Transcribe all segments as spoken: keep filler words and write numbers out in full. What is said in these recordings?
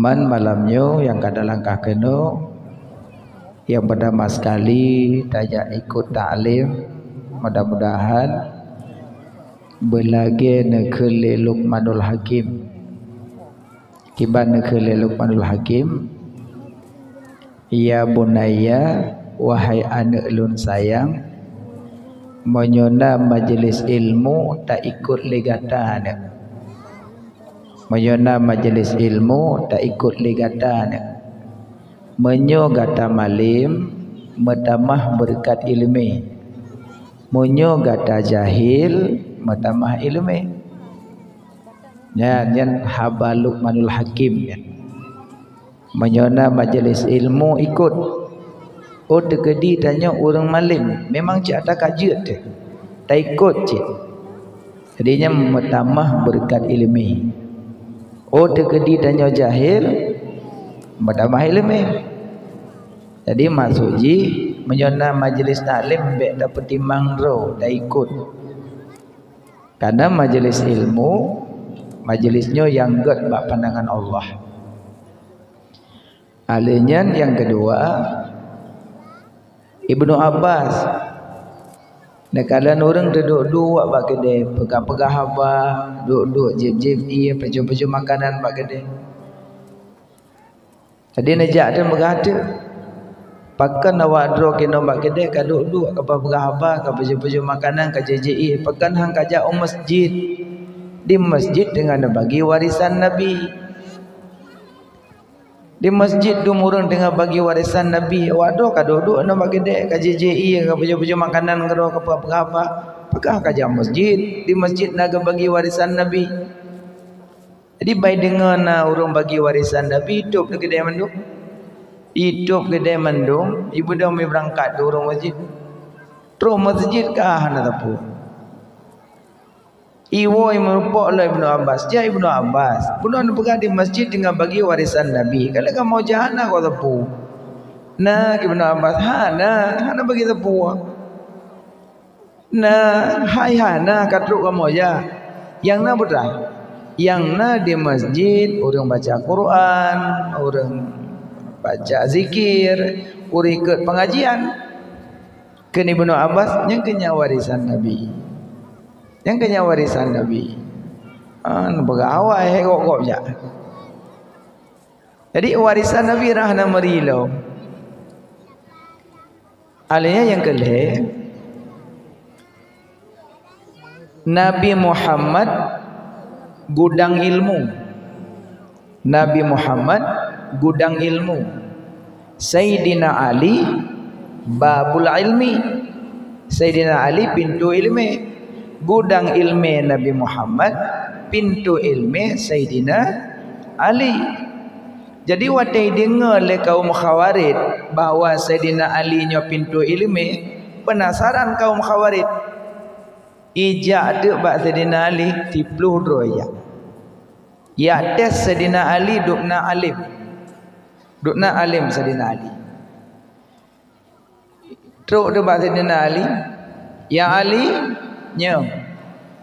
Man malam nyoe nyang ka talangkah keunoe, nyang pertama sekali tajak ikut taklim, mudah-mudahan beulagée neukheun lé Luqmanul Hakim. Kiban neukheun lé Luqmanul Hakim, "Ya bunayya, wahai aneuëk lôn sayang, meunyoe na majeulis ilmu taikot lé gata aneuëk. Meunyoe na majeulis ilmu taikot lé gata aneuëk. Meunyoe gata malem, meutamah beureukat iéleumé. Meunyoe gata jahil, meutamah iéleumé." Nyan, nyan haba Luqmanul Hakim nyan. Meunyoe na majeulis ilmu ikot. Oh teukeudi tanyoe ureuëng malem, memang cit ata ka jeuet teuh. Taikot cit. Jadi nyan meutamah beureukat iéleumé. Oh teukeudi tanyoe jahil, meutamah iéleumé. Jadi maksud jih meunyoe na majeulis taklim bék tapeutimang droe taikot. Karena majeulis ilmu, majeulis nyoe nyang gét bak pandangan Allah. Alheuh nyan nyang keudua, Ibnu Abbas. Neukalon ureuëng teuduek-duek bak keudée, peugah-peugah haba, duek-duek jieb-jieb ié, pajoh-pajoh makanan bak keudée. Jadi neujak teuh peugah teuh, "Pakon awak droe keunoe bak keudée ka duek-duek, ka peugah haba, ka pajoh-pajoh makanan, ka jieb-jieb ié, pakon han kajak u masjid? Di masjid teungoh neubagi warésan Nabi." Di masjid dum ureuëng teungoh bagi warésan Nabi, awak droe ka duek-duek nyoe bak keudée, ka jieb-jieb ié, ka pajoh-pajoh makanan keudroe, ka peugah-peugah haba. Pakon kajak masjid, di masjid na geubagi warésan Nabi. Jadi bai deungoe na ureuëng bagi warésan Nabi, itôb di keudée mandum. Itôb keudée mandum, ibeudôh mi beurangkat keu ureuëng masjid. Troh masjid ka hana teupeu. Iwoe meurumpok lom Ibnu Abbas, "Ya Ibnu Abbas, bunoe neupeugah di masjid teungoh bagi warésan Nabi, ka lheueh kamoe jak hana kok teupeu?" "Na," kheun Ibnu Abbas, "hana, hana bagi teupeu." "Na, hai hana ka trok kamoe jak. Nyang na peue teuma?" "Nyang na di masjid ureuëng baca Quran, ureuëng baca zikir, ureuëng ikot pengajian." Kheun Ibnu Abbas, "Nyan keuh nyan warésan Nabi. Nyan keuh nyan warésan Nabi." Ah, peugah awai hai gob-gob jak. Jadi warésan Nabi hana meuri lom. Alheuh nyan nyang keu lhée, Nabi Muhammad gudang ilmu. Nabi Muhammad gudang ilmu. Saidina Ali babul ilmi. Saidina Ali pintoe iéleumé. Gudang iéleumé Nabi Muhammad, pintoe iéleumé Saidina Ali. Jadi watée deungoe lé kaum Khawarij bahwa Saidina Ali nyoe pintoe iéleumé, peunasaran kaum Khawarij. Ijak teuk bak Saidina Ali, siploh droe ijak. Ijak tes Saidina Ali, dubna alim. Dubna alim Saidina Ali. Trok teuk bak Saidina Ali, "Ya Ali, nyoe,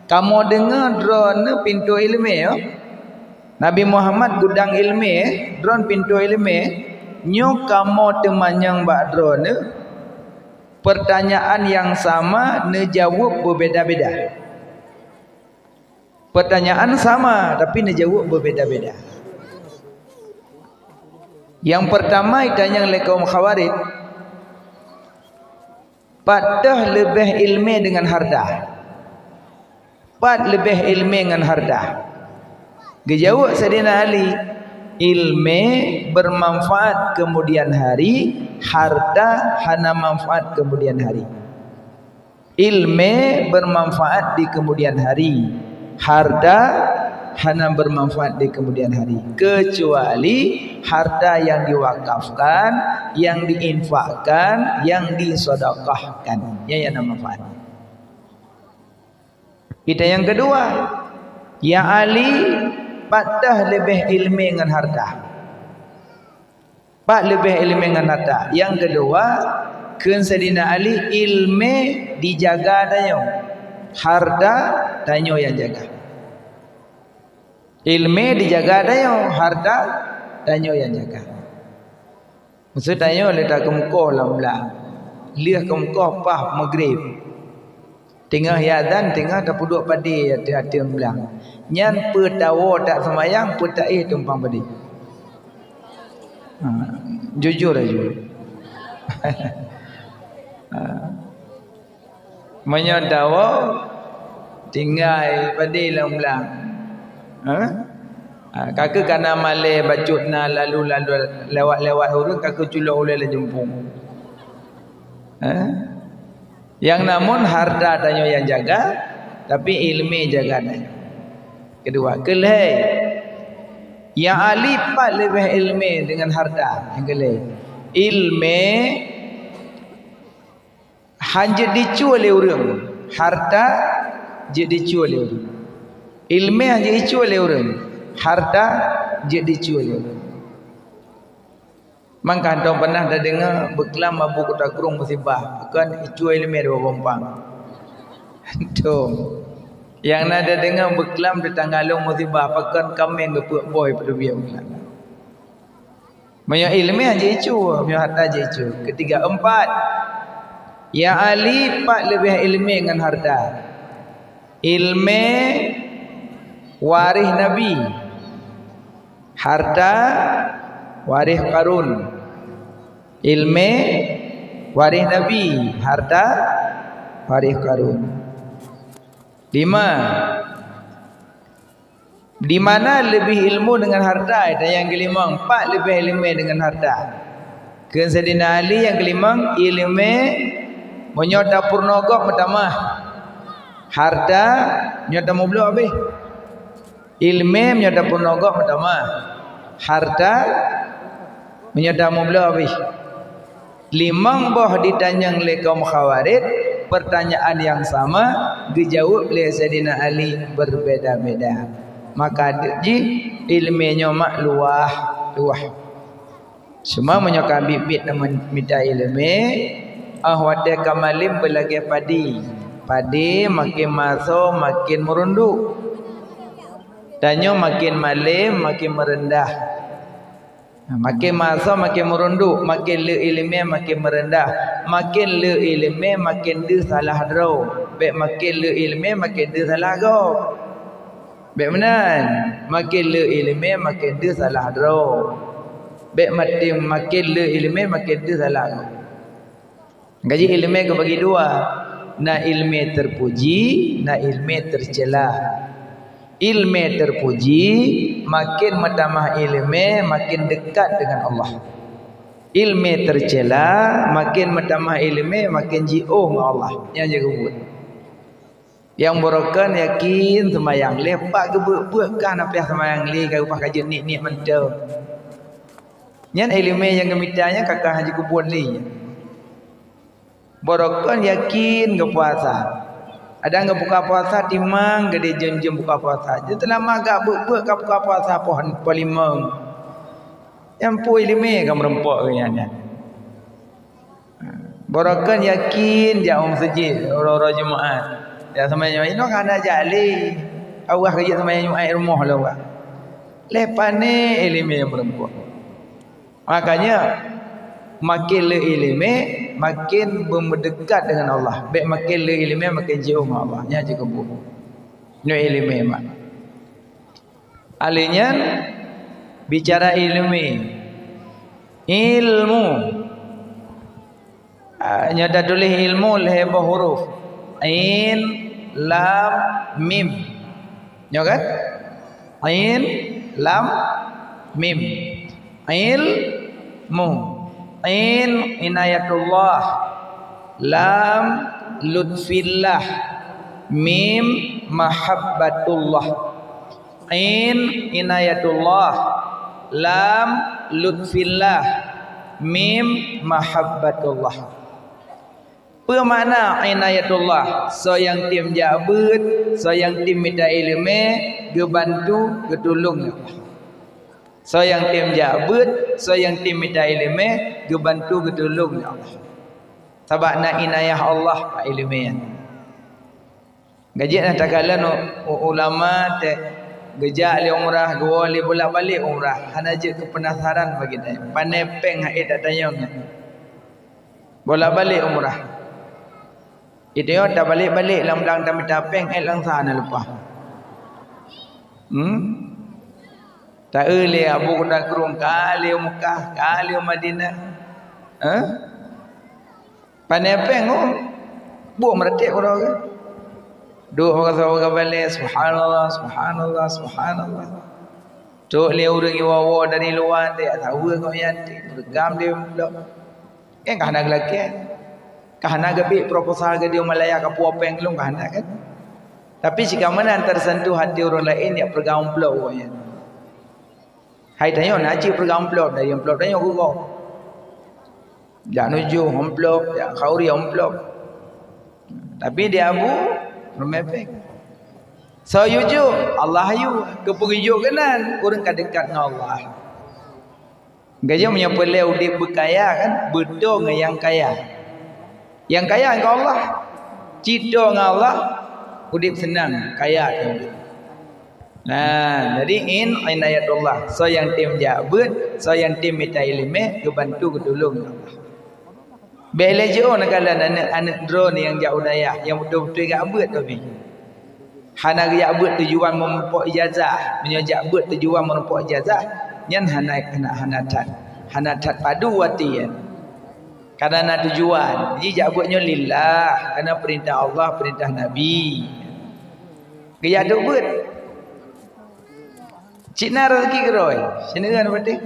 kamoe deungoe droeneuh pintoe iéleumé, yo. Nabi Muhammad gudang iéleumé, droeneuh pintoe iéleumé. Nyoe kamoe teumanyong bak droeneuh, peurtanyaan nyang sama neujaweueb beubeda-beda." Peurtanyaan sama, tapi neujaweueb beubeda-beda. Nyang peurtama itanyong lé kaum Khawarij, "Pat teuh leubeh iéleumé deungon hareuta? Pat leubeh iéleumé ngon hareuta?" Geujaweueb Saidina Ali, "Iéleumé beumanfaat keumudian hari, hareuta hana manfaat keumudian hari." Iéleumé beumanfaat di keumudian hari, hareuta hana beumanfaat di keumudian hari, keucuali hareuta nyang diwakafkan, nyang diinfakkan, nyang disedekahkan. Nyan nyang na manfaat. Itanyong keudua, "Ya Ali, pat teuh leubeh iéleumé ngon hareuta?" Pat leubeh iéleumé ngon hareuta? Nyang keudua, kheun Saidina Ali, "Iéleumé dijaga tanyoe, hareuta tanyoe nyang jaga." Iéleumé dijaga tanyoe, hareuta tanyoe nyang jaga. Maksud tanyoe lé takeumeukoh lam blang. Lheueh keumeukoh paih Maghrib. Teungoh azan, teungoh tapeuduek padé ateueh-ateueh blang. Nyan peue tawoe that seumayang, peue taéh tumpang padé. Ha, jujur laju. Ha. Meunyoe tawoe, tinggai padé lam blang. Ha? Ha, ka keuh kana malée bacut na lalu-lalu lewat-lewat ureuëng, ka keuh culok ulée lam jumpung. Ha? Nyang na mon harta tanyoe nyang jaga, tapi iéleumé jaga tanyoe. Keudua, keulhée, nyang ahli pat leubeh iéleumé deungon harta. Nyang keulhée, iéleumé hana jeuet jicue lé ureuëng, harta jeuet jicue lé ureuëng. Iéleumé hana jeuet jicue lé ureuëng, harta jeuet jicue lé ureuëng. Mangka hántom pernah tadeungoe beuklam Abu Kuta Krueng musibah, pakon icue iéleumé dua boh umpang. Hántom. Nyang na tadeungoe beuklam teutangga lôn musibah, pakon kaméng geupeuet boh peuteubiet beuklam. Meunyoe iéleumé hana jicue, meunyoe harta jicue. Ketiga, empat. Nyang ahli pat leubeh iéleumé ngon harta. Iéleumé waréh Nabi. Harta waréh Qarun. Iéleumé waréh Nabi, harta waréh Qarun. Lima. Di mana leubeh ilmu deungon harta? Nyang keulimong, pat leubeh iéleumé deungon harta. Kheun Saidina Ali nyang keulimong, iéleumé meunyoe tapeurunoe gob meutamah. Harta meunyoe tameubloe habéh. Iéleumé meunyoe tapeurunoe gob meutamah. Harta meunyoe tameubloe habéh. Limong boh ditanyong lé kaum Khawarij, pertanyaan yang sama geujaweueb lé Saidina Ali berbeda-beda. Maka jih iéleumé nyoe mak luwah, luwah. Cuma meunyoe ka biet-biet na mita iéleumé, óh watée ka malém beulagée padé. Padé maken masoe maken meurunduk. Tanyoe maken malém maken meureundah. Maken masoe maken meurunduk, maken le iéleumé maken meureundah, maken le iéleumé maken deuh salah droe, bék maken le iéleumé maken deuh salah gob. Bék meunan, maken le iéleumé maken deuh salah droe. Bék maté maken le iéleumé maken deuh salah gob. Gaji iéleumé geubagi dua, na iéleumé teupuji, na iéleumé teucela. Iéleumé teupuji, maken meutamah iéleumé maken deukat deungon Allah. Iéleumé teucela, maken meutamah iéleumé maken jiôh ngon Allah. Nyan jeuet keubuet. Nyang barokon yakin seumayang, lé pat geubeuet-beuet ka na piah seumayang lé, ka geupah ka jeuet niet-niet mantong. Nyan iéleumé nyang geumita nyan ka ka hana jikeubuet lé. Barokon yakin geupuasa. Adak geubuka puasa timang geude jeuem-jeuem buka puasa. Jeuet teulama gak beuet-beuet ka buka puasa poh, poh limong. Nyang pui iéleumé ka meurumpok keu nyan nyan. Barokon yakin jak u meuseujid uroe-uroe Jumaat. Jak seumayang Jumaat, inoe ka hana jak lé. Awah ka jeuet seumayang Jumaat rumoh lom ka. Lé pané iéleumé meurumpok. Makanya maken le iéleumé maken beumeudeukat deungon Allah. Bék maken le iéleumé maken jiôh ngon Allah. Nyan jeuet keubuet. Nyoe iéleumé mak. Alèh nyan bicara iéleumé. Ilmu. Ah, nyoe tatuléh ilmu lhèe boh huruf. Ain, lam, mim. Nyoe kan? Ain, lam, mim. Ilmu. Ain, inayatullah. Lam, lutfillah. Mim, mahabbatullah. Ain, inayatullah. Lam, lutfillah. Mim, mahabbatullah. Peue makna inayatullah? Soe nyang tem jak beuet, soe nyang tem mita iéleumé, geubantu, geutulông lé Allah. Soe nyang tem jak beuet, soe nyang tem mita iéleumé, geubantu, geutulông lé Allah. Sabab na inayah Allah bak iéleumé nyan. Ka jeuet na takalon u-, u-, ulama teuh Geujak lé umrah, geuwoe lé bolak-balik umrah, hana jeuet keu peunasaran bagi tanyoe. Pané péng hai that tanyoe nyan. Bolak-balik umrah. Itu nyoe tabalek-balek lam blang tamita péng, eh, lam sa na leupah. Hmm? Ta-eu lé Abu Kuda Krueng, ka lé Mekah, ka lé Madinah. Eh? Pané péng, oh. Buet meuratéb uroe geuh. Duek bak saboh kabalé, subhanallah, subhanallah, subhanallah. Trok lé ureuëng iwoe-woe dari luwa, tak tahu kok nyan, beureuguem lé amplop. Kan ka hana geulakée. Ka hana geubit proposal keu di Malaya ka puwoe péng lom, ka hana kan. Tapi sikameunan teusentuh hati ureuëng laén jak peureuguem amplop kok nyan. Hai tanyoe na cit peureuguem amplop, dari amplop tanyoe keu gob. Jak nujoh amplop, jak khauri amplop. Tapi di Abu, peureumé péng. Soe yue jok? Allah yue. Keupeue geujok keunan? Ureuëng ka deukat ngon Allah. Geutanyoe meunyoe peureulée udeb beukaya kan, beutôi ngon nyang kaya. Nyang kaya ngon Allah, cit ngon Allah, udeb seunang, kaya teuh udeb. Nah, jadi in inayatullah, soe nyang tem jak beuet, soe nyang tem mita iéleumé, geubantu geutulông lé Allah. Bék lé jiôh neukalon aneuëk-aneuëk droeneuh nyang jak u dayah, nyang beutôi-beutôi jak beuet tapi hana geujak beuet tujuan meurumpok ijazah. Meunyoe jak beuet tujuan meurumpok ijazah, nyan hana, hana, hana that, hana that padu até nyan. Karena na tujuan, jijak beuet nyoe lillah, karena peurintah Allah, peurintah Nabi. Geujak duek beuet. Cit na rezeki keudroe, sineuk na patéh.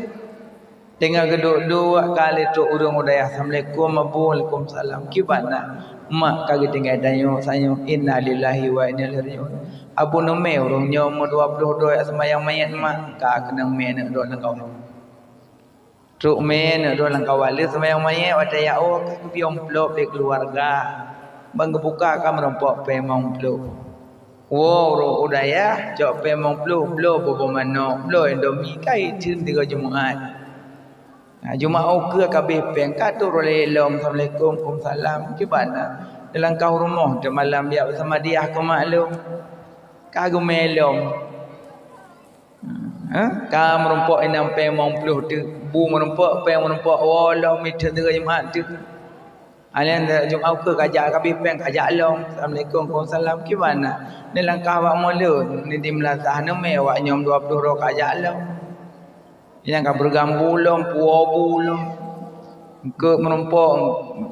Teungoh geuduek-duek ka lheueh trok ureuëng u dayah, "Assalamualaikum, Abu." "Waalaikumsalam." "Kiban na?" "Mak ka geutinggai tanyoe, sanyoe." "Innalillahi wa inna ilaihi raji'un." "Abu, neumé ureuëng nyoe umur dua ploh droe jak seumayang manyét, Mak?" "Ka keuneuk mé, neuk droe lam kawan." Trok mé, neuk droe lam kawan. Lheueh seumayang manyét, watée jak woe ka geubri amplop lé keuluwarga. Ban geubuka ka meurumpok péng limong ploh. Woe u dayah, cok péng limong ploh, bloe bubur manok, bloe indomie, ka itheun sigoe Jumat. Ha, Jumat ukeue ka abéh péng, ka trok lé lom, "Assalamualaikum." "Waalaikumsalam." "Kiban na?" "Neulangkah u rumoh, teumalam jak beusama diah keu mak lôn." Ka geumé lom. Ha? Ka meurumpok inong péng limong ploh teuk, bu meurumpok, péng meurumpok, woe lom itheun sigoe Jumat teuk. Alèh Jumat ukeue ka jak, ka abéh péng ka jak lom. "Assalamualaikum." "Waalaikumsalam." "Kiban na?" "Neulangkah bak Molon, neudimeulasah, neumé awak nyoe dua ploh droe ka jak lom." Inong ka beureugambu lom, puwoe bu lom. Eungkôt meurumpok,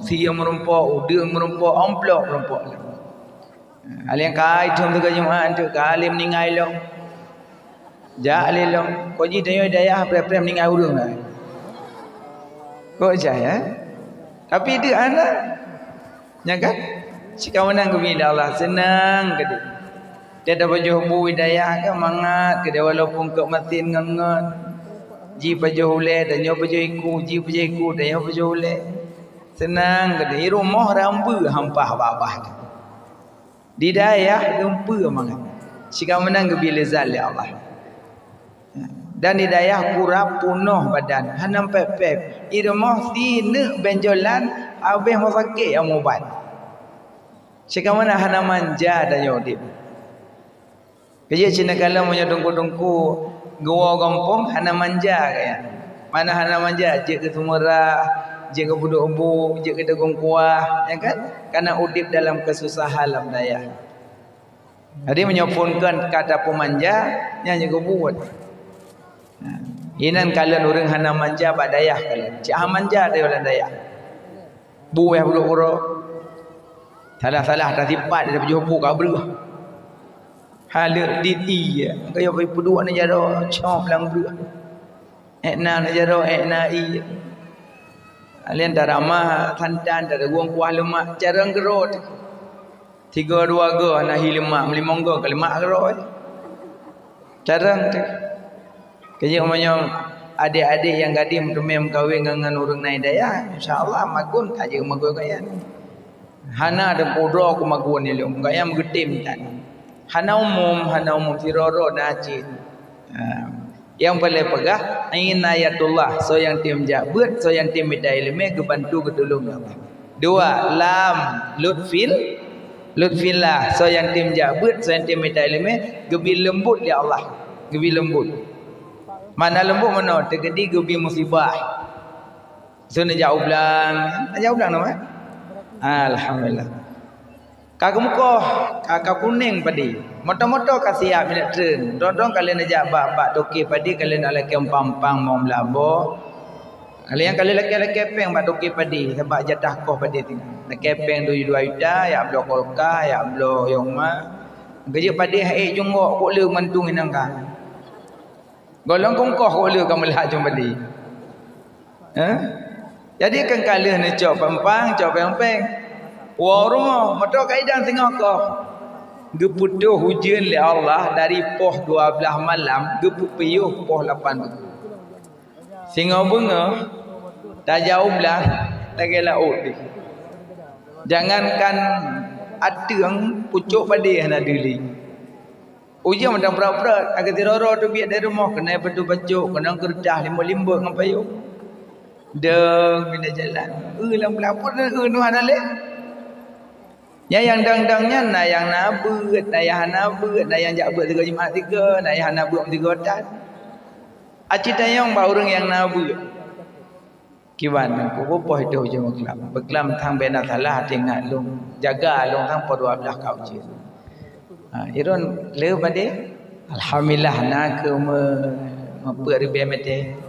sie meurumpok, udeueng meurumpok, amplop meurumpok lom. Alèh ka itheun sigoe Jumat teuk, ka lheueh meuninggai lom. Jak lé lom. Kok jih tanyoe dayah preh-preh meuninggai ureuëng lah. Kok jai, eh? Tapi deuek hana. Nyan kan? Cit ka meunan geubri lé Allah, seunang keudéh. Tiep tapajoh bu i dayah kan mangat keudéh, walaupun keu masin ngon-ngon. Jih pajoh ulée, tanyoe pajoh iku, jih pajoh iku, tanyoe pajoh ulée. Seunang keudéh. I rumoh rambeue hampah babah. Di dayah geumpeue mangat. Cit ka meunan geubri lezat lé Allah. Dan di dayah kurab punoh badan, hana pép-pép. I rumoh sineuk benjolan, habéh meusakék nyang mubat. Cit ka meunan hana manja tanyoe udeb. Keujeuet cit neukalon meunyoe teungku-teungku geuwoe gampông hana manja gaya. Mana hana manja, jeuet keu seumeurah, jeuet keu peuduek bu, jeuet keu dagon kuah, ya kan? Karena udeb dalam keususahan lam dayah. Jadi meunyoe phon kon ka tapeumanja, nyan jeuet keu buet. Inan kalon ureuëng hana manja bak dayah kalon. Cit hana manja teuh lam dayah. Bu wéh peuduek uroe. Salah-salah tasipat, tapajoh bu ka breueh. Haleuk dit ie, ka yo peuduek na jaroe, cop lam breueh. Ék na, na jaroe, ék na ie. Alèh taramah santan, tadagong kuah leumak, carông keurot. Tiga dua go na hi leumak, meulimong go ka leumak keudroe. Carông teuh. Keujeuet meunyoe adék-adék nyang gadéh meuteumé meukawen ngon, ngon ureuëng na i dayah, insya Allah magun ka jeuet magun gaya. Hana teupeu droe keu magun ilong, gaya meugeutem tan. Hana umum, hana umum, sidroe-droe na cit. Ha. Nyang paleng peugah, inayatullah, soe nyang tem jak beuet, soe nyang tem mita iéleumé, geubantu geutulông lé Allah. Dua, lam lutfil, lutfillah, soe nyang tem jak beuet, soe nyang tem mita iéleumé, geubri leumbot lé Allah. Geubi leumbot. Makna leumbot meunoe, teukeudi geubi musibah. Seuneujak u blang, neujak u blang nama? Alhamdulillah. Ka geumeukoh, ka, ka kuneng padé. Moto-moto ka siap milék treun. Dong-dong ka lheueh neujak bak, bak toke padé, ka lheueh neulakée umpang-umpang mong blaboh. Ka lheueh nyang ka lheueh lakée-lakée péng bak toke padé, sabab jatah koh padé tinggai. Lakée péng dua juta, jak bloe kulkas, jak bloe yong ma. Geujeuet padé hai ék jungok, kok le mantong inong ka. Gohlom kongkoh kok le ka meulak jong padé. Eh? Jadi kan ka lheueh neucok pampang, cok péng-péng. Woe u rumoh, moto ka idang singoh koh. Geupeutoh ujeuen lé Allah dari poh dua blaih malam, geupeupiôh poh lapan beungoh. Singoh beungoh, tajak u blang, lagée laôt deh. Jangankan ateueng, pucok padé hana deuli. Ujeuen mantong prot-prot, lagée sidroe-droe teubiet dari rumoh, keunoe batu bacok, keunoe keureutah, limbot-limbot ngon payong. Dong bina jalan. Eu lam blang, eu nu hana lé. Nyan nyang dong-dong nyan na nyang na beuet, na nyang hana beuet, na nyang jak beuet sigoe Jumat sigoe, na nyang hana beuet sigoe tan. Aci tanyong bak ureuëng nyang na beuet. Kiban, kuboh poh itu ujong beuklam. Beuklam thang bena salah, até ingat lôn. Jaga lôn thang poh dua blaih ka ujeuen. Ha, iron le padé. Alhamdulillah na keu me, meupeuet ribée meté.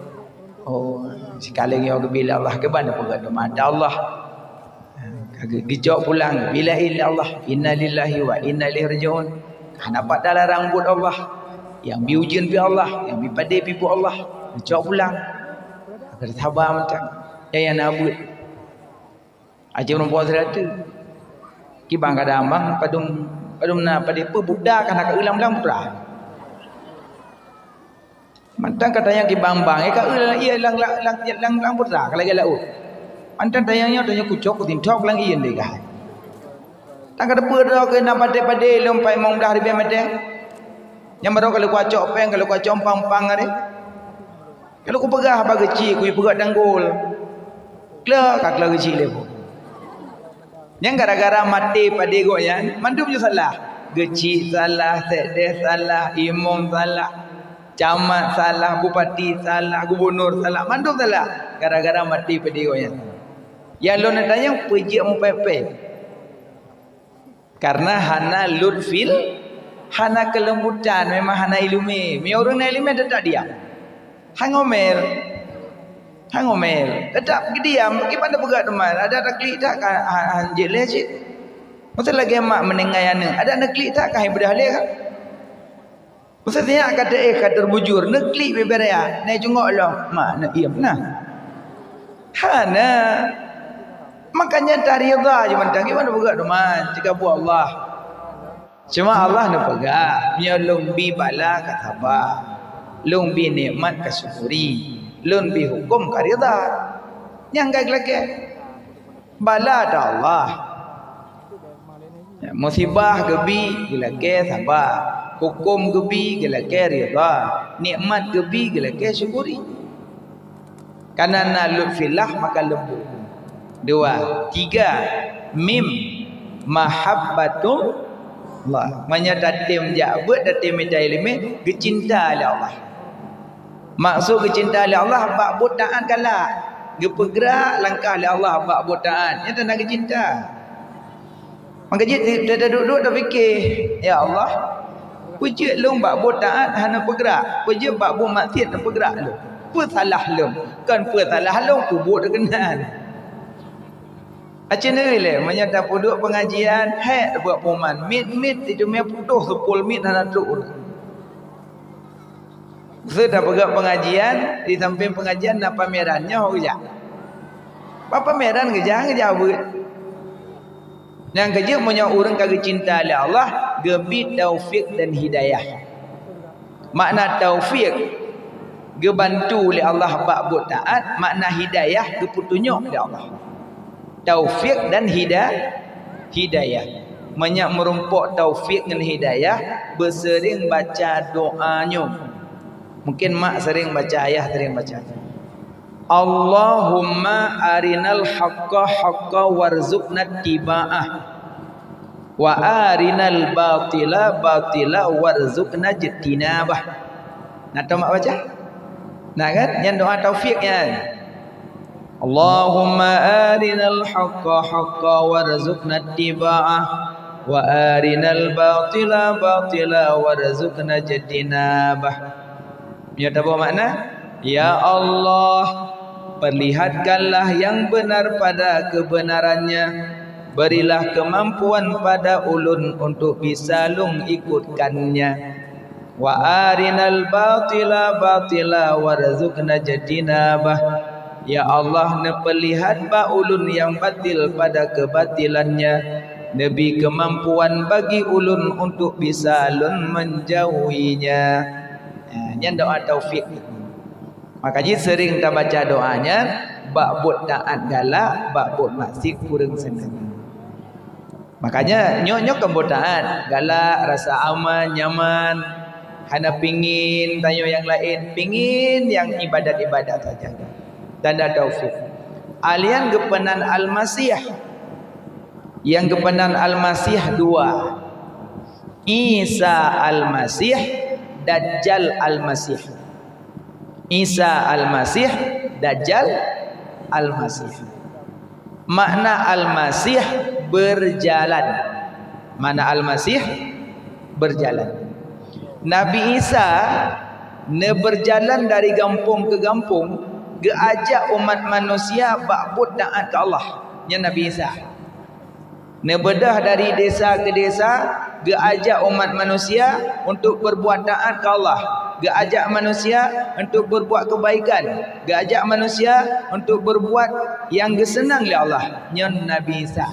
Oh, sikaleng yo geubi lé Allah, kiban peugah doa mata Allah. Ka geu-, geucok pulang, bila ila Allah, inna lillahi wa inna ilaihi raji'un. Hana pat dalarang buet Allah. Nyang bi ujeuen pih Allah, nyang bi padé pih buet Allah. Geucok pulang. Agar saba mantong. Ya, ya, na buet. Aja meureumpok sirateuk. Kiban kada ambang padum, padum na padé peue buta kana ka ulang-ulang putra. Mantong ka tanyong kibang-bang, eh, ka eu lam, iya, lam, lam, lam, lam, lam putra, ka lagée laôt. Mantong tanyong nyoe, tanyong kucok, kutintok lam ié deh, ka. Tan ka teupeu droe keu na padé-padé lom pai mong blaih ribée meté. Nyang baroe ka lheueh kucok péng, ka lheueh kucok pang-pang ari. Ka lheueh kupeugah bak geuchik, kupeugah tanggol. Kla, ka kla geuchik lé. Nyan gara-gara maté padé gobnyan, mandum jeuet salah. Geuchik salah, sekdes salah, imum salah, camat salah, bupati salah, gubunur salah, mandum salah. Gara-gara maté padé gobnyan. Nyang lôn tanyong peue jeuet mupée-pée. Karena hana lutfil, hana kelembutan, memang hana ileumé. Meunyoe ureuëng na ileumé teutap diam. Han ngomel. Han ngomel. Teutap geudiam, kiban tapeugah teuma. Adak taklik that ka, ha, han jeuet lé cit. Maksud lagée mak meuninggai aneuëk, adak neuklik that ka han beudôh lé ka. Maksud nyak ka teuéh ka terbujur, neuklik bibir ya, na cungok lom, mak neuiem na. Hana. Makanya taridha je mantong, kiban tapeugah teuma, cit ka buet Allah. Cuma Allah neupeugah, meunyoe lôn bi bala ka saba, lôn bi nikmat ka syukuri, lôn bi huköm ka ridha. Nyang ka geulakée. Bala ata Allah. Musibah geubi geulakée saba, huköm geubi geulakée ridha, nikmat geubi geulakée syukuri. Kana na lutfillah maka leumbot. Dua, tiga, mim, mahabbatullah. Meunyoe tatem jak beuet, tatem mita ileumé, geucinta lé Allah. Maksud geucinta lé Allah bak buet taát galak. Geupeugrak langkah lé Allah bak buet taát. Nyan tanda geucinta. Maka jih ta-, ta-, taduek-duek tapike, "Ya Allah, peue jeuet lôn bak buet taát hana peugrak? Peue jeuet bak buet maksiat tapeugrak lôn? Peue salah lôn? Kon peue salah lôn, kubuet keunan." Aci neuilée, meunyoe tapeuduek pengajian, hék buet puman, mit-mit, itu mé putôh seupôt mit hana trok. Seutôt peugah pengajian, di samping pengajian na pameran, nyoe geujak. Bak pameran geujak, geujak beuet. Nyang keujeuet meunyoe ureuëng ka geucinta lé Allah, geubi taufik dan hidayah. Makna taufik, geubantu lé Allah bak buet taát, makna hidayah, geupeutunyok lé Allah. Taufik dan hida-, hidayah. Meunyoe meurumpok taufik ngon hidayah, beuseuring baca doa nyoe. Mungkin mak sering baca, ayah sering baca. Allahumma arinal haqqa haqqa warzuqna ittiba'ah. Wa arinal batila batila warzuqna ijtinabah. Na tamat baca? Nah kan? Nyan doa taufik nyan. Allahumma arinal haqqa haqqa warzuqna ittiba'ah, wa arinal batila batila warzuqna ijtinabah. Nyoe taboh makna, "Ya Allah, perlihatkanlah yang benar pada kebenarannya, berilah kemampuan pada ulôn untuk bisa lôn ikutkannya. Wa arinal batila batila warzuqna ijtinabah." Ya Allah, neupeulihat bak ulôn nyang batil pada keubatilannya, neubi keumampuan bagi ulôn untuk bisa lôn meujauhinya. Ha, nyan doa taufik. Maka jih seuring tabaca doa nyan bak buet taát galak, bak buet maksiet kureueng seunang. Makanya nyoe, nyoe kan buet taát, galak, rasa aman, nyaman, hana pingin tanyoe nyang laén, pingin nyang ibadat-ibadat saja. Tanda taufik. Alian geupeunan Almasih. Nyang geupeunan Almasih dua. Isa Almasih, Dajjal Almasih. Isa Almasih, Dajjal Almasih. Makna Almasih, berjalan. Makna Almasih, berjalan. Nabi Isa neubeujalan dari gampông keu gampông, geuajak umat manusia bak buet taát keu Allah. Nyan Nabi Isa. Neubeudôh dari desa keu desa, geuajak umat manusia untuk berbuat taát keu Allah, geuajak manusia untuk berbuat keubaikan, geuajak manusia untuk berbuat nyang geuseunang lé Allah. Nyan Nabi Isa.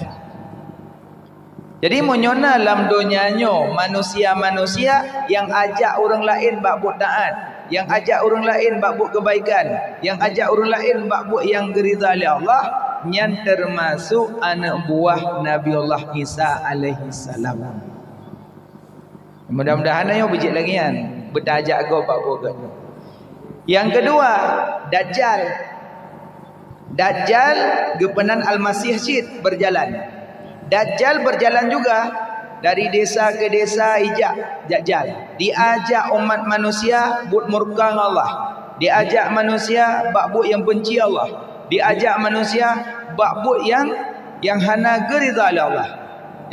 Jadi, meunyoe na lam donya nyoe manusia-manusia nyang ajak ureuëng laén bak buet taát, nyang ajak ureuëng laén bak buet keubaikan, nyang ajak ureuëng laén bak buet nyang geuridha lé Allah, nyan teumasok aneuëk buah Nabi Allah Isa alaihissalam. Mudah-mudahan nyoe beujeuet lagée nyan, beutajak gob bak buet geuh. Nyang keudua, Dajjal. Dajjal geupeunan Almasih cit beujalan. Dajjal beujalan juga dari desa keu desa ijak Dajjal. Diajak umat manusia buet murka ngon Allah. Diajak manusia bak buet nyang benci Allah. Diajak manusia bak buet nyang, nyang hana geuridha lé Allah.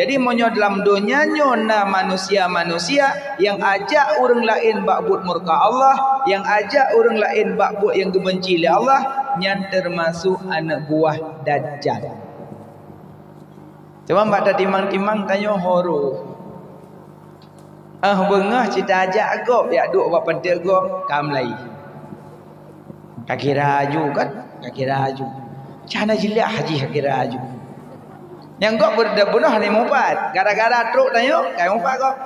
Jadi, meunyoe dalam donya nyoe na manusia-manusia nyang ajak ureuëng laén bak buet murka Allah, nyang ajak ureuëng laén bak buet nyang geubenci lé Allah, nyan teumasok aneuëk buah Dajjal. Cuma bak tatimang-timang tanyoe horo. Ah, beungoh cit tajak gob, jak duek bak panteuk gob, ka meulayi. Ka kira aju kan? Ka kira aju. Cah na jilah jih ka kira aju. Nyang gob beu-, bunoh ni mupat. Gara-gara trok tanyoe, ka mupat gob.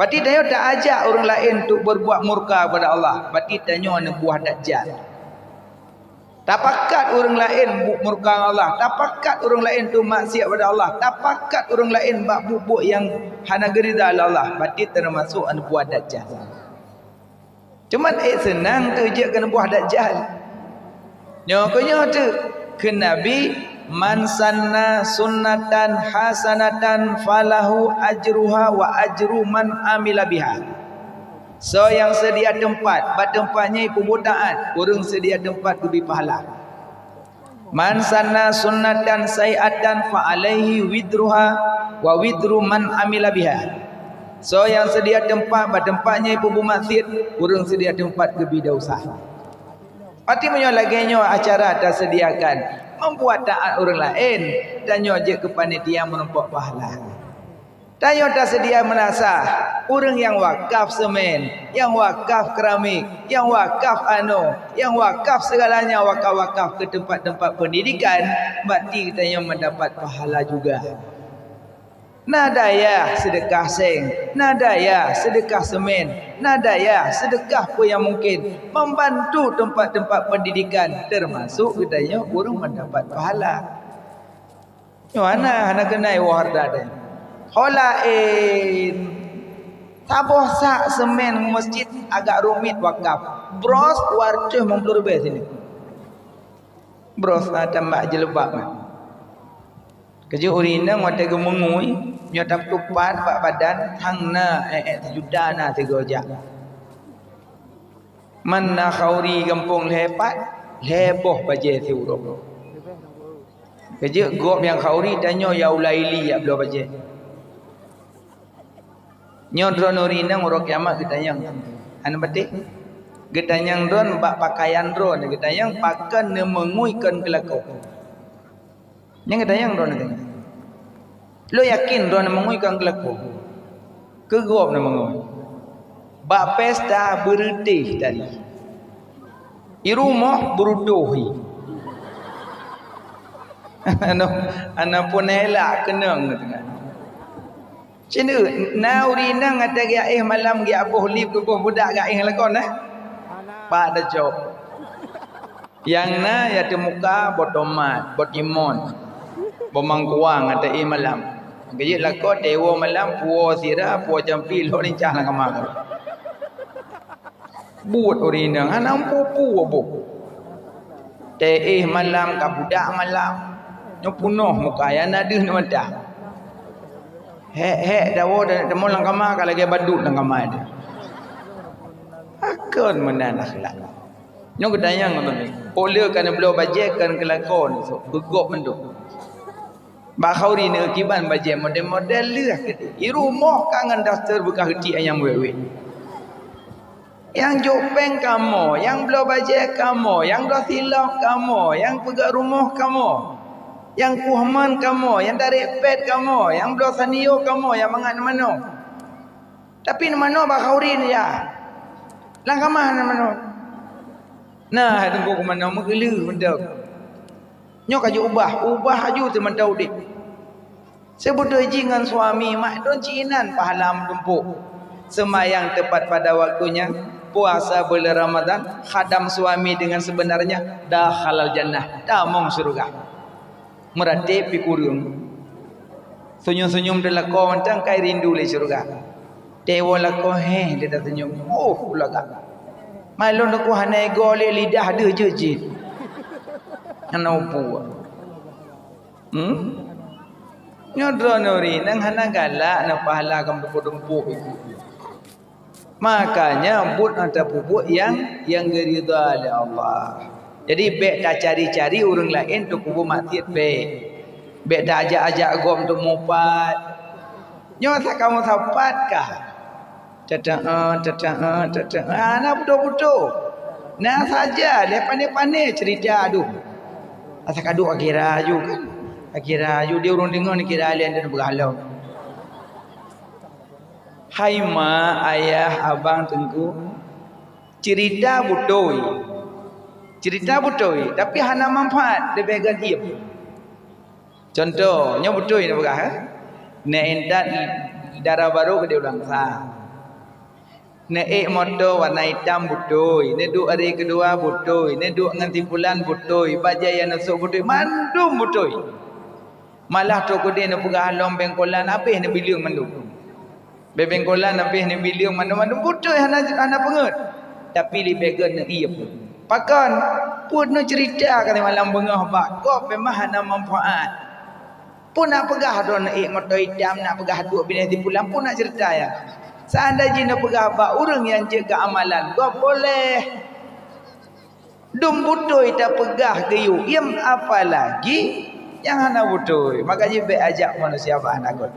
Berarti tanyoe taajak ureuëng laén untuk berbuat murka kepada Allah. Berarti tanyoe aneuëk buah Dajjal. Tapakat ureuëng laén bu-, murka Allah, tapakat ureuëng laén tu maksiat pada Allah, tapakat ureuëng laén bak buet-buet nyang hana geuridha lé Allah, berarti teumasok aneuëk buah Dajjal. Cuma ék seunang teu jeuet keu aneuëk buah Dajjal. Nyoe keu nyoe teu keu Nabi, "Man sanna sunnatan hasanatan falahu ajruha wa ajru man amila biha." Soe nyang seudia teumpat, bak teumpat nyan peubuet taát, ureuëng seudia teumpat geubri pahala. "Man sanna sunnatan sayyi'atan fa alaihi wizruha wa wizru man amila biha." Soe nyang seudia teumpat, bak teumpat nyan peubuet maksiat, ureuëng seudia teumpat geubri desya. Berarti meunyoe lagée nyoe acara taseudiakan, membuat taát ureuëng laén, tanyoe jeuet keu panitia meurumpok pahala. Tanyoe taseudia meunasah, ureuëng nyang wakaf seumén, nyang wakaf keramik, nyang wakaf anoe, nyang wakaf sigalanya wakaf-wakaf keu teumpat-teumpat peundidikan, berarti tanyoe meudapat pahala juga. Na dayah seudeukah séng, na dayah seudeukah seumén, na dayah seudeukah peue nyang mungken, membantu teumpat-teumpat peundidikan, teumasok geutanyoe ureuëng meudapat pahala. Nyoe hana, hana keunai woe hareuta deh. Ho laén, saboh sak seumén meuseujid agak rumit wakaf. Bros dua ratus lima puluh ribèe sinan. Bros na tambah jilbab. Keujeuet ureuëng inong watée geumeungui, nyoe tapeutupat bak badan, hang na ék-ék sijuta na sigoe jak. Man na khauri gampông lhèe pat, lhèe boh bajèe siuroe. Keujeuet gob nyang khauri tanyoe ya ulaili ya bloe bajèe. Nyoe droeneuh ureueng inong uroe kiamat geutanyong. Hana patéh? Geutanyong droeneuh bak pakaian droeneuh, geutanyong pakon neumeungui kon keulakoe. Nyang geutanyong droeneuh. Lôn yakin droeneuh meungui kon keulakoe. Keu gob neumeungui. Bak pesta beureutéh tadi. I rumoh beurutoh hi. Aneuk, aneuk pun elak keunong. Sineuk, na ureueng inong ata geuéh malam geuboh lip geuboh budak geuéh lakoe na. Pat tacok. Nyang na ya teumuka boh tomat, boh timon, boh mangkuang ata éh malam. Geujeuet lakoe teuwoe malam puwoe sira, puwoe jampi lhok lincah lam kama. Buet ureueng inong hana meupu-pu boh. Teuéh malam ka budak malam. Nyoe punoh muka ya na deuh nyoe mata. Hék-hék dawoe dan teumon lam kama ka lagèe badut lam kama teuh. Pakon meunan akhlak. Nyoe geutanyong ngon teuntèe. Óh lheueh ka neubloe bajèe kon keulakoe neusok, beugob mandum. Bak khauri neukiban bajèe model-model lheueh keudéh. I rumoh ka ngon daster beukah heuti ayam wèt-wèt. Nyang jok péng kamoe, nyang bloe bajèe kamoe, nyang bloe silop kamoe, nyang peugöt rumoh kamoe, nyang kueh man kamoe, nyang tarek pèt kamoe, nyang bloe sanio kamoe, nyang mangat neumanoe. Tapi neumanoe bak khauri neuja. Lam kama neumanoe. Nah, hai teungku keumanoe meukeuleuh mantong. Nyoe ka jiubah, ubah aju teumantong udép. Seubeutôi jih ngon suami mak droen cit inan pahala meutumpôk. Seumayang teupat pada waktunya, puasa buleuen Ramadhan, khadam suami deungon seubeunarnya, dakhalal jannah, tamong syeuruga. Meuratéb pih kureueng. Seunyeum-seunyeum teulakô mantong kai rindu lé syeuruga. Teuwoe lakoe héh lé taseunyeum. Oh, ulaga. Malôn teungku hana igoe lé lidah deuh jeuet jih. Hana upu. Hmm? Nyoe droeneuh ri nyang hana galak na pahala keu meutumpôk-tumpôk iku. Makanya buet ata peubuet nyang, nyang geuridha lé Allah. Jadi bèk tacari-cari ureueng laén teukubu maksiet bèk. Bèk taajak-ajak gob teuh mupat. Nyoe sa kamoe sapat kah? Teuteue, teuteue, teuteue. Hana beutôi-beutôi. Na saja lé pané-pané cerita aduh. Asa kadok akira aju kan. Akira aju di ureueng deungoe ni kira lé anda beugah lom. Hai mak, ayah, abang, teungku, cerita beutôi. Cerita beutôi, tapi hana manfaat, leubeh gét iem. Contoh, nyoe beutôi na peugah, eh? Na intat dara barô keudéh ulang sa. Na ék moto warna itam beutôi, na duek hari keudua beutôi, na duek ngon si fulan beutôi, bajèe nyang neusok beutôi, mandum beutôi. Malah trok keudéh neupeugah lom bengkolan habéh neubileueng mandum. Bengkolan habéh neubileueng mandum-mandum beutôi hana, hana peungeut. Tapi leubeh gét neuiem. Pakon? Peuet neucerita kali malam beungoh bak gob memang hana manfaat. Pun nak peugah droe neuék moto itam, nak peugah duek binéh si fulan pun nak cerita ya. Seandai jih neupeugah bak ureueng nyang jeuet keu amalan gob boleh. Dum beutôi tapeugah geuyue iem apalagi nyang hana beutôi. Maka jih bèk ajak manusia bak hana gét.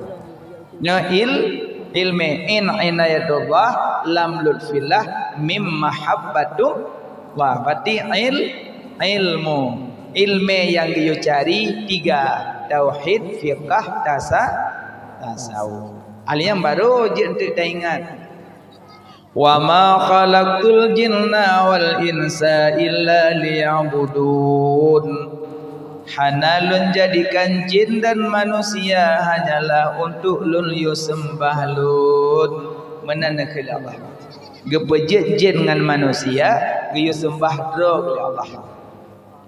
Nyoe il, ilmé, in inayatullah lam lutfillah mim mahabbatullah. Berarti il, ilmu. Ilmé nyang geuyue cari tiga, tauhid, fiqah, tasa-, tasawuf. Hal nyang barô jeuet enteuk taingat. "Wa ma khalaqtul jinna wal insa illa liya'budun." Hana lôn jadikan jin dan manusia hanyalah untuk lôn yue seumbah lôn. Meunan kheun Allah. Geupeujeuet jin ngon manusia geuyue seumbah droe lé Allah.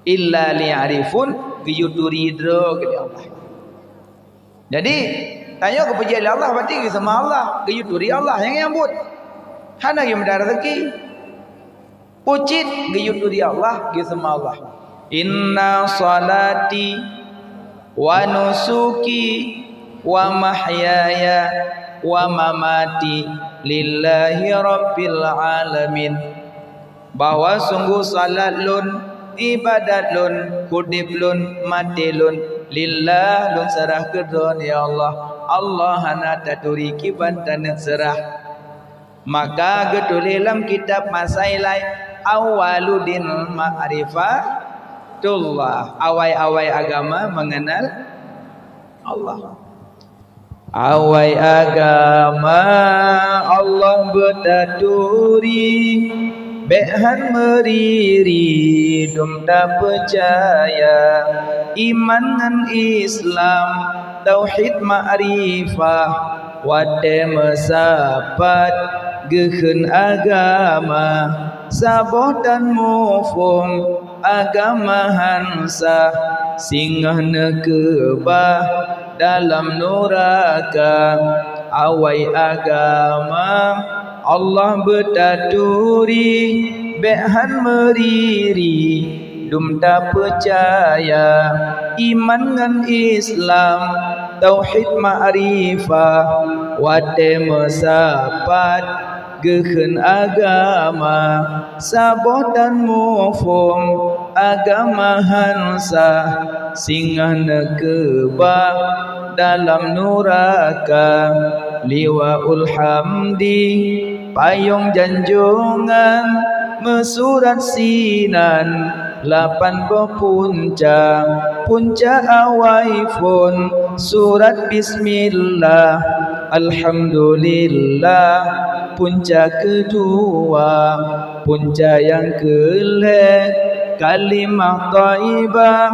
Illa liya'rifun, geuyue turi droe lé Allah. Jadi, tanyoe geupeujeuet lé Allah berarti geuseumbah Allah, geuyue turi Allah nyang nyang buet. Hana geuyue meudarah rezeki. Pucit geuyue turi Allah, geuseumbah Allah. "Inna salati wa nusuki wa mahyaya wa mamati lillahi rabbil alamin." bahwa sungguh salat lôn, ibadat lôn, udeb lôn, maté lôn, lillah lôn seurah keu Droe, ya Allah. Allah hana taturi kiban taneuk seurah. Maka geutuléh lam kitab Masailai, awwaluddin ma'rifatullah, awai-awai agama mengenal Allah. Awai agama Allah beutaturi, bék han meuriri dum tapeucaya. Iman ngon Islam, tauhid, makrifah, watée meusapat geukheun agama, saboh tan muphom agama han sah, singoh neukeubah dalam nuraka. Awai agama Allah beutaturi, bék han meuriri dum tapeucaya. Iman ngon Islam, tauhid, makrifah, watée meusapat geukheun agama, saboh tan muphom agama han sah, singoh neukeubah dalam nuraka. Liwaul Hamdi, payong janjongan, meusurat sinan lapan boh punca. Punca awai phon surat Bismillah, Alhamdulillah. Punca keudua, punca nyang keulhée, kalimah thaibah,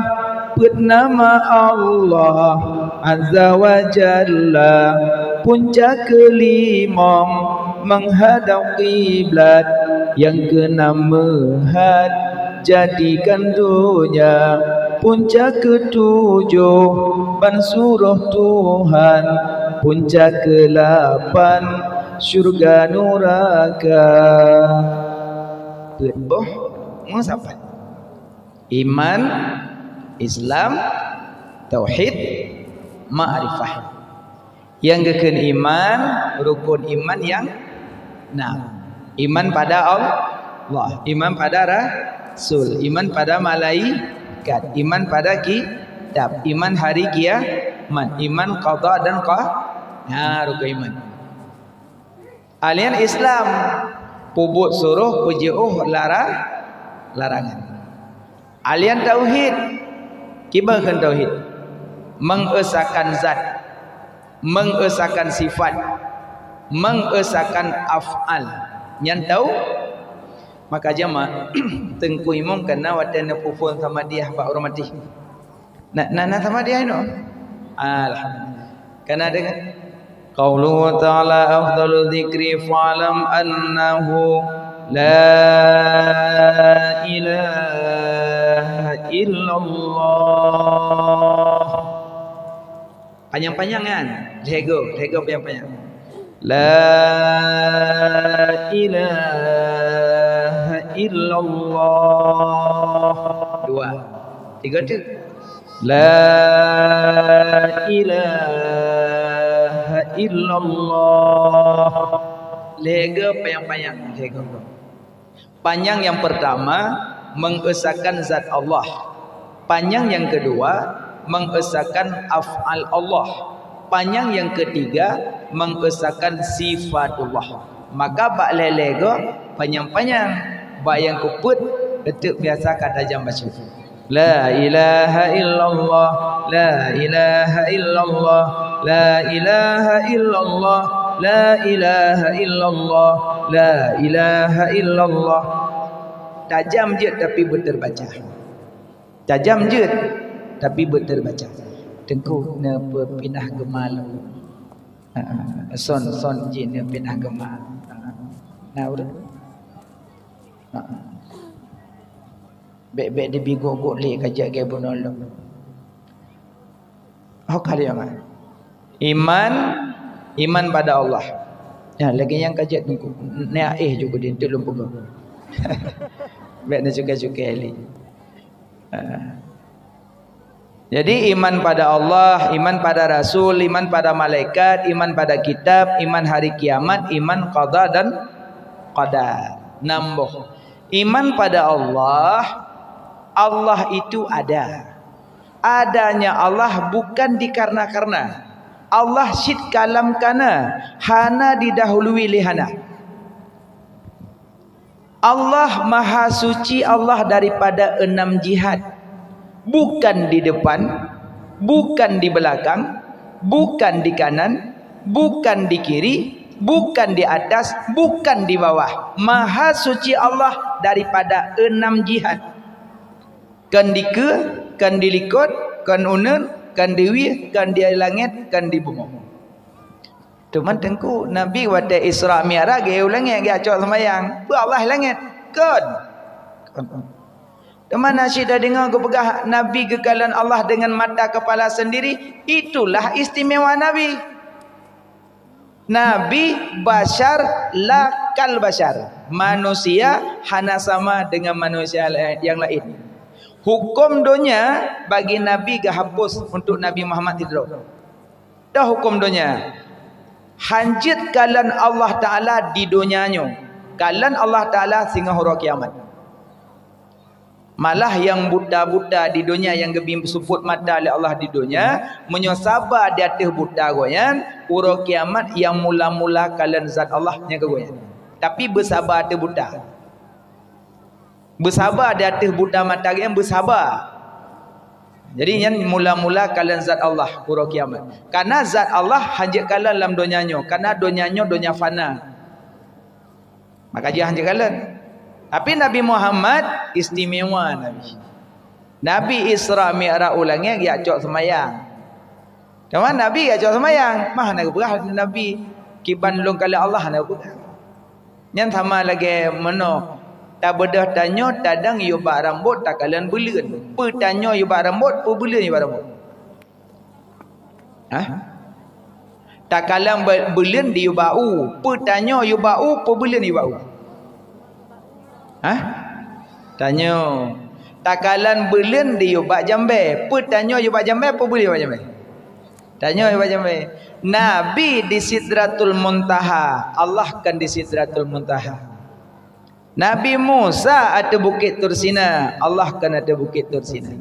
peuet nama Allah Azza wa Jalla. Punca keulimong, meuhadab kiblat, nyang keunam meuhat, jadikan donya. Punca keutujoh, ban surôh Tuhan. Punca keulapan, syurga nuraka. Peuet boh meusapat. Iman, Islam, tauhid, makrifah. Nyang geukheun iman, rukun iman nyang nam. Iman pada Allah, iman pada rasul, iman pada malaikat, iman pada kitab, iman hari kiamat, iman qada dan qa-, ha, rukun iman. Alian Islam, peubuet suroh, peujiôh lara-, larangan. Alian tauhid, kiban kheun tauhid? Mengesakan zat, mengesakan sifat, mengesakan af'al. Nyan tau-, maka jama, Teungku Imum kana watée neupeuphon samadiyah bak ureuëng maté. Na, na, na samadiyah inoe? Alhamdulillah. Kana deungoe? Qauluhu ta'ala, afdalu dzikri fa'lam annahu la ilaha illallah. Panyang-panyang kan? Lhée goe, lhée goe panyang-panyang. La ilaha illallah. Dua. Tiga tu. La ilaha illallah. Lhée goe panyang-panyang, lhée goe. Panyang yang pertama, mengesakan zat Allah. Panyang yang kedua, mengesakan af'al Allah. Panyang yang ketiga, mengesakan sifatullah. Maka bak lhée-lhée goe panyang-panyang, bak nyang keupeuet, eunteuk biasa ka tajam bacut. La ilaha illallah, la ilaha illallah, la ilaha illallah, la ilaha illallah, la ilaha illallah. Tajam jeuet tapi beuterbaca. Tajam jeuet tapi beuterbaca. Teungku neupeupinah geuma lom. Ha, ha. Son, son jih neupeupinah geuma. Ha, ha. Na ureuëng? Ha, ha. Bék-bék dibi gok-gok lé ka jak gée bunoe lom. Ho ka lheueh nyan. Iman, iman pada Allah. Ya, lagée nyang ka jeuet teungku. Nyak éh juga di enteuk lôn peugah. Bék neucukai-cukai lé. Ha. Jadi iman pada Allah, iman pada Rasul, iman pada malaikat, iman pada kitab, iman hari kiamat, iman qada dan qadar. Nam boh. Iman pada Allah, Allah itu ada. Adanya Allah bukan dikarena-karena. Allah cit ka lam kana, hana didahului lé hana. Allah Maha Suci Allah daripada enam jihad. Bukan di depan, bukan di belakang, bukan di kanan, bukan di kiri, bukan di atas, bukan di bawah. Maha Suci Allah daripada enam jihad. Kon dikeue, kon dilikot, kon uneuen, kon diwie, kon di langét, kon di bumoe. Teuma Teungku, Nabi watée Isra Mi'raj geuyue u langét, geuyue cok seumayang. Peue Allah langét? Kon. Kon. Teuma na syedara deungoe geupeugah Nabi geukalon Allah dengan mata kepala sendiri, itulah istimewa Nabi. Nabi basyar la kal basyar. Manusia hana sama dengan manusia la-, yang lain. Hukum donya bagi Nabi geuhapus untuk Nabi Muhammad sidroe. Toh hukum donya. Hanjeuet kalon Allah Taala di donya nyoe. Kalon Allah Taala singoh uroe kiamat. Malah nyang buta-buta di donya nyang geubi seupôt mata lé Allah di donya, meunyoe saba di ateueh buta gobnyan, uroe kiamat nyang mula-mula kalon zat Allah nyang keu gobnyan. Tapi beusaba ateueh buta. Beusaba di ateueh buta mata gobnyan, beusaba. Jadi nyan mula-mula kalon zat Allah uroe kiamat. Karena zat Allah hanjeuet kalon lam donya nyoe, karena donya nyoe donya fana. Maka jih hanjeuet kalon. Tapi Nabi Muhammad istimewa Nabi. Nabi Isra Mi'raj u langét geuyue cok seumayang. Teuma Nabi geuyue cok seumayang, mah hana geupeugah Nabi kiban lôn kalon Allah, hana geupeugah. Nyan sama lagée meunoe, tabeudôh tanyoe tadong yue bak rambot takalon buleuen. Peue tanyoe yue bak rambot, peue buleuen yue bak rambot? Hah? Takalon be-, buleuen di yue bak u. Peue tanyoe yue bak u, peue buleuen yue bak u? Hah? Tanyoe. Takalon buleuen di yue bak jambée. Peue tanyoe yue bak jambée, peue buleuen yue bak jambée? Tanyoe yue bak jambée. Nabi di Sidratul Muntaha, Allah kon di Sidratul Muntaha. Nabi Musa ateueh Bukét Tursina, Allah kon ateueh Bukét Tursina.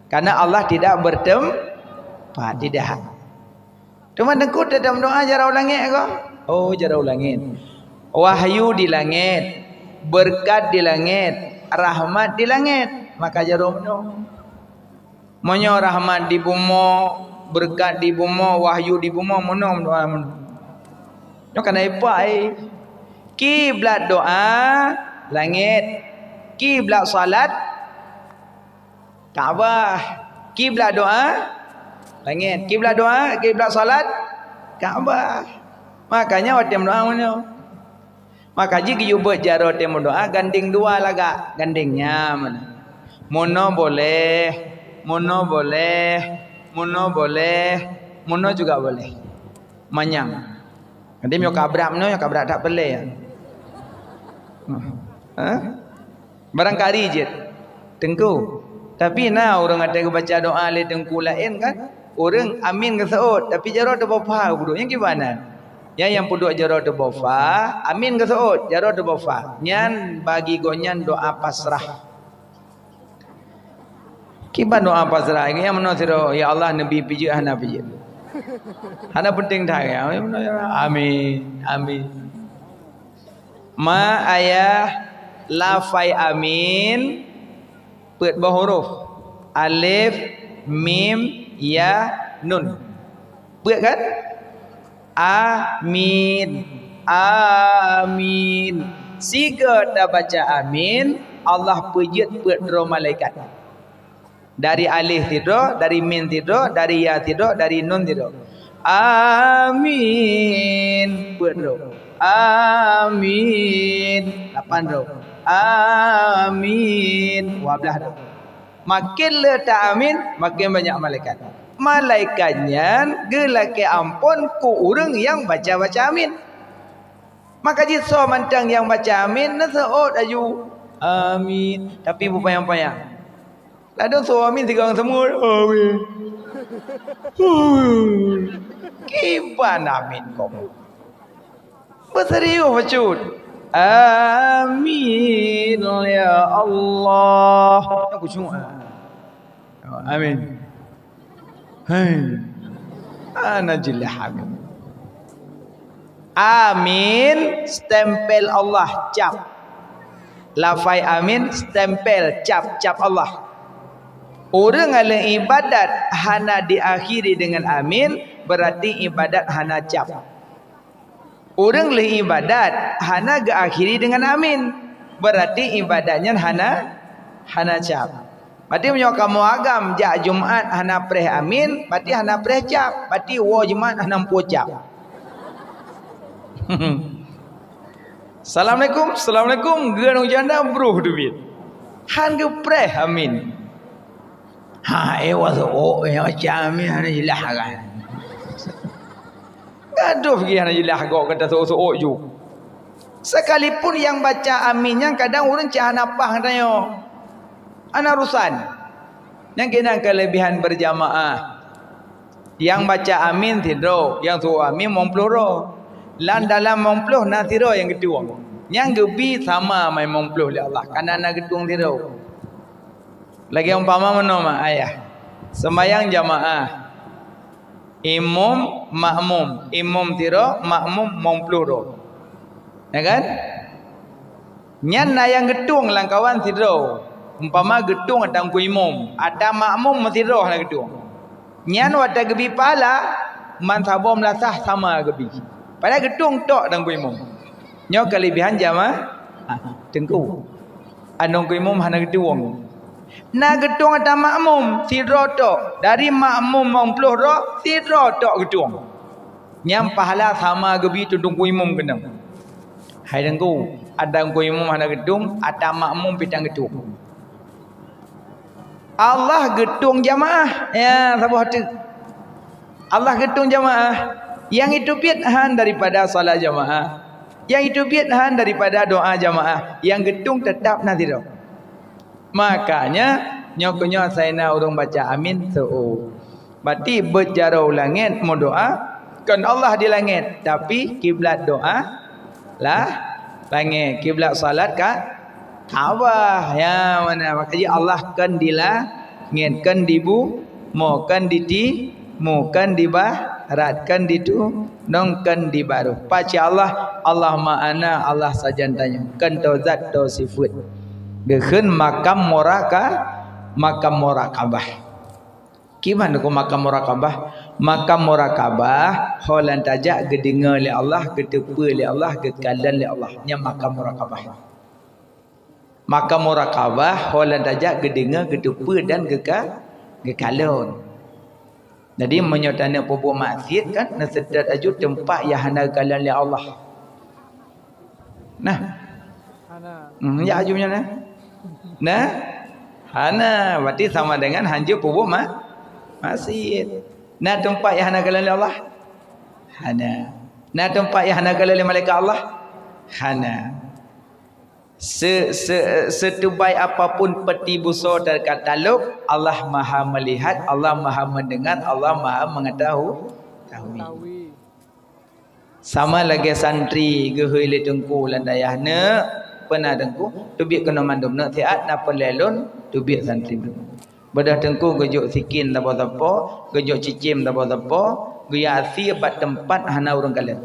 Karena Allah tidak bertempat, tidak. Teuma Teungku, teuma doa jaroe u langét ko? Oh, jaroe u langét. Wahyu di langét, beureukat di langét, rahmat di langét. Maka jaroe meunoe. Meunyoe rahmat di bumoe, beureukat di bumoe, wahyu di bumoe, meunoe meudoa meunoe. Nyoe kana ipak, eh. Kiblat doa, langét. Kiblat salat, Ka'bah. Kiblat doa, langét. Kiblat doa, kiblat salat, Ka'bah. Makanya watée meudoa meunoe. Maka jih geuyue beuet jaroe teuh meudoa gandeng dua lagak, gandeng nyan. Meunoe boleh, meunoe boleh, meunoe boleh, meunoe juga boleh. Manyang. Jadi meunyoe kabrak meunoe, nyoe kabrak that peureulée. Ha? Barangkali jeuet. Teungku. Tapi na ureuëng watée geubaca doa lé teungku laén kan, ureuëng amin geuseuôt, tapi jaroe teuboh pha geuduek. Nyang kiban nan? Nyan nyang peuduek jaroe teuboh pha, amin geuseuôt, jaroe teuboh pha. Nyan bagi gobnyan doa pasrah. Kiban doa pasrah, nyang meunoe sidroe, "Ya Allah, neubi peujeuet hana peujeuet." Hana peunteng that, ya. Amin, amin. Ma ayah lafai amin, peuet boh huruf. Alif, mim, ya, nun. Peuet kan? Amin. Amin. Sigoe tabaca amin, Allah peujeuet peuet droe malaikat. Dari alif sidroe, dari mim sidroe, dari ya sidroe, dari nun sidroe. Amin. Peuet droe. Amin. Lapan droe. Amin. Dua belas droe. Makin le ta amin, makin banyak malaikat. Malaikat nyan geulakée amphon keu ureuëng nyang baca-baca amin. Maka jih soe mantong nyang baca amin, neuseuôt laju. Amin. Tapi beupanyang-panyang. Ladôm soe amin sigoe ngon seumut. Amin. Amin. Kiban amin kong. Beuserius bacut. Amin ya Allah. Aku cuma. Amin. Hai. Ana jeulaih amin. Amin, stempel Allah, cap. Lafai amin, stempel, cap, cap Allah. Ureuëng nyang ibadat hana diakhiri dengan amin, berarti ibadat hana cap. Ureuëng lheueh ibadat hana geuakhiri dengan amin, berarti ibadat nyan hana, hana cap. Berarti meunyoe kamoe agam jak Jumat hana preh amin, berarti hana preh cap, berarti woe Jumat hana muphom cap. Assalamualaikum, assalamualaikum, geunong janda broh teubiet. Han geupreh amin. Ha, eh, wa soe, eh, macam ni hana jeulaih kan. Gadoh pih hana jeulaih gok kata soe-soe ju. Sekalipun nyang baca amin nyan kadang ureuëng cit hana paih geutanyoe. Hana urusan. Nyang keunan keulebihan berjamaah. Nyang baca amin sidroe, nyang soe amin limong ploh droe. Lam dalam limong ploh na sidroe nyang geutueng. Nyang geubi sama limong ploh lé Allah, kana na geutueng sidroe. Lagée umpama meunoe mak ayah. Sembahyang jamaah. Imum, makmum. Imum sidroe, makmum limong ploh droe. Ya kan? Nyan na nyang geutueng lam kawan sidroe. Umpama geutueng ata teungku imum, ata makmum meusidroe hana geutueng. Nyan watée geubi pahala, man saboh meulasah sama geubi. Padahai geutueng tok ata teungku imum. Nyoe keulebihan jamaah teungku. Ata teungku imum hana geutueng. Na geutueng ata makmum sidroe tok. Dari makmum limong ploh droe, sidroe tok geutueng. Nyang pahala sama geubi teungku imum keunong. Hai teungku, ata teungku imum hana geutueng, ata makmum pih tan geutueng. Allah geutueng jamaah, ya saboh teuk. Allah geutueng jamaah. Nyang jiteubiet han daripada salat jamaah. Nyang jiteubiet han daripada doa jamaah. Nyang geutueng teutap na sidroe. Makanya nyoe keunyoe asai na ureuëng baca amin soe. Berarti beuet jaroe u langét meudoa, kon Allah di langét, tapi kiblat doa lah langét, kiblat salat ka Ka'bah. Ya, mana makajih Allah kon di langét, kon di bu-, mo kon di ti-, mo kon di barat, kon di tu, nong kon di baroe. Paci Allah, Allah ma'ana, Allah sajan tanyoe. Kon toe zat toe sifeuet. Geukheun makam muraka-, makam murakabah. Kiban ku makam murakabah? Makam murakabah ho lam tajak geudeungoe lé Allah, geuteupeue lé Allah, geukalon lé Allah. Nyan makam murakabah. Makam murakabah ho lam tajak geudeungoe, geuteupeue dan geuka-, geukalon. Jadi meunyoe taneuk peubuet maksiat kan, neuseutôt aju teumpat nyang hana geukalon lé Allah. Nah. Hana. Hmm, ya aju nyan nah. Nah. Hana, berarti sama dengan hanjeuet peubuet ma-, maksiat. Na teumpat nyang hana geukalon lé Allah? Hana. Na teumpat nyang hana geukalon lé malaikat Allah? Hana. Se-, se-, setubai apapun peti busoe teuka talop, Allah Maha Melihat, Allah Maha Mendengar, Allah Maha Mengetahu-, tahui. Sama lagée santri geuhôi lé teungku lam dayah, "Neuk, peuna teungku, teubiet keunoe mandum, neuk siat na peureulée lôn, teubiet santri mandum." Beudôh teungku geujok sikin sapo-sapo, geujok cicém sapo-sapo, geuyak sie bak teumpat hana ureuëng kalon.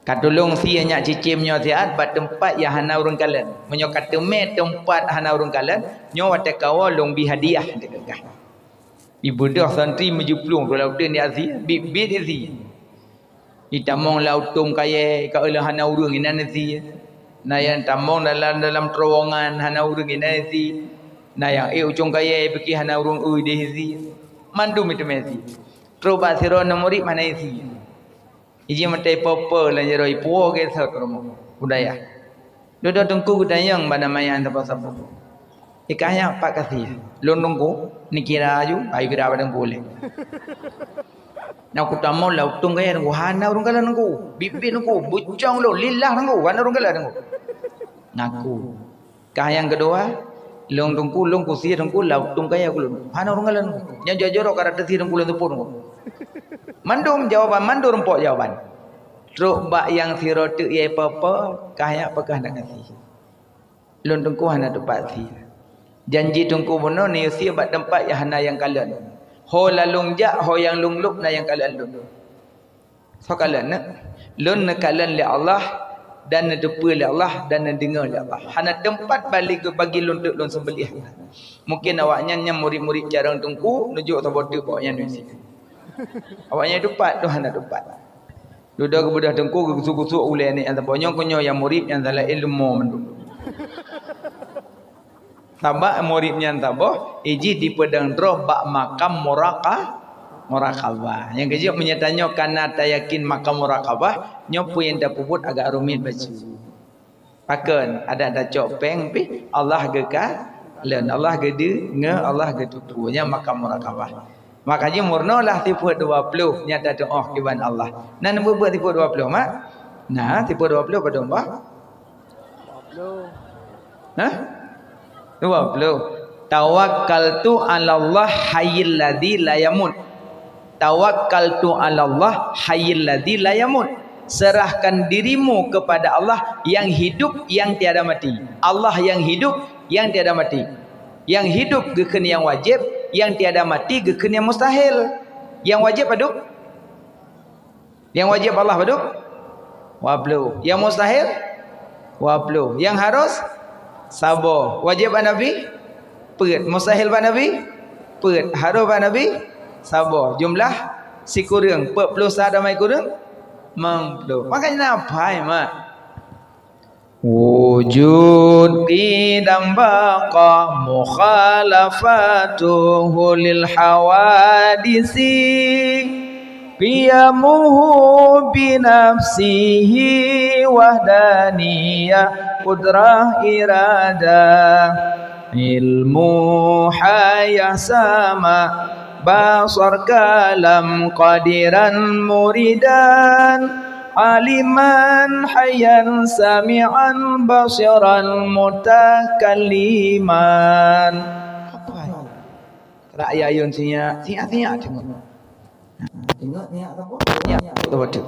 Ka tulông sie nyak cicém nyoe siat bak teumpat nyang hana ureuëng kalon. Meunyoe ka teumé teumpat hana ureuëng kalon, nyoe watée kawoe lôn bi hadiah, teuka. Ibeudôh santri meujiplueng, lautén di asie, biet-biet di sie. Itamong lam utông kayée, ka lheueh hana ureuëng inan di sie. Na nyang tamong dalam, dalam terowongan hana ureuëng inan di sie. Na nyang ék ucông kayée pike hana ureuëng eu di sie. Mandum iteumé sie. Trok bak sidroe aneuk murit hana di sie. Iji meutai popo lam jaroe ipuwoe gét sot rumoh budaya. Dudoe teungku geutanyong bak nama nyan sapo-sapo. Ikah nyak pat ka sie. Lôn teungku, neukira aju, ai kira bak teungku lé. Nyan kutamong lam utông kayée teungku, hana ureuëng kalon teungku. Biet-biet teungku, bucong lôn, lillah teungku, hana ureuëng kalon teungku. Ngaku. Kah nyang keudua, lôn teungku, lôn kusie teungku, lam utông kayée kulôn. Hana ureuëng kalon teungku. Nyan jok-jok ka rata sie teungku lôn teupon teungku. Mandum jawaban, mandum rumpok jawaban. Trok bak nyang sidroe teuk yai po-po, kah nyak peugah na gaséh. Lôn teungku hana teupat sie. Janji teungku bunoe neuyue sie bak teumpat nyang hana nyang kalon. Ho lalong jak, ho nyang lôn lôb na nyang kalon lôn. Soe kalon na? Lôn neukalon lé Allah dan neuteupeue lé Allah dan neudeungoe lé Allah. Hana teumpat bali bagi lôn teuk lôn seumbeuliah. Mungken awaknyan nyan murit-murit carông teungku, neujok saboh teuk bak awaknyan neuyue sie. Awaknyan teupat, Tuhan na teupat. Dudoe geubeudôh teungku geukusok-kusok ulée nyan saboh, nyoe keuh nyoe nyang murit nyang salah ilmu mandum. Sabab murit nyan saboh, ijih dipeudong droe bak makam muraka-, murakabah. Nyang keujeuet meunyoe tanyoe kana tayakin makam murakabah, nyoe peue nyang tapeubuet agak rumit bacut. Pakon, adak tacok péng pih, Allah geukalon, Allah geudeungoe, Allah geuteupeue. Nyan makam murakabah. Makajih meurunoe lah sifeuet dua ploh nyang tatu'oh kiban Allah. Na neubeuet-beuet sifeuet dua ploh, mak? Na sifeuet dua ploh padum bah? Hah? Dua ploh. Tawakkaltu 'alallah hayyil ladzi la yamut. Tawakkaltu 'alallah hayyil ladzi la yamut. Serahkan dirimu kepada Allah yang hidup, yang tiada mati. Allah yang hidup, yang tiada mati. Yang hidup geukheun nyang wajéb, yang tiada mati geukheun nyang mustahil. Nyang wajéb padum? Nyang wajéb Allah padum? Dua ploh. Nyang mustahil? Dua ploh. Nyang harus? Saboh. Wajéb bak Nabi? Peuet. Mustahil bak Nabi? Peuet. Harus bak Nabi? Saboh. Jumlah sikureueng. Peuet ploh sa damai kureueng? Limong ploh. Makanya na apai, mak. Wujud, qidam, baqa, mukhalafatuhu lil hawadisi. Qiyamuhu bi nafsihi wahdaniyah, qudrah, iradah, ilmu, hayah, sama, basar, kalam, qadiran, muridan, aliman, hayyan, sami'an, basiran, mutakalliman. Apa? Rakyat ayun sinyak, sinyak-sinyak tengok. Tengok sinyak apa? Sinyak tu betul.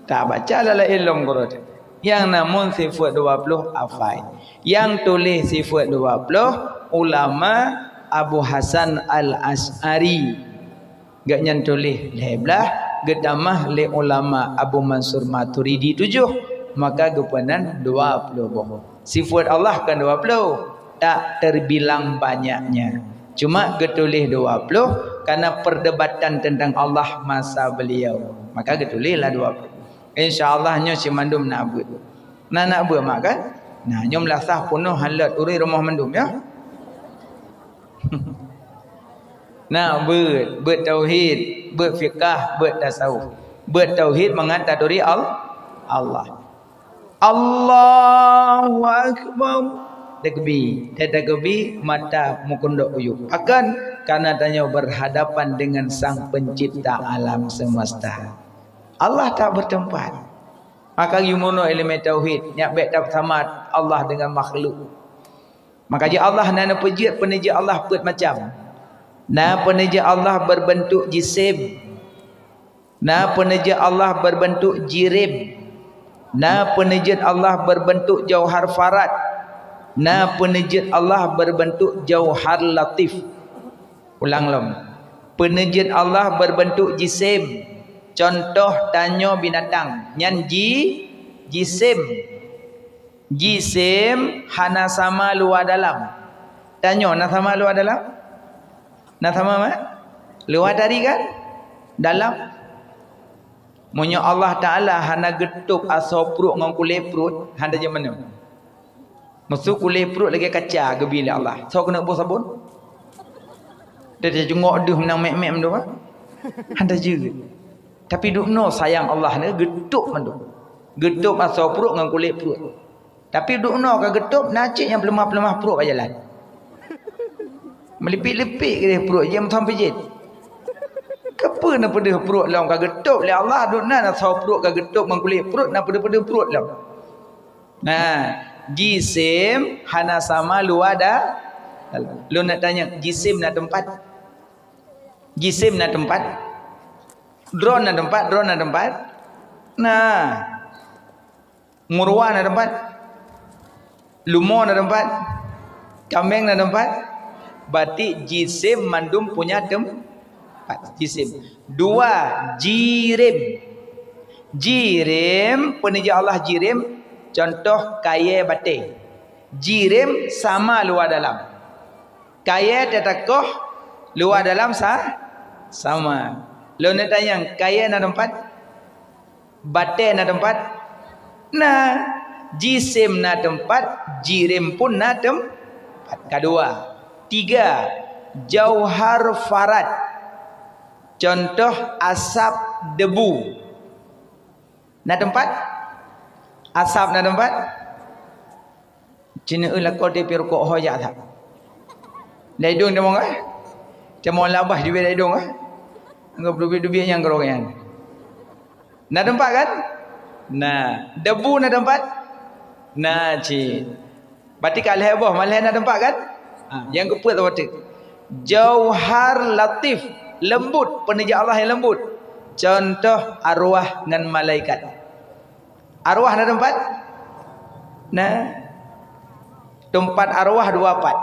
Tak baca lah lain lom guru tu. Yang namun sifat dua puluh hafai. Yang tulis sifat dua puluh ulama Abu Hasan Al-Asy'ari. Gobnyan tuléh lhèe blaih, geutamah lé ulama Abu Mansur Maturidi tujoh, maka geupeunan dua ploh boh. Sifeut Allah kon dua ploh, tak terbilang banyaknya. Cuma geutuléh dua ploh karena perdebatan tentang Allah masa beliau. Maka geutuléh lah dua ploh. Insya Allah nyoe cit mandum na beuet. Na, na beuet mak kan? Nah, nyoe meulasah peunoh han lôt ureueng rumoh mandum ya. Na beuet, beuet tauhid, beuet fiqah, beuet tasawuf. Beuet tauhid mangat taturi Al-, Allah. Allahu Akbar. Takbir. Dak takbir, mata meukundok u yup. Pakon? Karena tanyoe berhadapan dengan Sang Pencipta alam semesta. Allah tak bertempat. Maka geumono ileumèe tauhid, nyak bèk tasama Allah dengan makhluk. Maka jih Allah na neupeujeuet, peuneujeuet Allah peuet macam. Na peuneujeuet Allah berbentuk jisim. Na peuneujeuet Allah berbentuk jirim. Na peuneujeuet Allah berbentuk jauhar farad. Na peuneujeuet Allah berbentuk jauhar latif. Ulang lom. Peuneujeuet Allah berbentuk jisim. Contoh tanyoe binatang. Nyan ji-, jisim. Jisim hana sama luwa dalam. Tanyoe na sama luwa dalam? Na sama, mak? Luwa tadi kan? Dalam. Meunyoe Allah Taala hana geutôb asoe pruet ngon kulét pruet, hana jeuet meunoe. Meuseu kulét pruet lagèe kaca geubi lé Allah. Soe keuneuk boh sabon? Dah tajungok deuh meunang mèk-mèk meudoe. Hana jeuet. Tapi dubnoe sayang Allah ni geutôb mandum. Geutôb asoe pruet ngon kulét pruet. Tapi dubnoe ka geutôb, na cit nyang peuleumah-peuleumah pruet bak jalan. Meulipit-lipit keudeh pruet, jeuet meuthôn peujiet. Keupeue neupeudeuh pruet lom ka geutôb lé Allah, dubnoe na soe pruet ka geutôb ngon kulét pruet, na peudeuh-peudeuh pruet lom. Nah, jisim hana sama luwa da-, lôn nak tanya, jisim na teumpat? Jisim na teumpat? Droen na teumpat, droen na teumpat. Nah. Murwa na teumpat. Lumo na teumpat. Kameng na teumpat. Berarti jisim mandum punya teumpat. Jisim. Dua, jirim. Jirim, peunijak Allah jirim, contoh kayèe batèe. Jirim sama luwa dalam. Kayèe tatakoh luwa dalam sa-, sama. Lôn tanyong, kayèe na teumpat? Batèe na teumpat? Na. Jisim na teumpat, jirim pun na teumpat. Kadua. Tiga, jauhar farad. Contoh asap debu. Na teumpat? Asap na teumpat? Cina eu lakoe di pirukok ho jak that. Dak idong teumo kan? Teumo labah jubé dak idong kan? Enggak dubiet-dubiet nyang keurong nyan. Na teumpat kan? Na. Debu na teumpat? Na cit. Berarti ka lhèe boh, malhèe na teumpat kan? Ha, nyang keupeuet saboh teuk. Jauhar latif, lembut, peunijak Allah nyang lembut. Contoh arwah ngon malaikat. Arwah na teumpat? Na. Teumpat arwah dua pat.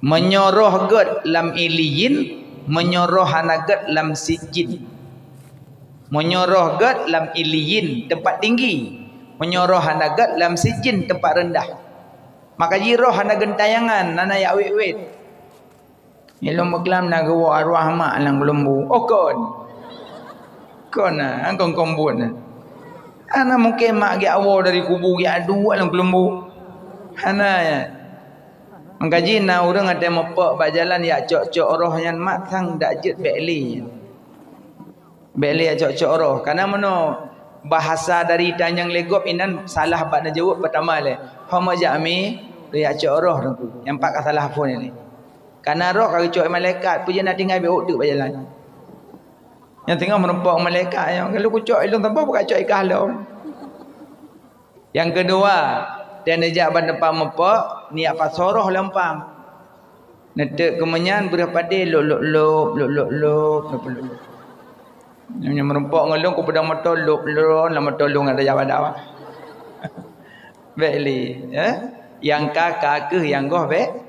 Meunyoe roh gèt lam Iliyin, meunyoe roh hana gèt lam Sijjin. Meunyoe roh gèt lam Iliyin, teumpat tinggi. Meunyoe roh hana gèt lam Sijjin, teumpat reundah. Maka jih roh hana geuntayangan, hana jak wét-wét. Ilôn meuklam na geuwoe arwah mak lam keulumbu. Oh, kon. Kon na, kon-kon buet na. Hana mungken mak geujak woe dari kubu geujak duek lam keulumbu. Hana, ya. Maka jih na ureueng watèe meupok bak jalan jak cok-cok roh nyan mak sang dak jeuet bèk lé. Bèk lé jak cok-cok roh. Karena meunoe bahasa dari tanyong lé gob inan salah bak neujaweueb peutama lé. Ho meujak mi, jak cok roh teungku. Nyang pat ka salah phon nyan lé. Karena roh ka geucok malaikat, peue jih na tinggai bèk ôk teuk bak jalan. Nyang teungoh meurumpok malaikat nyan, ka lheueh kucok ilôn saboh, buka cok ikah lom. Nyang keudua, dan neujak bak teumpat meupok, neujak pasoe roh leumpang. Neuteuk keumeunyan breuh padé lôb-lôb-lôb, lôb-lôb-lôb, lôb-lôb-lôb. Nyang meurumpok ngon lôn kupeudong moto lôb lôn, lam moto lôn ada jawaban dawa. Bèk lé, eh? Nyang ka, ka keuh nyang goh bèk.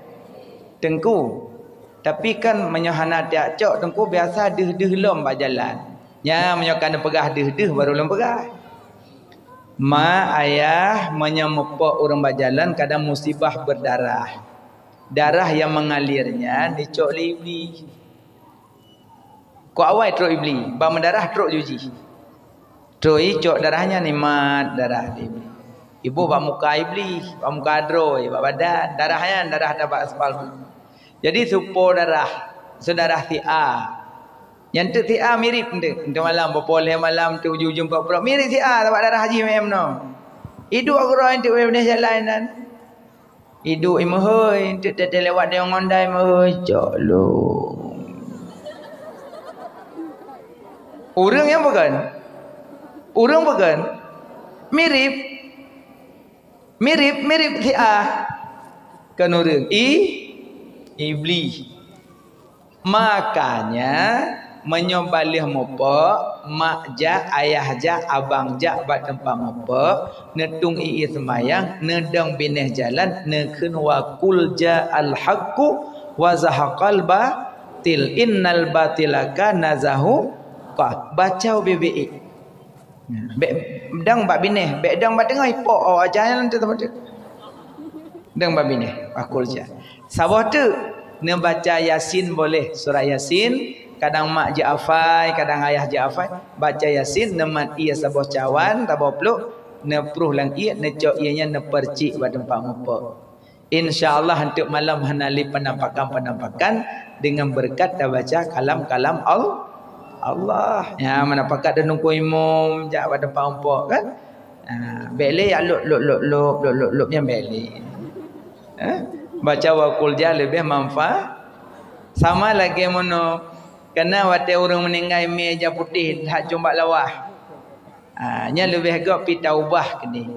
Teungku. Tapi kan meunyoe hana tajak cok teungku biasa deuh-deuh lom bak jalan. Nya meunyoe ka neupeugah deuh-deuh baru lôn peugah. Ma, ayah, meunyoe meupok ureueng bak jalan kadang musibah berdarah. Darah yang mengalir nyan dicok lé Iblih. Kok awai trok Iblih, bak meudarah trok ju jih. Trok icok darah nyan imat darah Iblih. Iboh bak muka Iblih, bak muka droe, bak badan. Darah nyan darah tabak aspal. Jadi supo darah, sudarah si A. Nyan teuk si A mirip enteuk. Enteuk malam, bak poh lhèe malam teuk ujong-ujong prak-prak. Mirip si A tabak darah jih meu'èn meunoe. Iduek keudroe enteuk bak binéh jalan nyan. Iduek imeuhôi, enteuk teuh lewat deungon ondai meuhôi, cok lôn. Ureueng nyang peugah? Ureueng peugah? Mirip. Mirip, mirip si A. Kon ureueng. I, Iblih. Makanya, meunyoe baleuh meupok, mak jak, ayah jak, abang jak bak teumpat meupok, neutueng ié seumayang, neudong binéh jalan, neukheun wa qul ja'al haqqu wa zahaqal batil, innal batila kana zahuqa. Baca ubé-bé. Bèk dong bak binéh, bèk dong bak teungoh ipok, oh, aja nyan teuh teumpat. Dong bak binéh, wa qul ja. Saboh teuk neubaca Yasin boleh, surat Yasin, kadang mak jeuet hafai, kadang ayah jeuet hafai, baca Yasin, neumat ié saboh cawan, saboh pluek, neupruh lam ié, neucok ié nyan neupeurcik bak teumpat meupok. Insya Allah, untuk malam hana lé penampakan-penampakan dengan berkat tabaca kalam-kalam Al-, Allah. Ya, mana pakat dan nungku imum, jak pada pampok kan? Ha, bèk lé ya lop, lop, lop, lop, lop, lop, lop, nyang bèk lé. Ha? Baca wa qul ja lebih manfaat. Sama lagèe meunoe. Karena watèe ureueng meuninggai mé ija putéh that cumbak lawah. Ha, nyan leubeh gop pi taubah keudéh.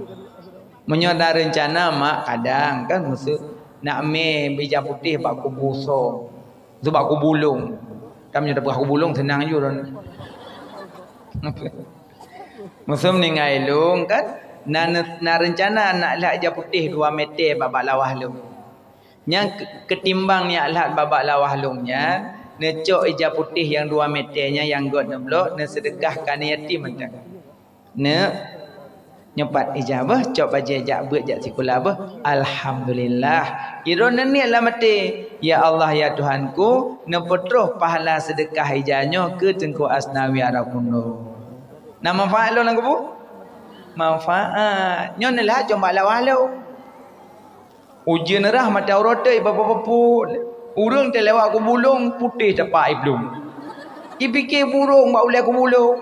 Meunyoe na reuncana mak kadang kan maksud nak mé bija putéh bak kubu so, tu bak kubu lôn. Tam nyoe tapeugah kubulong seunang ju ron. Meuseu meuninggai lôn kan, na, na reuncana nak lhak ija putéh dua meter bak, bak lawah lôn. Nyang ke-, keutimbang neujak lhak bak, bak lawah lôn nyan, neucok ija putéh nyang dua meter nyan nyang gét neublok, neuseudeukah keu aneuk yatim mantong. Neuk, nyoe pat ija beuh, cok bajée jak beuet jak sikula beuh. Alhamdulillah. Idroe neuniet lam até, "Ya Allah, ya Tuhanku, neupeutroh pahala seudeukah ija nyoe keu Teungku Asnawi Arakundo." Na manfaat lôn lam kubu? Manfaat. Nyoe neulah cok bak lawah lôn. Ujeuen rhah mata uroe teuk ibapu-bapu. Ureuëng teulewat kubulong putéh tapak iblong. Ipike burong bak ulée kubulong.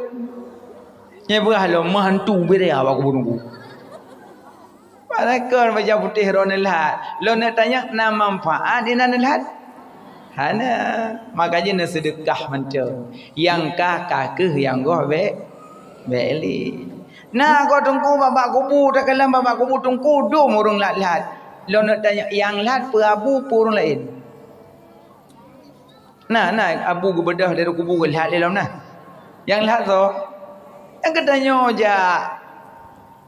Nyan beurah lom meuhantu bidaya bak kubulong. Padahai kon bajang putéh droe neulhat. Lôn neutanyong na manfaat di na neulhat? Hana. Maka jih neuseudeukah mantong. Nyang ka, ka kheueh, nyang goh bék, bék lé. Na goh teungku bak, bak kubu, takalon bak, bak kubu teungku dum ureuëng lhat-lhat. Lôn neutanyong, nyang lhat peue abu peue ureuëng laén? Na, na abu geubeudôh dari kubu geulhat lé lom na. Nyang lhat soe? Nyang geutanyoe jak.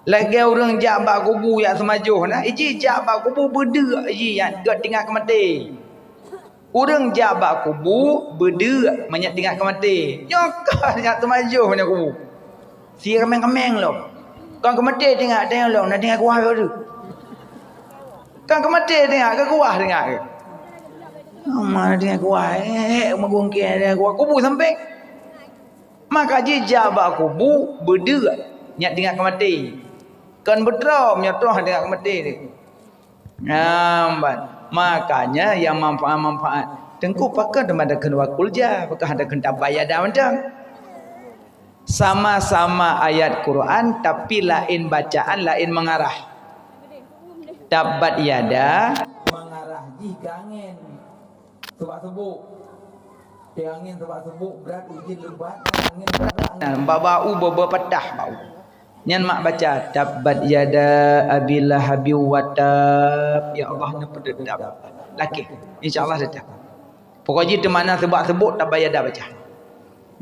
Lagée ureuëng jak bak kubu jak seumajoh na, iji jak bak kubu beudeuk iji jak gét tingat keumaté. Ureuëng jak bak kubu beudeuk meunyo tingat keumaté. Nyoe ka jak seumajoh meunyo kubu. Si kaméng-kaméng lom. Kon keumaté tingat, tanyong lom, na tingat kuah lom tu. Kon keumaté tingat, keu kuah tingat. Mana tingat kuah, eh, eh, meugungkée tingat kuah. Kubu sampéng. Maka jijak bak kubu beudeuk nyang tingat keumaté. Kon beutrom nyoe troh tingat keumaté. Nyan ban. Makanya nyang manfaat-manfaat. Teungku pakon teuma dakheun wakul ja, pakon dakheun tabayada mantong. Sama-sama ayat Quran, tapi laén bacaan, laén mengarah. Tabbat yada. Mengarah jih keu angén. Seubak-seubok. Teuh angén seubak-seubok, brat ujeuen lebat, angén brat. Nah, bak bau beu-beu patah bau. Nyan mak baca, "Tabbat yada Abi Lahabi wa tab." Ya Allah, neupeuteutap. Lakée. Insya Allah teutap. Pokok jih teumana seubak-seubok tabbat yada baca.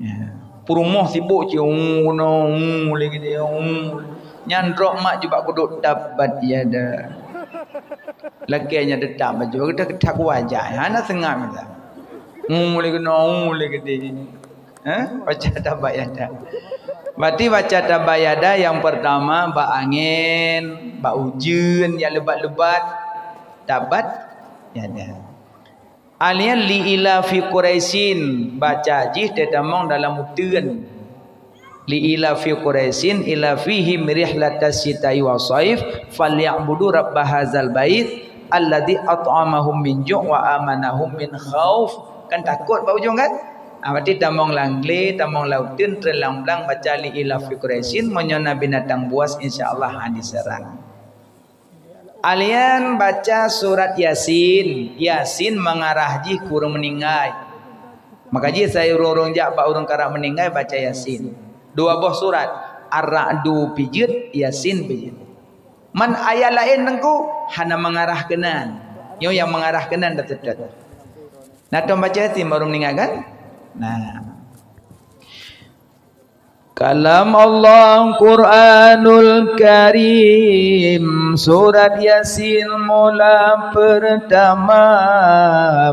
Ya. Peurumoh sibok cit, "Uu, no, uu," lé geude, "Uu." Nyan droe mak jibak kudok, "Tabbat yada." Lakée nyan teutap baca, kita, kita kuaja. Hana seungab kita. "Uu," lé geude, "No, uu," lé geude. Ha? Baca tabbat yada. Berarti baca tabbat yada nyang pertama bak angén, bak ujeuen nyang lebat-lebat. Tabbat yada. Alian li ila fi Quraisyin, baca jih teutamong dalam uteuen. Li ila fi Quraisyin ila fihim rihlatas syita'i was shaif, falyabudu rabb hadzal bait alladzi at'amahum min ju' wa amanahum min khauf. Kan takot bak ujong kan? Ah, berarti tamong lam glé, tamong lam uteuen, treun lam blang, baca li ila fi Quraisyin, meunyoe na binatang buas, insya Allah han jiseurang. Alian baca surat Yasin. Yasin mengarah jih keu ureuëng meuninggai. Maka jih sai ureuëng-ureuëng jak bak ureuëng karab meuninggai baca Yasin. Dua boh surat, Ar-Ra'du pijeuet, Yasin pijeuet. Man ayat laén teungku hana mengarah keunan. Nyoe nyang mengarah keunan dah teutap. Nah, tom baca Yasin baru meuninggai kan? Nah. Kalam Allah Quranul Karim, surat Yasin mula pertama,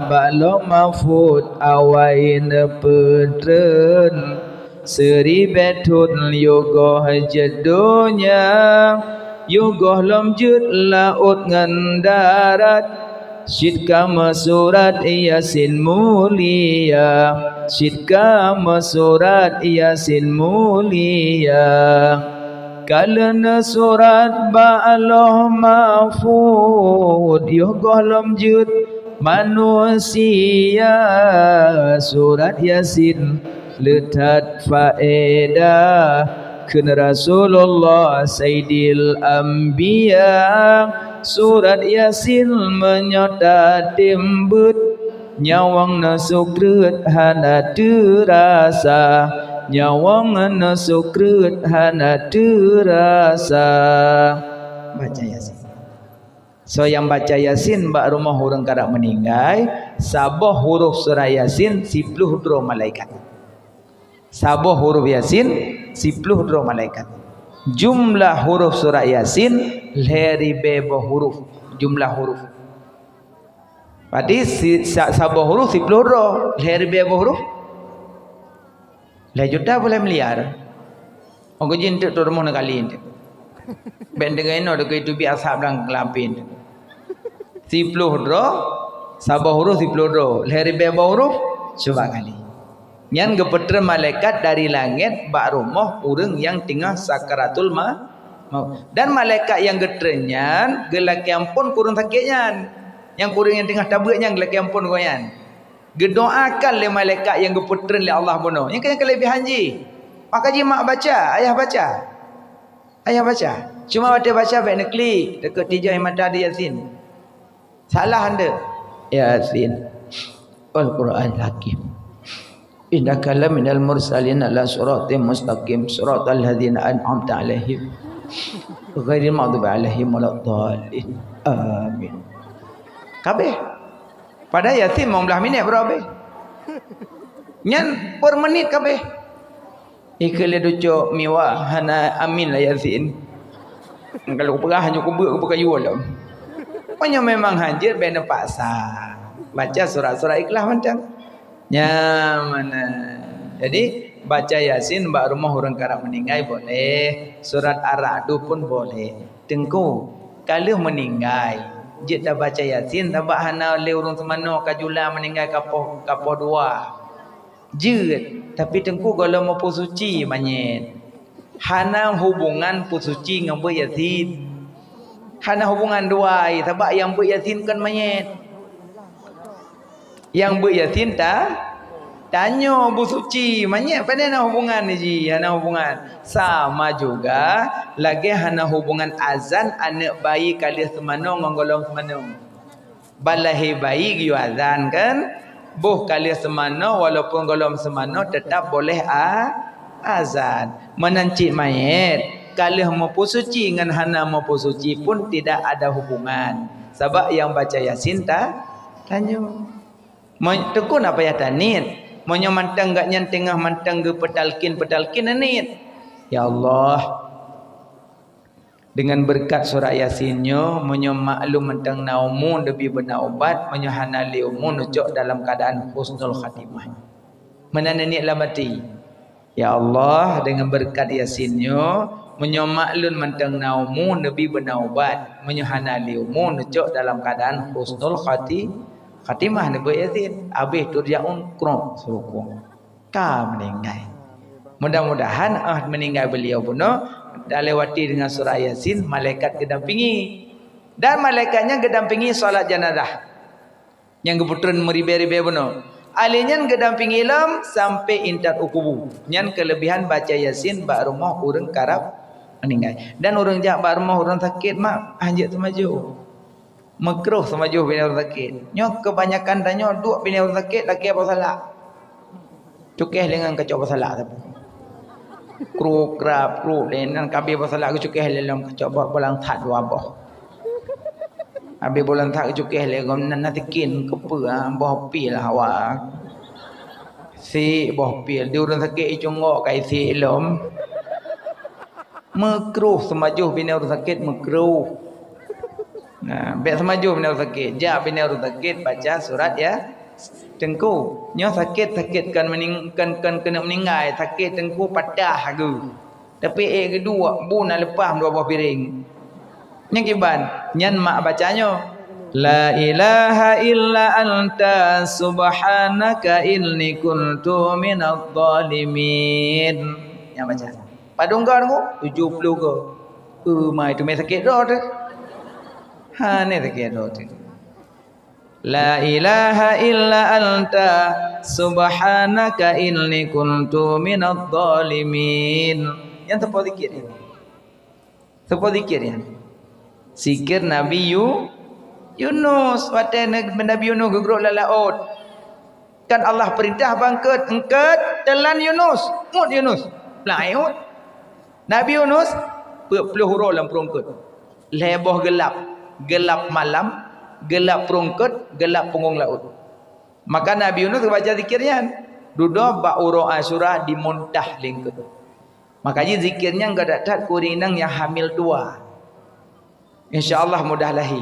bak Lauh Mahfuz awai neupeutrön, seuribée thon yoh goh jeuet donya, yoh goh lom jeuet laôt ngon darat. Cit ka meusurat Yasin mulia, cit ka meusurat Yasin mulia. Ka lheueh neusurat bak Lauh Mahfuz, yoh goh lom jeuet manusia. Surat Yasin le that faedah kheun Rasulullah Saidil Anbiya. Surat Yasin meunyoe tatem beuet, nyawöng neusukreut hana teurasa, nyawöng neusukreut hana teurasa. Baca Yasin. Soe nyang baca Yasin bak rumoh ureuëng karab meuninggai, Saboh huruf surat Yasin siploh droe malaikat. Saboh huruf Yasin siploh droe malaikat. Jumlah huruf surat Yasin lhèe ribèe boh huruf. Jumlah huruf. Berarti si-, sa-, saboh huruf siploh droe, lhèe ribèe boh huruf. Lhèe juta boh lhèe miliar. Maka jih eunteuk tutoe rumoh neukali eunteuk. Bèk deungon inoe deungon teubiet asab lam keulapin. Siploh droe, saboh huruf siploh droe, lhèe ribèe boh huruf, cuba kali. Nyan geupeutreun malaikat dari langèt bak rumoh ureueng nyang teungoh sakaratul ma-, maut. Dan malaikat nyang geutreun nyan geulakèe amphon keu ureueng sakét nyan. Nyang keu ureueng nyang teungoh tabeuet nyan geulakèe amphon keu nyan. Geudoakan lé malaikat nyang geupeutreun lé Allah bunoe. Nyan keuh nyang keuleubèhan jih. Maka jih mak baca, ayah baca. Ayah baca. Cuma watèe baca bèk neuklik, deukot tijai mata di Yasin. Salah eunteuk. Yasin. Wal Qur'anil Hakim. Innaka laminal mursalin ala siratim mustaqim, siratal ladzina an'amta 'alaihim, ghairil maghdubi 'alaihim waladdallin. Amin. Kabeh. Padahai Yasin limong blah minèt baru habéh. Nyan per menit kabeh. Ikeu lé ducok miwa hana amin lah Yasin. Kalau peugah hanya kubeuek, kubeuek kayu lom. Meunyoe memang hanjeuet, bèk neupaksa. Baca surat-surat ikhlas mantong. Nyan meunan. Jadi, baca Yasin bak rumoh ureueng karab meuninggai boleh. Surat Ar-Ra'du pun boleh. Teungku, ka lheueh meuninggai, jeuet tabaca Yasin, sabab hana lé ureueng seumanoe ka jula meuninggai ka poh, ka poh dua. Jeuet, tapi Teungku gohlom meupeusuci manyét. Hana hubungan peusuci ngon beuet Yasin. Hana hubungan dua, sabab nyang beuet Yasin kon manyét. Nyang beuet Yasin ta-, tanyoe beusuci. Manyét pane na hubungan jih, hana hubungan. Sama juga lagèe hana hubungan azan aneuk bayi ka lheueh seumanoe ngon gohlom seumanoe. Ban lahé bayi geuyue azan kan? Boh ka lheueh seumanoe, walaupun gohlom seumanoe, teutap boleh a-, azan. Meunan cit manyét, ka lheueh meupeusuci ngon hana meupeusuci pun tidak ada hubungan. Sabab nyang baca Yasin ta-, tanyoe. Meu-, teukon apa nyang taniet? Meunyoe mantong gobnyan teungoh mantong geupeutalkin-peutalkin, taniet, "Ya Allah, deungon beureukat surat Yasin nyoe, meunyoe mak lôn mantong na umu, neubi beuna ubat, meunyoe hana lé umu, neucok dalam keuadaan husnul khatimah." Meunan taniet lam até. "Ya Allah, deungon beureukat Yasin nyoe, meunyoe mak lôn mantong na umu, neubi beuna ubat, meunyoe hana lé umu, neucok dalam keuadaan husnul khati-, khatimah," neubeuet Yasin. Habéh turjaun, krok, seurukong. Ka meuninggai. Mudah-mudahan, ah, meuninggai beliau bunoe, talewati deungon surat Yasin, malaikat geudampingi. Dan malaikat nyan geudampingi salat janazah. Nyang geupeutreun meuribèe-ribèe bunoe. Ahli nyan geudampingi lom sampoe intat u kubu. Nyan keuleubèhan baca Yasin bak rumoh ureueng karab meuninggai. Dan ureueng jak bak rumoh ureueng sakét mak, hanjeuet seumajoh. Meukruh seumajoh binéh ureueng sakét. Nyoe keubanyakan tanyoe duek binéh ureueng sakét lakèe boh salak. Cukéh lé ngon keucok boh salak saboh. Kruk, krap, kruk lé, nan ka abéh boh salak geucukéh lé lom keucok boh, boh lam that dua boh. Abéh boh lam that geucukéh lé gom nan, nan tikin keupeue, ah, boh pil hawa. Sik boh pil, di ureueng sakét icunggok ka isik lom. Meukruh seumajoh binéh ureueng sakét, meukruh. Nah, bèk seumajoh binéh ureueng sakét. Jak binéh ureueng sakét baca surat ya. Teungku, nyoe sakét, sakét kon meuning-, kon, kon keuneuk meuninggai, sakét teungku patah geuh. Tapi ék geuduek, bu na leupah dua boh piréng. Nyan kiban, nyan mak baca nyoe, "La ilaha illa anta subhanaka inni kuntu minadh dhalimin." Nyan baca. Padum goe teungku? Tujoh ploh goe. Eumai, teumé sakét droe teuh. Ha, nyan sakét droe teuh. "La ilaha illa anta subhanaka inni kuntu minadh dhalimin." Nyan saboh zikir nyan. Saboh zikir nyan. Zikir Nabi Yu-, Yunus. Watèe Nabi Yunus geugrôp lam laôt. Kan Allah peurintah bak eungkôt, "Eungkôt, teulan Yunus, ngut Yunus." Plak, ngut. Nabi Yunus, peuet ploh uroe lam pruet eungkôt. Lhèe boh geulap, geulap malam, geulap pruet eungkôt, geulap punggong laôt. Maka Nabi Yunus geubaca zikir nyan. Dudoe bak uroe Asyura dimuntah lingkeue. Maka jih zikir nyan geudak that keu ureueng inong nyang hamil dua. Insya Allah mudah lahé.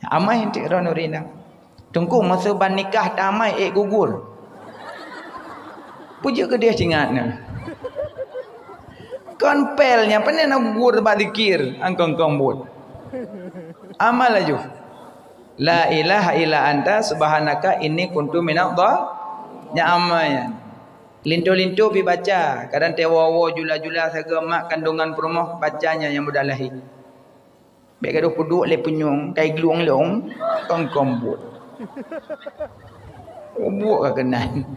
Amai enteuk droeneuh ureueng inong. Teungku, masa ban nikah tamai ék gugur. Peue jeuet keudeh cingat nyoe. Kon pel nyan, pane na gugur bak zikir, angkong-kong buet. Amal laju. La ilaha illa anta subhanaka inni kuntu minadh dha-, nyan amal nyan. Linto-linto pi baca, kadang teuwoe-woe jula-jula sagoe mak kandungan peurumoh baca nyan nyang mudah lahé. Bék gadoh peuduek lé punyueng, kai glueng lông, kongkong buet. Buet ka keunan.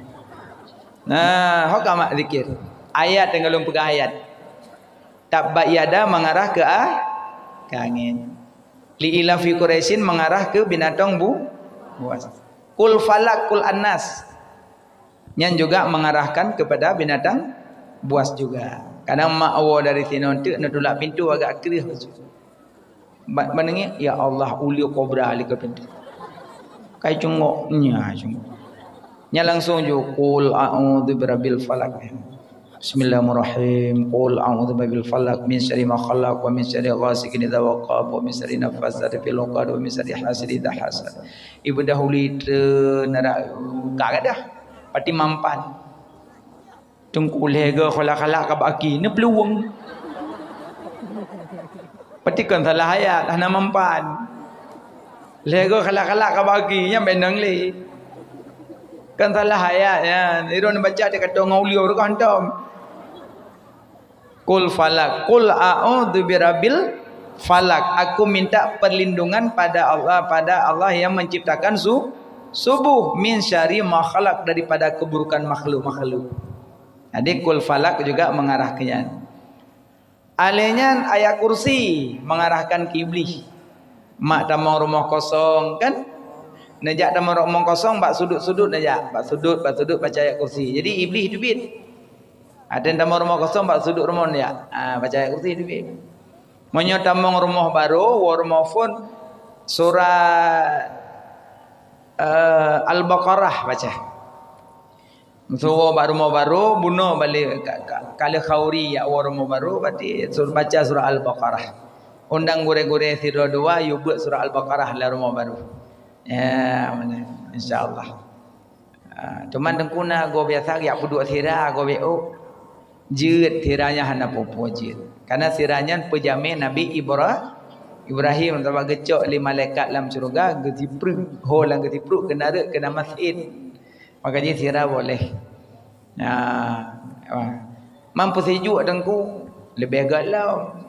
Nah, ho ka mak zikir. Ayat nyang lôn peugah ayat. Tabbat yada mengarah ke a-, ke angin. Li ilafi Quraisyin mengarah ke binatang bu-, buas. Kul falak, kul annas. Nyan juga mengarahkan kepada binatang buas juga. Kadang mak woe dari sinoe teuk neutulak pintoe agak kreueh. Ba-, banengi, "Ya Allah, uleue kobra likot pintoe." Kai cungok, nya cungok. Nya langsung ju, "Qul a'udzu birabbil falaq." Bismillahirrahmanirrahim. "Qul a'udzu birabbil falaq, min syarri ma khalaq, wa min syarri ghasiqin idza waqab, wa min syarri nafasati fil 'uqad, wa min syarri hasidin idza hasad." Ibu dahulu treun nara ka gadah. Pati mampan. Teungku lhèe goe khalak-khalak ka bak aki, neupeuluweueng. Pati kon salah ayat, hana mampan. Lhèe goe khalak-khalak ka bak aki, nyan benang lé. Kon salah ayat nyan. Iron baca di katong ngon ulieu rukah hantom. Qul falak, qul a'udzu birabbil falak. Aku minta perlindungan pada Allah, pada Allah yang menciptakan su-, subuh, min syarri ma khalaq, daripada keburukan makhluk-makhluk. Jadi, kul falak juga mengarah ke nyan. Alé nyan ayat kursi mengarahkan ke Iblih. Mak tamong rumoh kosong, kan? Neujak tamong rumoh kosong, bak sudut-sudut neujak. Bak sudut, bak sudut baca ayat kursi. Jadi, Iblih teubiet. Ada tamong rumoh kosong, bak sudut rumoh neujak. Ah, baca ayat kursi teubiet. Meunyoe tamong rumoh barô, woe rumoh phôn, surah, eh, Al-Baqarah baca. Meusuwoe bak rumoh barô, bunoe balek ka, ka, ka lheueh khauri jak woe rumoh barô, berarti sur-, baca surah Al-Baqarah. Undang gurée-gurée sidroe dua, yue beuet surah Al-Baqarah lam rumoh barô. Ya, beuna. Insya Allah. Ah, cuman teungku na goe biasa jak peuduek sira, goe bék ôk. Jeuet sira nyan hana peue-peue jeuet. Karena sira nyan peujamé Nabi Ibra-, Ibrahim, sabab geucok lé malaikat lam syeuruga, geusipreuek, ho lam geusipreuek, keunan rhot, keunan masén. Maka jih sira boleh. Nah, wah. Man peusijuek teungku, leubeh gét lom.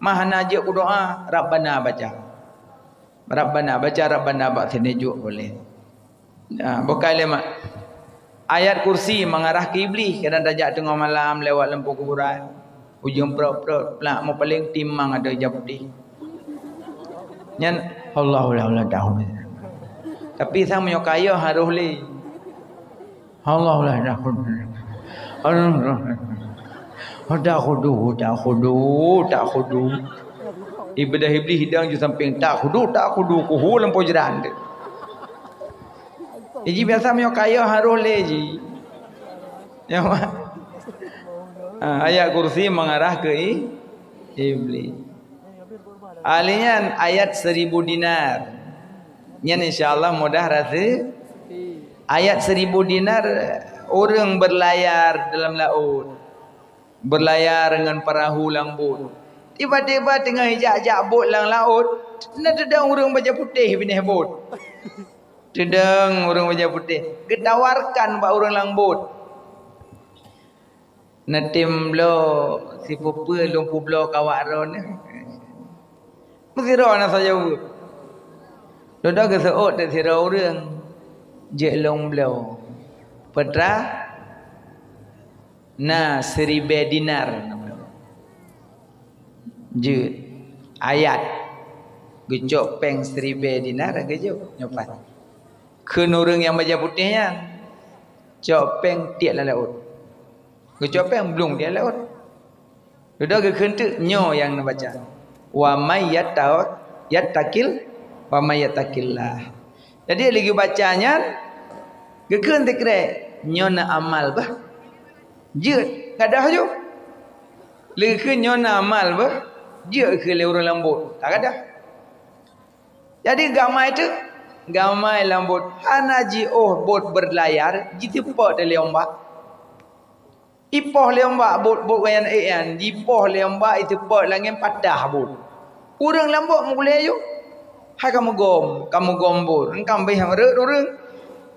Man hana jeuet kudoa, Rabbana baca. Rabbana, baca Rabbana bak sijuek boleh. Nah, bukai lé mak. Ayat kursi mengarah ke Iblih, kadang tajak teungoh malam lewat lam kuburan. Ujong prot-prot, plak, meupaléng timang ada ija putéh. Nyan, Allahu la ilaha illa huwa. Tapi sang meunyoe kayôh harôh lé. Allahu la ilaha illa huwa. Takhudu, takhudu, takhudu. Ibadah Iblih hidang ju sampéng, takhudu, takhudu, kuhu lam pojeran tu. Jadi biasa meunyoe kayôh harôh lé ji. Ya, Mak. Ha, ayat kursi mengarah ke i-, Iblih. Alé nyan ayat seribu dinar. Nyan insya Allah mudah rasa. Ayat seribu dinar, ureuëng berlayar dalam laut. Berlayar ngon perahu lam bot. Tiba-tiba teungoh ijak-jak bot lam laut, na teudong ureuëng bajée putéh binéh bot. Teudong ureuëng bajée putéh, geutawarkan bak ureuëng lam bot. Neutem bloe sipeue-peue lôn peubloe keu awak droeneuh. Meusidroe na saja ureuëng. Dudoe geuseuôt teuk sidroe ureuëng jeuet lôn bloe. Peue teuma? Na siribée dinar. Jeuet. Ayat. Geucok péng siribée dinar geujok nyoe pat. Kheun ureuëng nyang bajée putéh nyan, cok péng tiek lam laôt. Geucok péng blong tiek lam laôt. Dudoe geukheun teuk nyoe nyang neubaca. Wa may yatta-, yattaqil, wa may yattaqillah. Jadi lagi baca nyan, Geukheun sikrek, "Nyoe na amal bah. Jeuet, gadôh ju." Lé geukheun, "Nyoe na amal bah. Jeuet," kheun lé ureuëng lam bot. Ka gadôh. Jadi gamai teuk, gamai lam bot hana jiôh bot beurlayar, jiteupok lé umbak. Ipoh lé umbak bot, bot nyan ék nyan, jipoh lé umbak, jiteupok langét, patah bot. Ureuëng lam bot meugulée ju. Hai ka meugom, ka meugom bot. Engkam béh rhot ureuëng.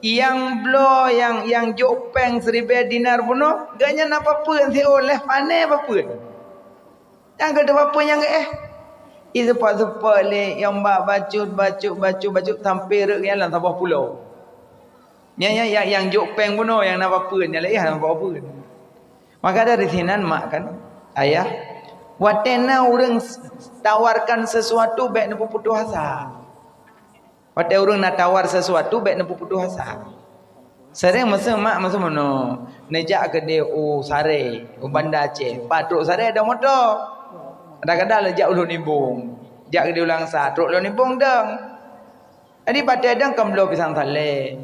Nyang bloe, nyang, nyang jok péng siribée dinar bunoe, gobnyan na papeuen siôn lheueh pané papeuen. Nyang keudua peue nyang éh? Iseupak-seupak lé nyang bak bacut, bacut, bacut, bacut sampoe rhot nyan lam saboh pulo. Nyan, nyan, nyang, nyang jok péng bunoe nyang na papeuen, nyang laén hana papeuen. Maka dari sinan mak kan, ayah, watée na ureuëng tawarkan sesuatu bék neupeuputoh asa. Watée ureuëng na tawar sesuatu bék neupeuputoh asa. Sering masa mak masa meunoe, neujak keudeh u Saré, u Banda Aceh. Pat trok Saré ada moto. Kadang-kadang lé jak Ulôn Ibong, jak keudeh u Langsa, trok Ulôn Ibong dong. Jadi patéh dong kan bloe pisang salé.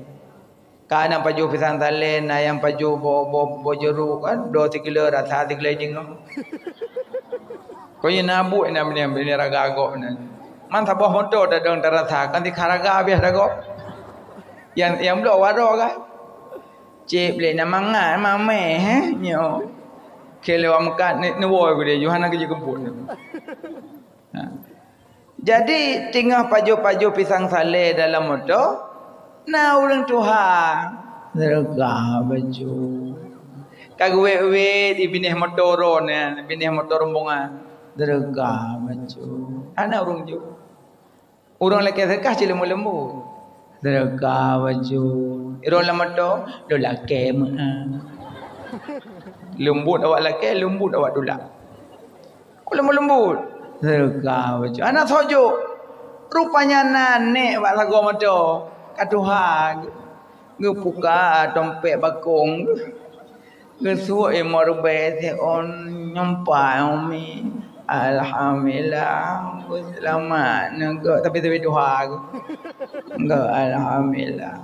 Ka na pajoh pisang salé, na nyang pajoh boh, boh, boh jeruk kan, bloe sikilo rasa sikilo jingong. Kok nyan na buet na bini, bini raga gob nyan. Man saboh moto tadong tarasa, kan tikha raga habéh ragob. Nyang, nyang bloe waroe kan. Cék blé na mangat mamé, hé, nyoe. Keu lewat meukat ni, ni woe geude, Yohana keujeuet keumpot. Ha. Jadi, teungoh pajoh-pajoh pisang salé dalam moto, na ureuëng tuha. Seudeukah bacut. Ka geuwét-wét, di binéh moto droeneuh, binéh moto rombongan. Seudeukah bacut. Hana ureuëng jok. Ureuëng lakée seudeukah cit leumbot-leumbot. Seudeukah bacut. Droe lam moto, lôn lakée meu'ah. Leumbot awak lakée, leumbot awak tulak. Kok leumbot-leumbot? Seudeukah bacut. Hana soe jok. Rupanya na nék bak sagoe moto. Ka tuha. Geupuka tompék bakong. Geusuek imoe rubée siôn nyumpah umi. Alhamdulillah, geuseulamat neuh geuh, tapi-tapi tuha geuh. Geuh alhamdulillah.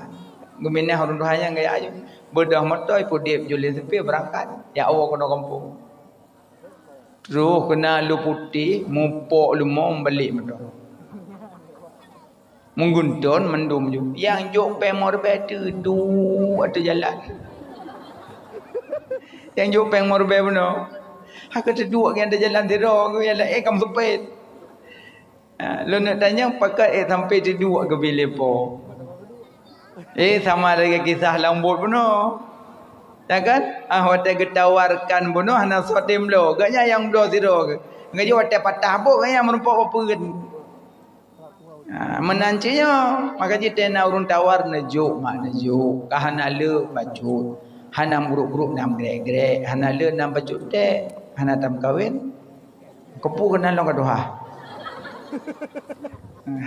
Geuminah ureuëng tuha nyan gaya aju. Beudôh moto, ipeudieb juli seupie beurangkat. Ya Allah, keunoe gampông. Troh keunan lôn putéh, mupok leumo, balek mantong. Meugunton mandum ju. Nyang jok péng meuribée teuduek ateueh jalan. Nyang jok péng meuribée bunoe. Hana teuduek nyang ateueh jalan sidroe, nyang laén ka meuseumpét. Ha, lôn neuk tanyong, pakon ék sampoe teuduek keu biléh po? Eh, sama lagée kisah lam bot bunoe. Ya kan? Ah, watée geutawarkan bunoe hana soe tem bloe. Gobnyan nyang bloe sidroe. Ngeujok watée patah bot, gobnyan meurumpok peue. Ha, meunan cit nyoe. Maka jiteuh na ureuëng tawar neujok, mak neujok. Ka hana le bacut. Hana meugrok-grok nam grek-grek. Hana le nam bacut tek. Hana tameukawen. Keupeue keunan lôn ka tuha?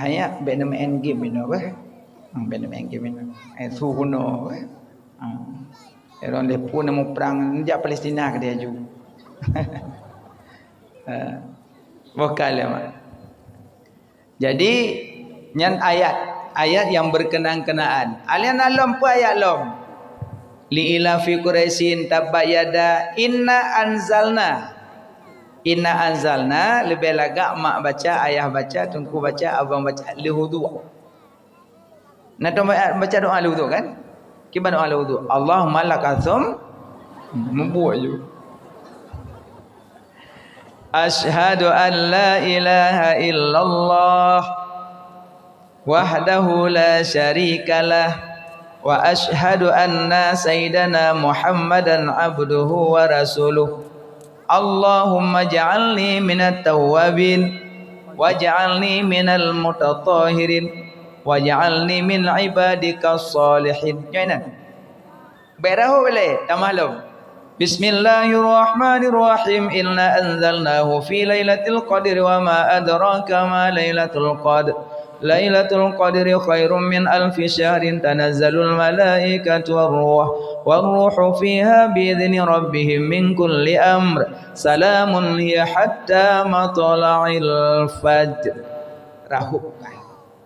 Hanya bék neumeu'en game inoe beh. Hmm, bék neumeu'en game inoe. Eh, su bunoe beh. Hmm. Erong lé pun nemu perang jak Palestina ke dia ju. Eh, bukan lé mak. Jadi, nyan ayat, ayat nyang berkenaan-kenaan. Alian alom pun ayat lom. Li ila fi Quraisyin tabbat yada inna anzalna. Inna anzalna leubeh lagak mak baca, ayah baca, teungku baca, abang baca leuh udhu. Na tom baca doa leuh udhu kan? Kiban doa leuh udhu. Allahumma lakasum mubuek ju. Asyhadu an la ilaha illallah wahdahu la syarikalah, wa asyhadu anna sayyidana Muhammadan abduhu wa rasuluh. Allahumma ja'alni minat tawwabin, waj'alni minal mutatahhirin, waj'alni min ibadikas shalihin. Nyoe na. Bék rahu lé, tamah lom. Bismillahirrahmanirrahim. Inna anzalnahu fi lailatul qadri wa ma adraka ma lailatul qadr. Lailatul qadri khairum min alfi syahrin, tanazzalul malaikatu war ruh, war ruhu fiha bi idzni rabbihim min kulli amr. Salamun hiya hatta matla'il fajr. Rahu.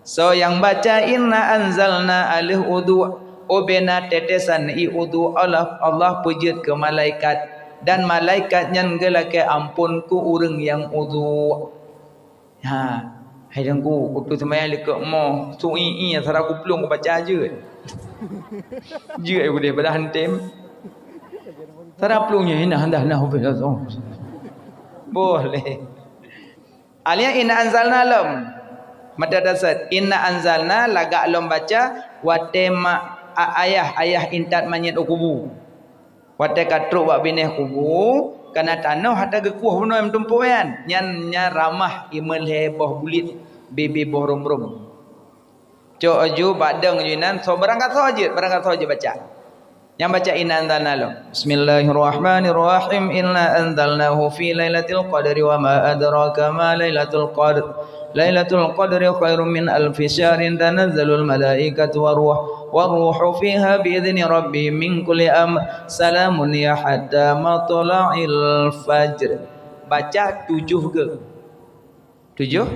So nyang baca inna anzalna aleuh udhu Ubena tetesan ié udhu Allah, Allah peujeuet keu malaikat, dan malaikat nyan geulakée amphon keu ureuëng nyang udhu. Ha, hai Teungku, kutu seumayang likot mo, su i-i, sara kuplueng kubaca jeuet. Jeuet ai udeh padahai tem. Sara plueng nyan, nah, nah, nah, boleh. Alia inna anzalna lom. Mata dasar, inna anzalna lagak lom baca, watée ma-, a-, ayah, ayah intat manyét u kubu. Watée ka trok bak binéh kubu, kana tanoh hata geukueh bunoe meutumpôi nyan. Nyan, nyan ramah imeulhée boh bulit, bibi boh rom-rom. Cok aju bak deueng aju inan, so barangkasoe jeuet, barangkasoe jeuet baca. Nyang baca inna anzalna lom. Bismillahirrahmanirrahim. Inna anzalnahu fi lailatul qadri wa ma adraka ma lailatul qadr. Lailatul qadri khairum min alfi syahrin, tanazzalul malaikatu war ruh, war ruhu fiha bi idzni rabbihim min kulli amr. Salamun hiya hatta matla'il fajr. Baca tujoh geuh. Tujoh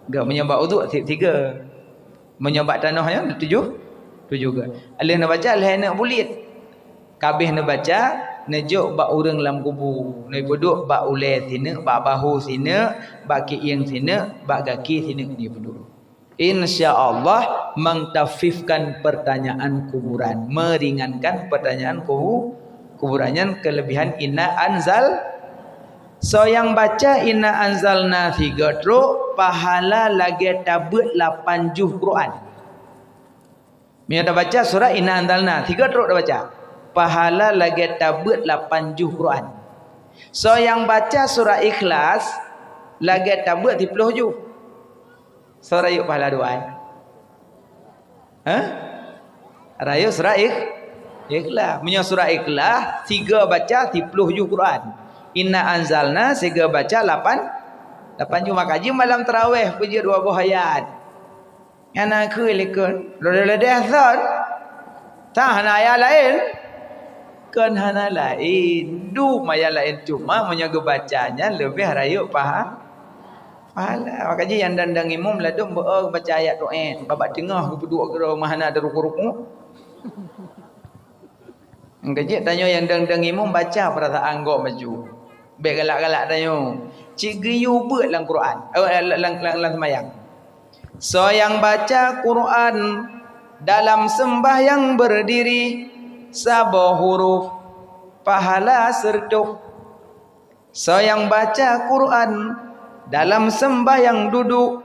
geuh. Meunyoe bak uduk, si-, sigoe. Meunyoe bak tanoh nyan, tujoh, tujoh geuh. Lheueh neubaca, lhée neuk buliet. Kabeh neubaca, neujok bak ureuëng lam kubu. Neupeuduek bak ulée sineuk, bak bahu sineuk, bak kieng sineuk, bak gaki sineuk neupeuduek. Insya Allah, mengkhafifkan pertanyaan kuburan, meringankan pertanyaan kubu-, kuburan. Nyan kelebihan inna anzal. Soe nyang baca inna anzalna sigoe trok, pahala lagée tabeuet lapan juh Quran. Meunyoe tabaca surat inna anzalna sigoe trok tabaca, pahala lagée tabeuet lapan juh Quran. Soe nyang baca surat Ikhlas lagée tabeuet siplôh juh. Soe rayeuk pahala dua ai? Hah? Rayeuk surat Ikh-, Ikhlas. Meunyoe surat Ikhlas, sigoe baca siplôh juh Quran. Inna anzalna sigoe baca lapan, lapan juh. Maka jih malam taraweh peujeuet dua boh ayat. Nyan na keu likot. Lodeh-lodeh thon. Tah hana ayat laén. Kon hana laén. Dum ayat laén, cuma meunyoe geubaca nyan leubeh rayeuk paha-, pahala. Maka jih nyang dang-dang imum ladôm beu baca ayat doa. Babak teungoh geupeuduek keudroe meuhana ada ruku-ruku. Engkajik tanyoe nyang dang-dang imum baca perasaan gob maju. Bék galak-galak tanyoe. Cit geuyue beuet lam Quran, eh, lam, lam, lam, lam sembahyang. Soe nyang baca Quran dalam sembahyang berdiri, saboh huruf pahala seureutôh. Soe nyang baca Quran dalam sembahyang duduk,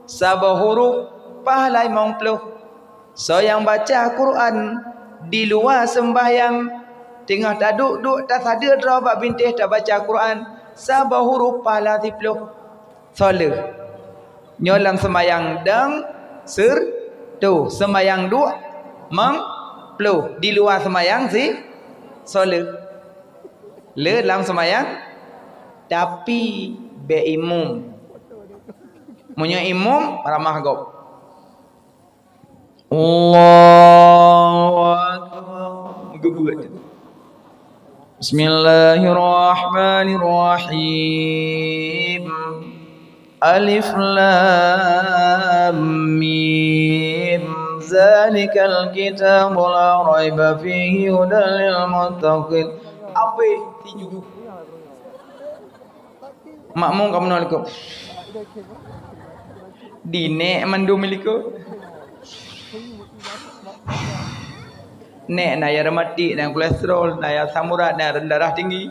saboh huruf pahala limong ploh. Soe nyang baca Quran di luwa sembahyang, teungoh taduek-duek tasadeue droe bak bintéh tabaca Quran, saboh huruf pahala siploh. Soe lheueh? Nyoe lam seumayang dang seureutôh, seumayang duek limong ploh, di luwa seumayang si soe lheueh? Le lam seumayang, tapi bék imum. Meunyoe imum, ramah gob. Allahu Akbar. Geubeuet. Bismillahirrahmanirrahim. Alif Lam Mim. Zalikal kitabu la raiba fihi hudan lil muttaqin. Habéh tinju. Makmum ka meunoe likot. Dinek mandum likot. Nek na nyang rematik, na nyang kolesterol, na nyang asam urat, na nyang darah tinggi.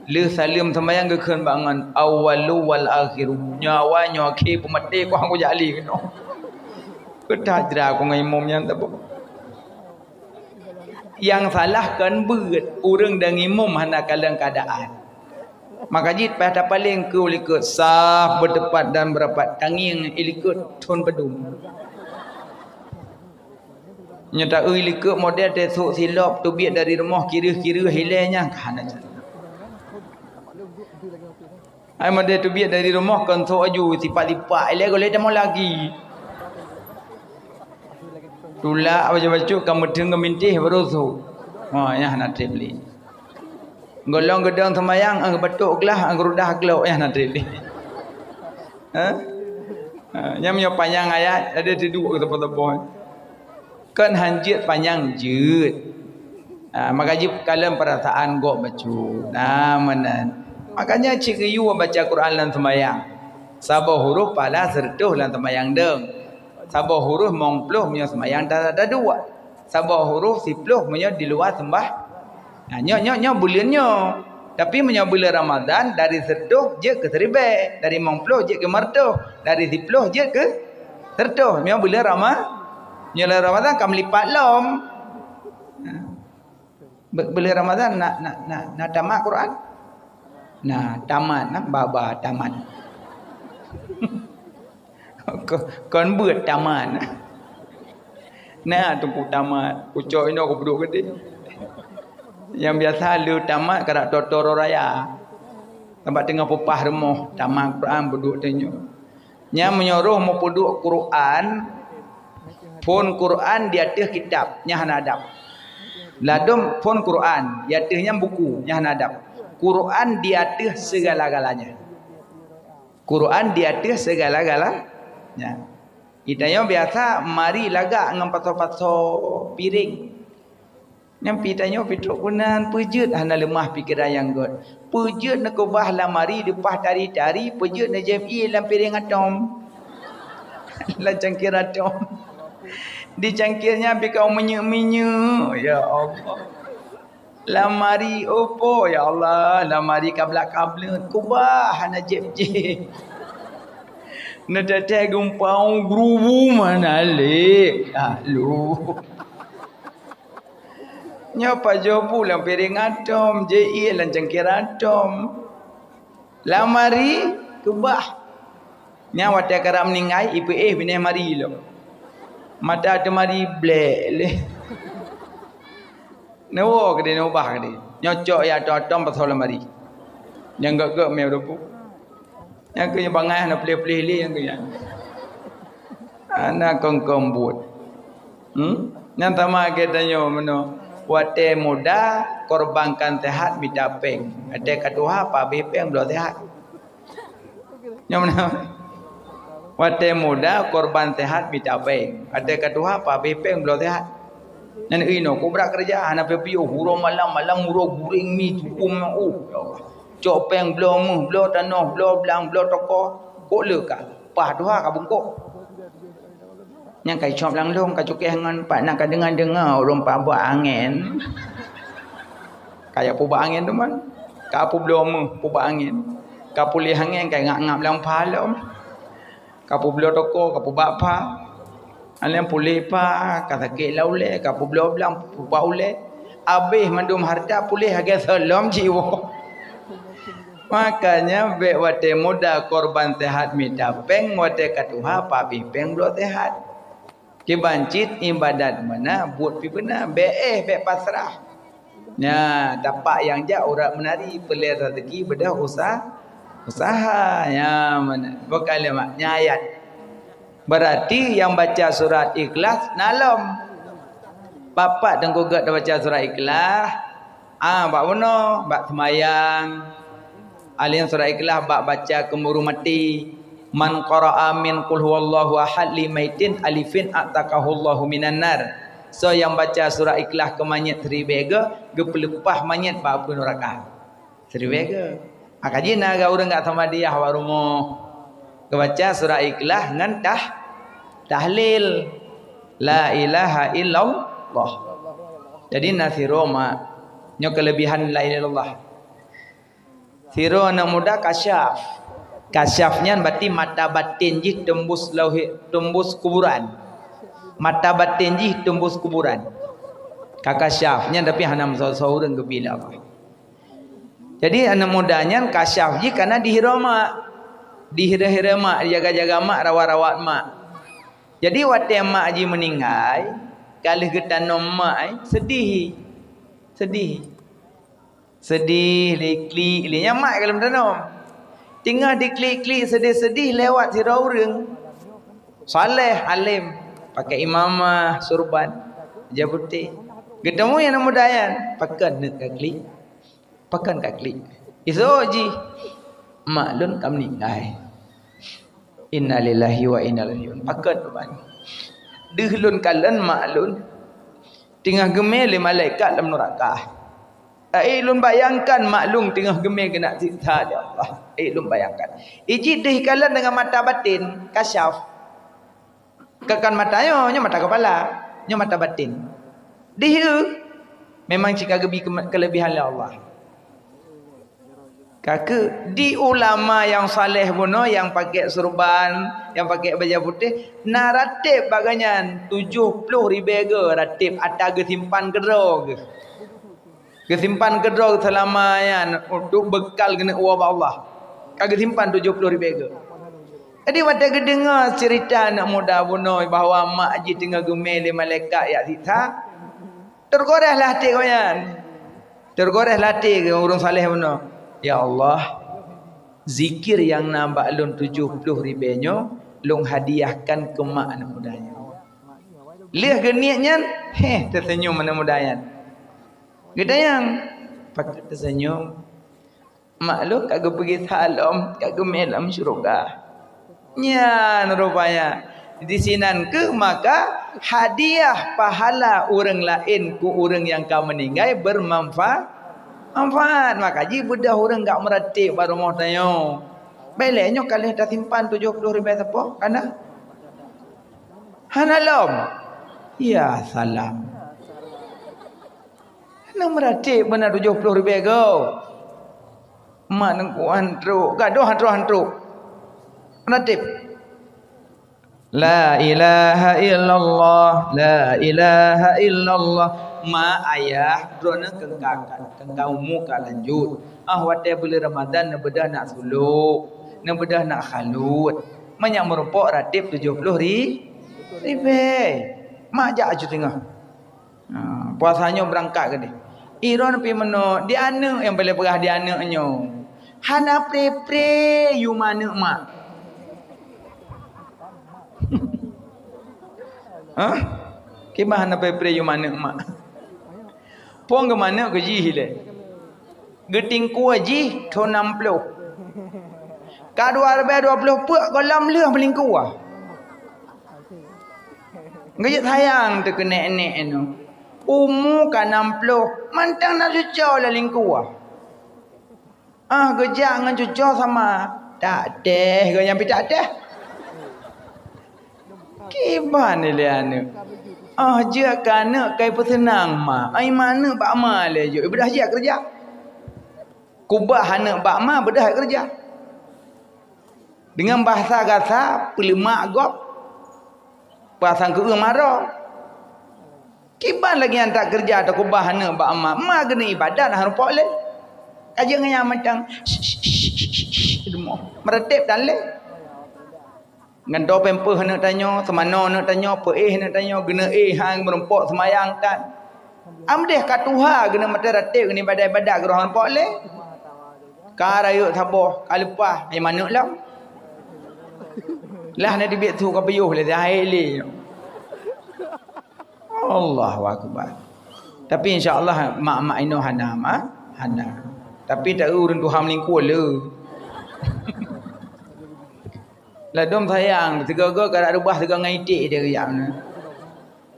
Lheueh saleuem seumayang geukheun bak ngon awwalu wal akhiru. Nyoe awai, nyoe akhé, peumaté, kuh kujak lé keunoe. Peutah jra ku ngon imum nyan teupeu. Nyang salah kon beuet, ureuëng dang imum hana kalon keuadaan. Maka jih payah tapaleng keu likot saf beuteupat dan beurapat, tangieng i likot thon padum. Nyoe ta-eu i likot model teuh sôk silop teubiet dari rumoh kireueh-kireueh ilée nyan ka hana jeuet. Ai model teubiet dari rumoh kon sôk aju sipak-lipak ilée gohlée tamong lagi. Tulak bacut-bacut ka meuteung geumintéh baru sôk. Ha, nyan hana treb lé. Golom geudong seumayang, eh, geubatok glah, eh, geurudah glok, nyan hana treb lé. Ha? Ha, nyan meunyoe panyang ayat, ada teuduek keu teupon-teupon. Kon hanjeuet panyang jeuet. Ha, maka jikalon peurasaan gob bacut. Nah, meunan. Makanya cit geuyue baca Quran lam seumayang. Saboh huruf pahala seureutôh lam seumayang dong. Saboh huruf limong ploh meunyoe seumayang ta-, taduek. Saboh huruf siploh meunyoe di luwa seumbah. Nah, nyoe, nyoe, nyoe buleuen nyoe. Tapi meunyoe buleuen Ramadhan, dari seureutôh jeuet keu siribèe, dari limong ploh jeuet keu limong reutôh, dari siploh jeuet keu seureutôh. Meunyoe buleuen Rama-, meunyoe Ramadhan ka meulipat lom. Be-, buleuen Ramadhan na, na, na, na tamat Quran? Na tamat, na baba tamat. Kon, kon beuet tamat. Na teungku tamat, kucok inoe kupeuduek keudeh. Nyang biasa le tamat karap toto raya. Sabab teungoh peupah rumoh, tamat Quran peuduek tanyoe. Nyan meunyoe roh meupeuduek Quran, phon Quran di ateueh kitab, nyan hana adab. Ladôm phon Quran, di ateueh nyan buku, nyan hana adab. Quran di ateueh segala-galanya. Quran di ateueh segala-gala. Nyan. Geutanyoe biasa mari lagak ngon pasoe-pasoe piréng. Nyan pi tanyoe pi trok keunan, peue jeuet hana leumah pikeran nyang göt. Peue jeuet neukeubah lamari leupah tari-tari, peue jeuet neujép ié lam piréng atôm. Lam cangkir atôm. Di cangkir nyan pi ka minyeuk-minyeuk. Ya Allah. Lamari opo, ya Allah, lamari kablat-kableut, kubah hana jép-jép. Neuteutek geumpang gerubu mana lé. Lalu. Nyoe pajoh bu lam piréng atôm, jép ié lam cangkir atôm. Lamari keubah. Nyan watèe karap meuninggai, ipeuéh binéh mari lom. Mata teumari blék lé. Neuwoe keudéh, neubah keudéh. Nyoe cok ya atôm-atôm pasoe lamari. Nyang gèt-gèt mé rupu. Nyang keu bangai hana pleh-pleh lé nyang keu nyan. Hana kong-kong buet. Hmm? Nyang sama geutanyoe meunoe. Watèe muda korbankan sehat mita péng. Watèe ka tuha pabéh péng bloe sehat. Nyoe meunan. Watèe muda korban sehat mita péng. Watèe ka tuha pabéh péng bloe sehat. Nyan inoe kubra keureuja hana piôh-piôh, uroe malam, malam uroe guréng mi tukum, oh, ya Allah. Cok péng bloe méuh, bloe tanoh, bloe blang, bloe toko. Kok le ka? Pah tuha ka bungkôk. Nyang ka icok lam lôn, ka cukéh ngon pat na ka deunga-deunga ureueng pabak angén. Ka jak pubak angén teuma. Ka peubloe méuh pubak angén. Ka puléh angén ka ngap-ngap lam pha lom. Ka peubloe toko, ka pubak pha. Alèh puléh pha, ka sakét lam ulèe, ka peubloe blang pubak ulèe. Abéh mandum hareuta puléh lagèe seulom jiwoe. Makanya bèk watèe muda korban sehat mita péng, watèe ka tuha pabéh péng bloe sehat. Kiban cit ibadat meunan, buet pi beuna, bèk éh, bèk pasrah. Nyan, tapak nyang jak urat meunari, peureulèe raseuki beudôh usa-, usaha. Nyan meunan. Bukan lé mak, nyan ayat. Berarti nyang baca surat Ikhlas na lom. Pat-pat teungku gèt tabaca surat Ikhlas, ah, bak bunoe, bak seumayang. Alèh surat Ikhlas bak baca keu ureueng maté. Man qara'a min qul huwallahu ahad li maitin alfin a'taqahullahu minan nar. Soe nyang baca surat Ikhlas keu manyét siribèe gèt, geupeuleupah manyét bak apui nuraka. Siribèe gèt. Maka jih na ureueng gèt samadiyah bak rumoh. Geubaca surat Ikhlas ngon tah-, tahlil. La ilaha illallah. Jadi na sidroe mak. Nyoe keulebihan la ilaha illallah. Sidroe aneuk muda kasyaf. Kasyaf nyan berarti mata batin jih teumbus lauhe-, teumbus kuburan. Mata batin jih teumbus kuburan. Ka kasyaf nyan tapi hana meusoe-soe ureueng geubi lé Allah. Jadi aneuk muda nyan kasyaf jih kana dihiro mak. Dihiro-hiro mak, dijaga-jaga mak, rawat-rawat mak. Jadi watèe mak jih meuninggai, ka lheueh geutanom mak, eh, seudeh. Seudeh. Seudeh, liklik, li nyan mak ka lheueh tanom. Teungoh diklik-klik seudeh-seudeh lewat sidroe ureueng. Saleh, alem, pakai imamah, surban, ija putéh. Geuteumui aneuk muda nyan, pakon neuk ka klik? Pakon ka klik? Isok jih, mak lôn ka meuninggai. Innalillahi wa inna ilaihi raji'un. Pakon tu ban. Deuh lôn kalon mak lôn teungoh geumé lé malaikat lam nuraka. Ai lôn bayangkan mak lôn teungoh geumé keuneuk siksa lé Allah. Ai lôn bayangkan. Ijih deuh kalon deungon mata batin, kasyaf. Bukan mata nyoe, nyoe mata kepala, nyoe mata batin. Deuh memang cit ka geubi keume-, kelebihan lé Allah. Ka keuh di ulama nyang saleh bunoe, nyang pakai surban, nyang pakai bajée putéh, na rateb bak gobnyan tujoh ploh ribée goe rateb ata geusimpan keudroe geuh. Geusimpan keudroe seulama nyan untuk bekal keuneuk woe bak Allah. Ka geusimpan tujoh ploh ribée goe. Jadi watée geudeungoe cerita aneuk muda bunoe bahwa mak jih teungoh geumé lé malaikat jak siksa, Teugoréh lah até gobnyan. Teugoréh lah até ureuëng saleh bunoe. Ya Allah, zikir nyang na bak lôn tujoh ploh ribée nyoe lôn hadiahkan keu mak aneuk muda nyoe. Lheueh geuniet nyan, heh, teuseunyum aneuk muda nyan. Geutanyong, pakon teuseunyum? Mak lôn ka geupeugét that lom, ka geumé lam syeuruga. Nyan rupanya. Disinan keuh maka hadiah pahala ureuëng laén keu ureuëng nyang ka meuninggai bermanfa-, manfaat. Maka jih beudôh ureuëng gak meuratéb bak rumoh tanyoe. Bék lé nyoe ka lheueh tasimpan tujoh ploh ribée sapo, kana? Hana lom. Ya salam. Hana meuratéb beuna tujoh ploh ribée goe. Mak neuk kuah han trok, gadoh han trok, han trok. Meuratéb. La ilaha illallah, la ilaha illallah. Ma ayah, droeneuh keu ka, keu ka umu ka lanjut. Ah, watée buleuen Ramadhan neubeudôh nak suluk, neubeudôh nak khalut. Meunyoe meurumpok ratéb tujoh ploh ri-, ribée. Mak jak aju teungoh. Ha, puasa nyoe beurangkat keudeh. Iron pih meunoe, di aneuk nyang paleng peugah di aneuk nyoe. Hana pre-pre yum aneuk mak. Hah? Kiban hana pre-pre yum aneuk mak. Phon geumaneuk keu jih ilée. Geutingkue jih thon nam ploh. Ka dua ribée dua ploh peuet gohlom lheueh meulingkue. Geujeuet sayang teuh keu nek-nek nyoe. Umu ka nam ploh, mantong na cucoe lé lingkue. Ah, geujak ngon cucoe sama. Tak teh, gobnyan pih tak teh. Kiban ilée aneuk. Ah, jeuet keu aneuk kai peuseunang ma. Ai ma aneuk bak ma lé jeuet, beudôh jeuet keureuja. Kubah aneuk bak ma, beudôh keureuja. Deungon bahasa gasa, peuleumak gob, pasang keu maro. Kiban lagée nyan that keureuja, takeubah aneuk bak ma. Ma geuneuk ibadat, han rumpok lé. Ka jeuet ngon nyang mantong, rumoh. Meuratéb tan lé. Ngon do pampers aneuk tanyoe, seumanoe aneuk tanyoe, peuéh aneuk tanyoe, geuneuk éh han meurumpok seumayang tan. Amdeh ka tuha geuneuk meuteuratéb geuneuk ibadat-ibadat geuroh han rumpok lé. Ka rayeuk saboh, ka leupah, hai maneuk lom. Lah na dibiet su ka piôh lé, hai lé. Allahu akbar. Tapi insya Allah mak-mak inoe hana, mak, hana. Tapi tak ureuëng tuha meulingkue le. Ladom sayang, sigoe-goe ka reubah sigoe ngon iték dia riam na.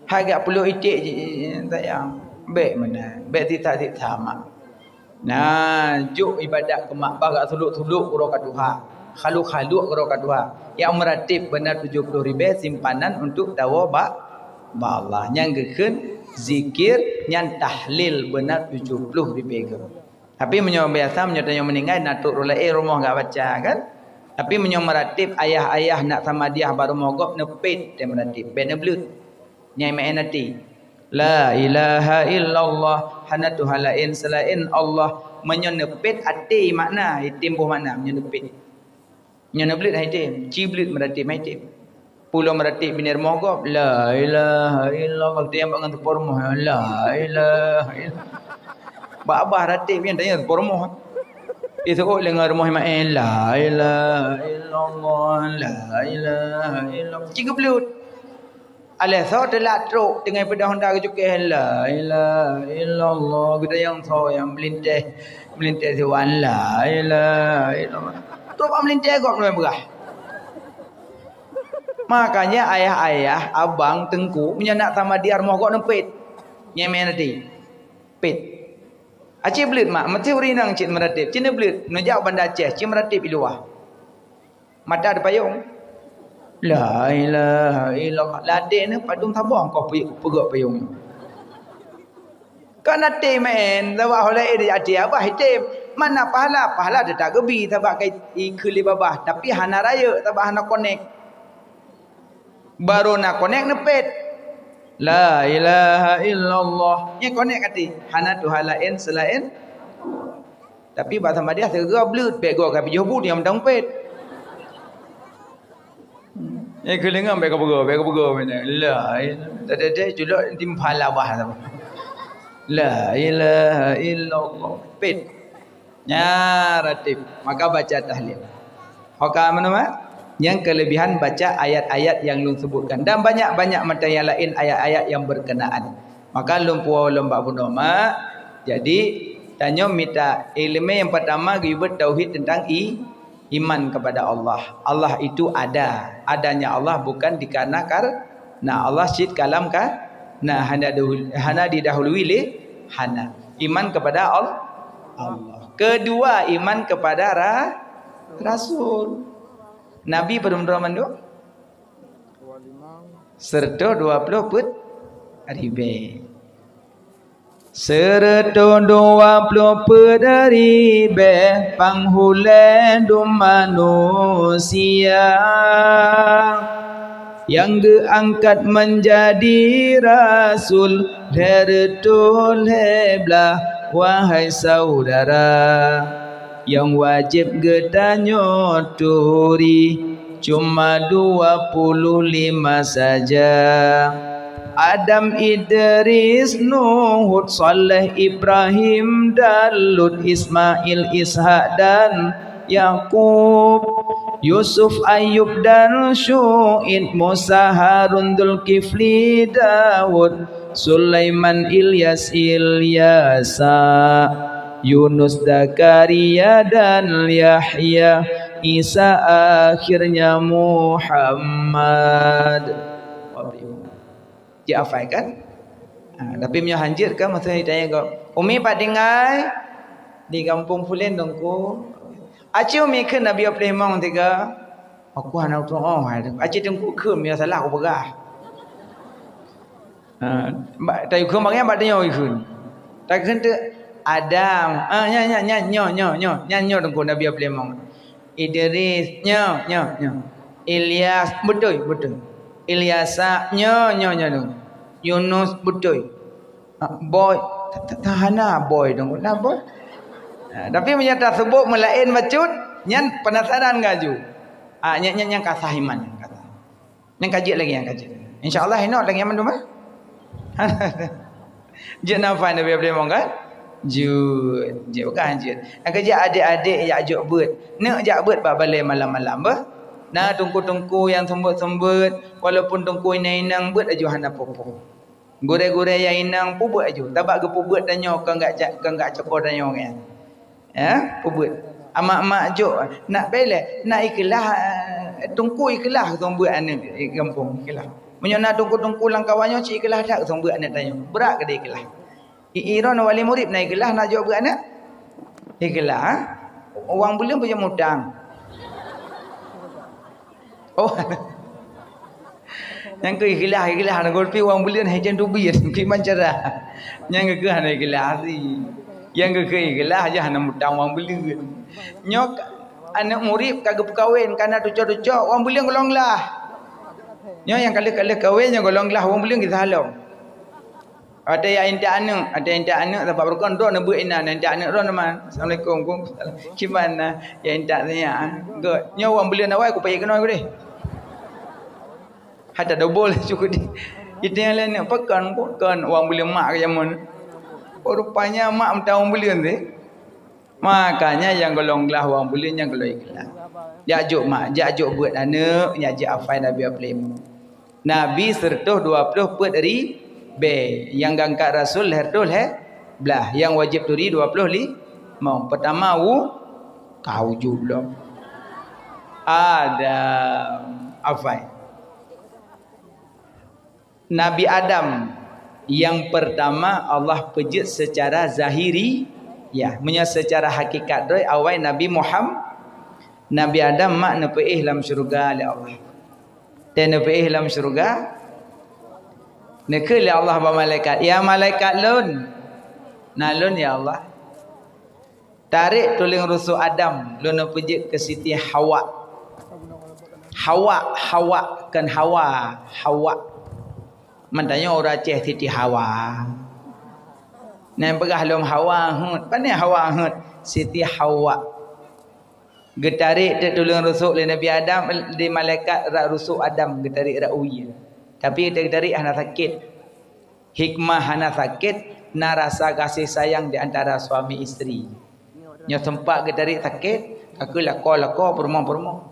Hai gak peuloh iték ji sayang. Bék meunan, bék siksa-siksa mak. Nah, jok ibadat keu mak bah gak suluk-suluk keudroe ka tuha. Khaluk-khaluk keudroe ka tuha. Nyang meuratéb beuna tujoh ploh ribée simpanan untuk tawoe bak, bak Allah. Nyang geukheun zikir, nyang tahlil beuna tujoh ploh ribée goe. Tapi meunyoe biasa, meunyoe tanyoe meuninggai, na trok ureuëng laén rumoh gak baca kan. Tapi meunyoe meuratéb ayah-ayah nak samadiah bak rumoh gob neupét teuh meuratéb, bék neubleuet. Nyang meu'en até. La ilaha illallah, hana Tuhan laén seulaén Allah. Meunyoe neupét até makna, item boh makna meunyoe neupét. Nyoe neubleuet hai tem, ci bleuet meuratéb hai tem. Pulo meuratéb binéh rumoh gob, la ilaha illallah, tem bak ngon teupeu rumoh, la ilaha illallah. Bak babah ratéb nyan tanya teupeu rumoh. Iseuôt lé ngon rumoh meu'en, la ilaha illallah, la ilaha illallah. Ci geubleuet. Alah soe teulat trok teungoh peudong honda geucukeh, la ilaha illallah, geutanyong soe nyang meulinteh, meulinteh siwan, la ilaha illallah. Trok bak meulinteh gob ngon beurah. Makanya ayah-ayah, abang, teungku, meunyoe nak samadhi rumoh gobnyan pet. Nyemen hati. Pet. Aci bleuet mak, meusti ureueng inong cit meuratéb. Cit neubleuet, neujak u Banda Aceh, cit meuratéb i luwa. Mata ada payong. La ilaha illallah. Ladé nyoe padum saboh kah peugöt payong nyoe. Kan até meu'en, sabab ho laén di até babah item. Mana pahala? Pahala teutap geubi sabab ka ikheun lé babah, tapi hana rayeuk sabab hana konek. Barô na konek neupet. La ilaha illallah. Nyan konek até. Hana Tuhan laén seulaén. Tapi bak samadhi sigoe bleuet, bèk goe ka pijoh buet nyang mantong pet. Eh, keulingan bèk ka peugah, bèk ka peugah. La, tadi-tadi culok timpal labah sama. La ilaha illallah. Pet. Nya ratéb. Maka baca tahlil. Oka mana, Mak? Yang kelebihan baca ayat-ayat yang lôn sebutkan. Dan banyak-banyak macam yang lain ayat-ayat yang berkenaan. Maka lôn puwoe lom bak bunoe, Mak. Jadi, tanyoe mita ileumèe nyang pertama geuyue beuet tauhid tentang i, iman kepada Allah. Allah itu ada. Adanya Allah bukan dikarenakan, nah, Allah cit kalam ka, nah, hana dahul-, hana didahului lé hana. Iman kepada Al-, Allah. Kedua, iman kepada ra-, rasul. Nabi padum droe mandum? Seratus dua puluh peuet ribèe. Seratus dua puluh peuet ribèe panghulèe dum manusia nyang geuangkat menjadi rasul lhèe reutôh lhèe blaih, wahai saudara. Nyang wajéb geutanyoe turi cuma dua puluh lima saja. Adam, Idris, Nuh, Hud, Saleh, Ibrahim, dan Lut, Ismail, Ishak, dan Yakub, Yusuf, Ayub, dan Syu'aib, Musa, Harun, Zulkifli, Daud, Sulaiman, Ilyas, Ilyasa, Yunus, Zakaria, dan Yahya, Isa, akhirnya Muhammad. Jeuet hafai kan? Ha, tapi meunyoe hanjeuet kan, masa ditanya kau, "Umi pat tinggai?" "Di gampông pulen, Teungku." "Aci Umi kheun Nabi Ibrahim mong tiga?" "Aku hana tu'oh hai." "Aci Teungku kheun, meunyoe salah aku peugah." Ha, bak, tayue kheun bak nyan, bak tanyoe kheun. Takheun teuk Adam. Ah, nyan, nyan, nyan, nyoe, nyoe, nyoe. Nyan, nyoe Teungku Nabi Ibrahim mong. Idris, nyoe, nyoe, nyoe. Ilyas, beutôi, beutôi. Ilyasa, nyoe, nyoe, nyoe Teungku. Yunus, beutôi. Ah, boy, ta-, ta-, ta hana boy Teungku. Na boy? Ah, tapi meunyoe taseubut meulaén bacut, nyan penasaran gak aju. Ah, nyan, nyan, nyan ka sah iman, nyan ka sah. Nyang ka jeuet lagèe nyan ka jeuet. Insya Allah, ingat lagèe nyan mandum, eh? Jeuet nafai Nabi Ibrahim kan? Jeuet. Jeuet bukan jeuet. Nyang ka jeuet adék-adék jak jok beuet. Neuk jak beuet bak balèe malam-malam, beuh? Na teungku-teungku nyang seumbeuet-seumbeuet, walaupun teungku inong-inong beuet aju hana peue-peue. Gurèe-gurèe nyang inong peubeuet aju. Tabak geupeubeuet tanyoe kon gak ca-, kon gak coko tanyoe nyan. Ya, peubeuet. Amak-amak jok, nak bèk lé, nak ikeulah, eh, teungku ikeulah keu beuet aneuk di gampông ikeulah. Meunyoe na teungku-teungku lam kawan nyoe cit ikeulah that keu beuet aneuk tanyoe. Brat keu ikeulah. I, i droeneuh wali murit na ikeulah nak jok beuet aneuk? Ikeulah, ha? Wang buleuen peue mutang. Oh. Nyang keu ikeulah, ikeulah hana gureupi wang buleuen hai jan teubiet, kiban cara. Nyang keu hana ikeulah asli. Nyang keu ikeulah aja hana mutang wang buleuen. Nyoe aneuk murit ka geupeukawen, ka na tucok-tucok, wang buleuen golom glah. Nyoe nyang ka lheueh, ka lheueh kawen, nyang golom glah wang buleuen gisa lom. Watèe jak intat aneuk, watèe intat aneuk sabab rukon droeneuh beuet inan, intat aneuk droeneuh man. Assalamualaikum. Kiban na, jak intat nyan. Gèt, nyoe wang buleuen awai kupayèe keunoe gurèe. Hata dobol cukup di. Iteueng lé aneuk pakon, pakon wang buleuen mak keu jameun. Oh, rupanya mak meutan wang buleuen teuh. Makanya nyang golom glah wang buleuen nyang golom ikeulah. Jak jok mak, jak jok beuet aneuk, nyan jeuet hafai Nabi Ibrahim. Nabi seratus dua puluh peuet ribèe, nyang geungkat Rasul lhèe reutôh lhèe blaih, nyang wajéb turi dua puluh limong. Peutama wu-, ka ujoe lom. Adam, hafai. Nabi Adam nyang pertama Allah peujeuet secara zahiri, ya, meunyoe secara hakikat droe awai Nabi Muham-, Nabi Adam mak neupeuéh lam syeuruga lé Allah. Teuh neupeuéh lam syeuruga, neukheun lé Allah bak malaikat, "Ya malaikat lôn, na lôn ya Allah. Tarek tuleueng rusok Adam, lôn neupeujeuet keu Siti Hawa." Hawa, Hawa, kon Hawa, Hawa. Meutanyoe ureueng Aceh Siti Hawa. Nyan peugah lom Hawa heuet. Pane Hawa heuet? Siti Hawa. Geutarek teuk tuleueng rusok lé Nabi Adam, lé malaikat rak rusok Adam geutarek rak wie. Tapi geutarek hana sakét. Hikmah hana sakét, na rasa gaséh sayang di antara suami isteri. Nyoe teumpat geutarek sakét, ka keuh lakoe-lakoe, peurumoh-peurumoh.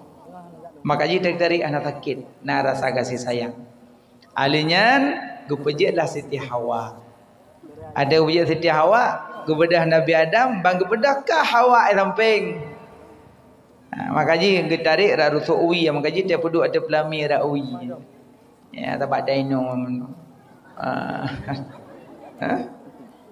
Maka jih geutarek hana sakét, na rasa gaséh sayang. Alheuh nyan geupeujeuet lah Siti Hawa. Ada geupeujeuet Siti Hawa, geubeudôh Nabi Adam, ban geubeudôh ka Hawa di sampéng. Ha, maka jih geutarek rak rusok wie, maka jih tapeuduek ateueh peulamé rak wie. Ya, tabak dainong. Ah. Ha?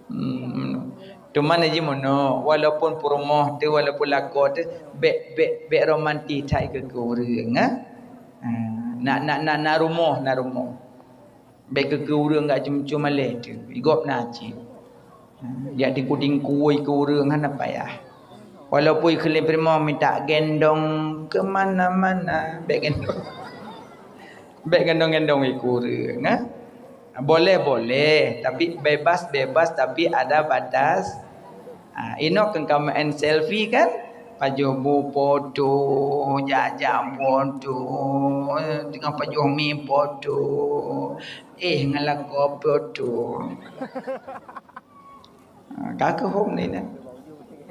Hmm. Teuma na jih meunoe, walaupun peurumoh teuh, walaupun lakoe teuh, bèk, bèk, bèk romantis that keu, keu ureueng, ha? Ha, na, na, na, na rumoh, na rumoh. Bèk keu, keu ureueng gak cum-cum malèe teuh, i gob na cit. Ha, jak tingku-tingku keu ureueng hana payah. Walaupun ikheun lé peurumoh minta gendong ke mana-mana, bèk gendong. Bèk gendong-gendong ikeu ureueng, ha? Boleh-boleh, tapi bebas-bebas, tapi ada batas. Ha, inoe keu kamoe selfie kan? Pajoh bu foto, jak-jak foto, teungoh pajoh mi foto. Eh, ngon lakoe foto. Ha, ka keuh hom ni nyan.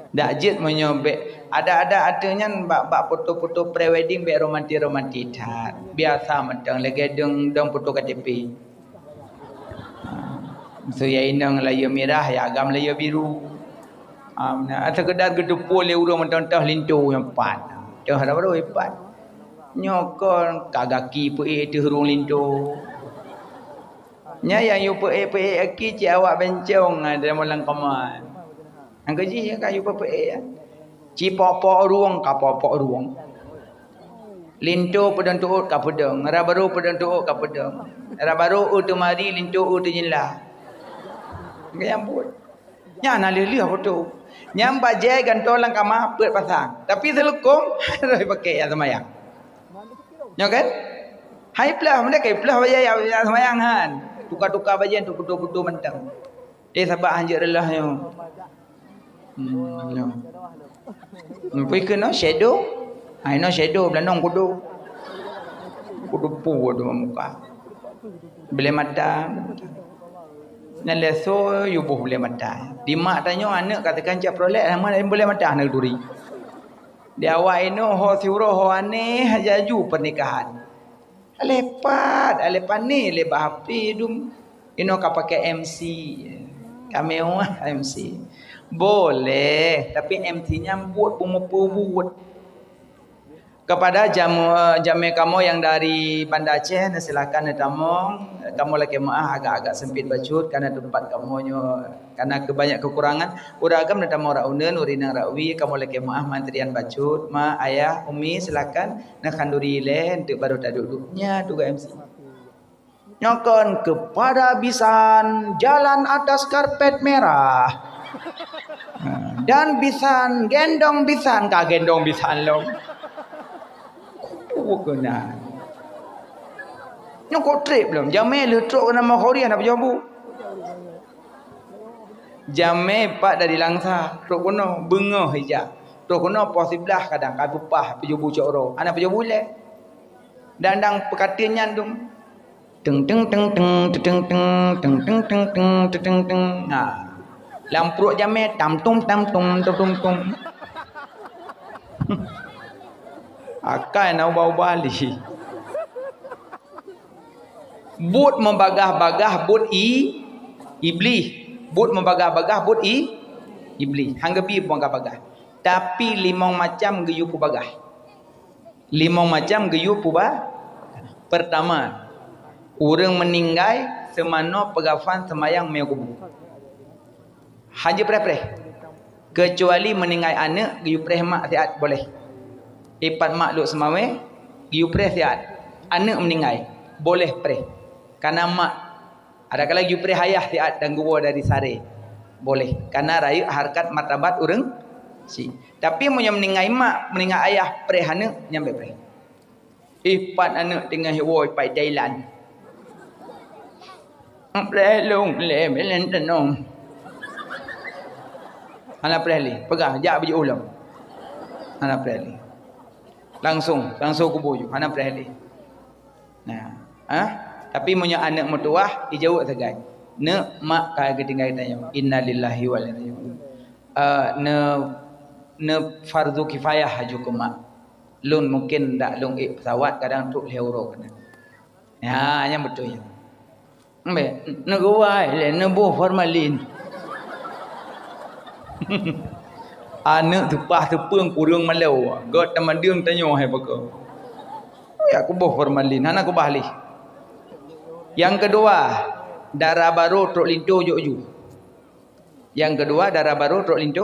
Dak jeuet meunyoe bèk, ada-ada ateueh nyan bak, bak foto-foto pre-wedding bèk romantis-romantis that. Biasa mantong lagèe dong, dong foto K T P. Ha, meuseu ya inong layue mirah, ya agam layue biru. Ha, meunan, sekedar geuteupeue lé ureueng mantong toh linto nyang pat. Toh hana barô ipat. Nyoe kon ka gaki peuék teuh ureueng linto. Nyan nyang yue peuék-peuék aki cit awak bencong, ah, dalam lam koma. Nyang keujih ka yue peuék, ah. Ci pok-pok rueng, ka pok-pok rueng. Linto peudong tuôt ka peudong, rabaru peudong tuôt ka peudong. Rabaru eu teumari, linto eu teujinla. Nyang buet. Nyan na lheueh-lheueh foto. Nyang bajèe gantoe lam kama peuet pasang. Tapi seuleukom harôh pakai nyang seumayang. Nyo kan? Hai plah, meunan kai plah bajèe nyang, nyang seumayang han. Tuka-tuka bajèe tu kutu-kutu mantong. Eh, sabab hanjeuet reuloh nyoe. Hmm, nyoe. Peue keunoe shadow? Hai noe shadow beulanong kudu. Kudu pu tu muka. Bilèe mata. Nyan lé soe yue boh bilèe mata. Di mak tanyoe aneuk ka teuka cak prolek, nama bilèe mata hana geuturi. Di awak inoe ho siuroe ho aneh laju pernikahan. Alèh pat, alèh pané lé bak H P dum. Inoe ka pakai M C. Ka mewah M C. Boleh, tapi M C nyan buet beumeupeue buet. Kepada jamu-, jamé kamoe nyang dari Banda Aceh, neusilakan neutamong. Kamoe lakèe meu'ah agak-agak sempit bacut karena teumpat kamoe nyoe, karena keubanyak kekurangan. Ureueng agam neutamong rak uneuen, ureueng inong rak wie, kamoe lakèe meu'ah mantrian bacut. Ma, ayah, umi, silakan neukhanduri ilèe, eunteuk barô taduek-duek. Nyan tugaih M C. Nyoe kon kepada bisan jalan atas karpet merah. Dan bisan gendong bisan, ka gendong bisan lom. Kubu keunan. Nyoe kok trép lom, jamé lheueh trok keunan Makhori hana pajoh bu. Jamé pat dari Langsa, trok keunoe beungoh ija. Trok keunoe poh siblaih kadang ka peupah pajoh bu cok uroe. Hana pajoh bu ilèe. Dan dang peukateuen nyan dum. Teng, teng, teng, teng, teng, teng, teng, teng, teng, teng, teng, teng, teng. Ha. Lam pruet jamé, tam tum, tam tum, tum, tum, tum. Akai na ubah-ubah lé. Buet meubagah-bagah buet i-, iblih. Buet meubagah-bagah buet i-, iblih. Han geubi meubagah-bagah. Tapi limong macam geuyue peubagah. Limong macam geuyue peuba-, pertama, Ureuëng meuninggai seumanoe peugafan seumayang meunyoe kubu. Hana jipreh-preh. Keucuali meuninggai aneuëk geuyue preh mak siat boleh. Ipat mak lhok seumawé, geuyue preh siat. Aneuëk meuninggai, boleh preh. Kana mak, adakala geuyue preh ayah siat dan geuwoe dari saré. Boleh. Kana rayeuk hareukat martabat ureuëng si. Tapi meunyoe meuninggai mak, meuninggai ayah preh aneuëk, nyan bék preh. Ipat aneuëk teungoh woe ipat Thailand. Preh lôn lé, belen teunong. Hana preh lé. Peugah, jak beujiôh lom. Hana preh lé. Langsung, langsung kubu ju. Hana preh lé. Nah, ha? Tapi meunyoe aneuëk meutuwah, ijaweueb sagai. Neuk mak ka geutinggai tanyoe. Innalillahi wa inna ilaihi raji'un. Eh, ne, ne fardu kifayah aju keu mak. Lôn mungkin dak lôn ék pesawat kadang trok lhée uroe keunan. Ya, nyang beutôi nyan. Mbe, neuguai lé neuboh formalin. Aneuëk teupah teupeueng kureueng malèe, gét tamadeueng tanyoe hai baka. Ya kuboh formalin, hana kubah lé. Nyang keudua, dara barô trok linto jok ju. Nyang keudua, dara barô trok linto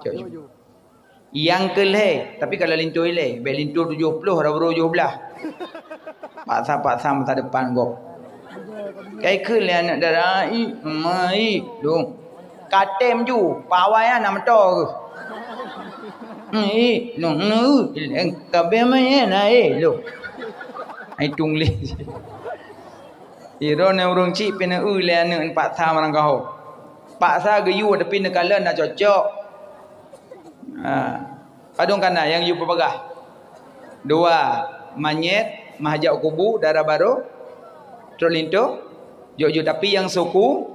jok ju. Nyang keu lhée, tapi kalau linto ilée, bék linto tujoh ploh, rabo-rabo tujoh blaih. Paksa-paksa masa depan gob. Kai kheun lé aneuëk dara, "Ih, ma, ih, dong." Katem ju, pawai na meuto keuh. "Ih, nong, nong, ih, kabeh ma, eh, na, eh, lo." Ai tung lé. Iroe ureuëng chik pih na, eu, lé aneuëk paksa marang kaho. Paksa geuyue tapi neukalon na cocok. Ha. Padum kana nyang yue peupeugah? Dua, manyét, mah jak kubu, dara barô, trok linto, jok ju. Tapi nyang suku,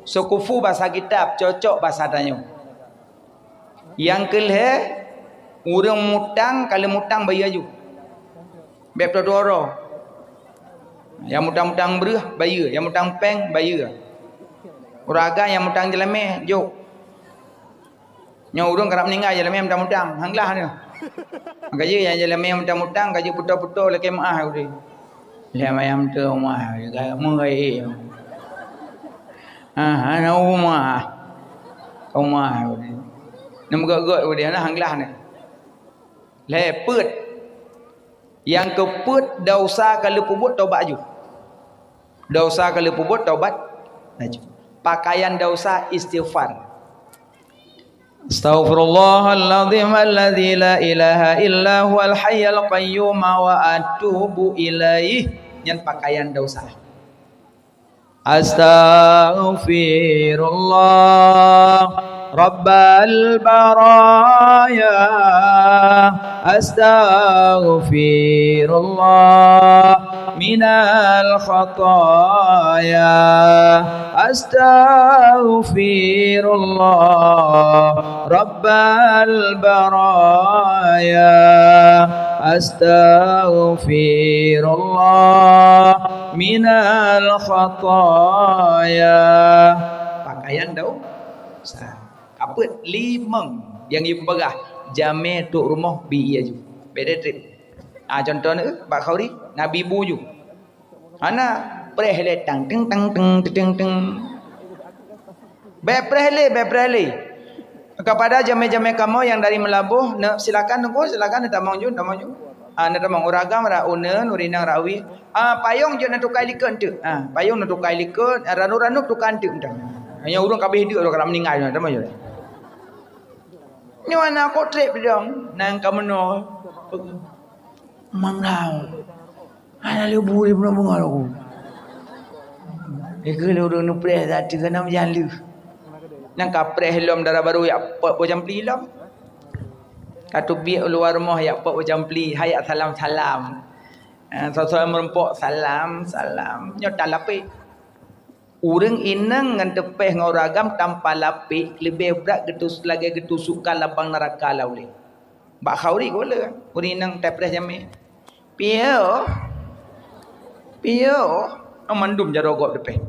sukufu basa kitab, cocok basa tanyoe. Nyang keu lhée, ureuëng mutang, ka lheueh mutang bayeue ju. Bék peuturoe. Nyang mutang-mutang breueh, bayeue. Nyang mutang péng, bayeue. Ureuëng agam nyang mutang jeulamé, jok. Nyoe ureuëng karab meuninggai, jeulamé mutang-mutang, han glah nyoe. Maka jih nyang jeulamé mutang-mutang, ka jeuet peutoe-peutoe lakée meuáh udeh. Lhée mayam teu meuáh, meugai ék. Ha, hana uma. Uma udeh. Neumeugét-gét udeh, hana han glah nyoe. Lhée peuet. Nyang keupeuet, desya ka lheueh peubuet, tobat aju. Desya ka lheueh peubuet, tobat aju. Pakaian desya istighfar. Astaghfirullahaladzim alladzi la ilaha illa huwal hayyul qayyum wa atubu ilaih. Nyan pakaian desya. Astaghfirullah Rabbal baraya. Astaghfirullah minal khataya. Astaghfirullah Rabbal baraya. Astaghfirullah minal khataya. Pakaian desya. Kapeuet limong nyang jipeugah, jamé trok rumoh bi ié ju. Bék treb. Ah, contoh na, bak khauri, na bi bu ju. Hana preh lé tang teng tang teng teng teng. Bék preh lé, bék preh lé. Kepada jamé-jamé kamoe nyang dari Meulaboh, ne, silakan Teungku, silakan neutamong ju, tamong ju. Ah, neutamong ureuëng agam ra uneun, ureuëng inong ra wie. Ah, payong jeuet neutukai likot teuk. Ah, payong neutukai likot, ah, ranub-ranub tukai teuk mantong. Hanya ureuëng ka abéh deuk, ureuëng ka meuninggai, tamong ju. Nyoe na kotrek pidong, nang ka meunoe. Manggau. Hana lé bu lé bunoe beungoh lom. Ikeu lé ureuëng neupreh that teuka na meujan lheueh. Nyang ka preh lom dara barô jak pot boh campli lom. Ka teubiet u luwa rumoh jak pot boh campli, hai jak salam-salam. Ah, soe-soe meurumpok, "Salam, salam." Nyoe tan lapék. Ureuëng inong ngon teupéh ngon ureuëng agam tanpa lapék leubeh brat geutus-, lagée geutusukan labang neuraka lam ulée. Bak khauri geupeuleueh, ureuëng inong teupreh jamé. Piôh. Piôh. Oh, mandum jaroe gob teupéh.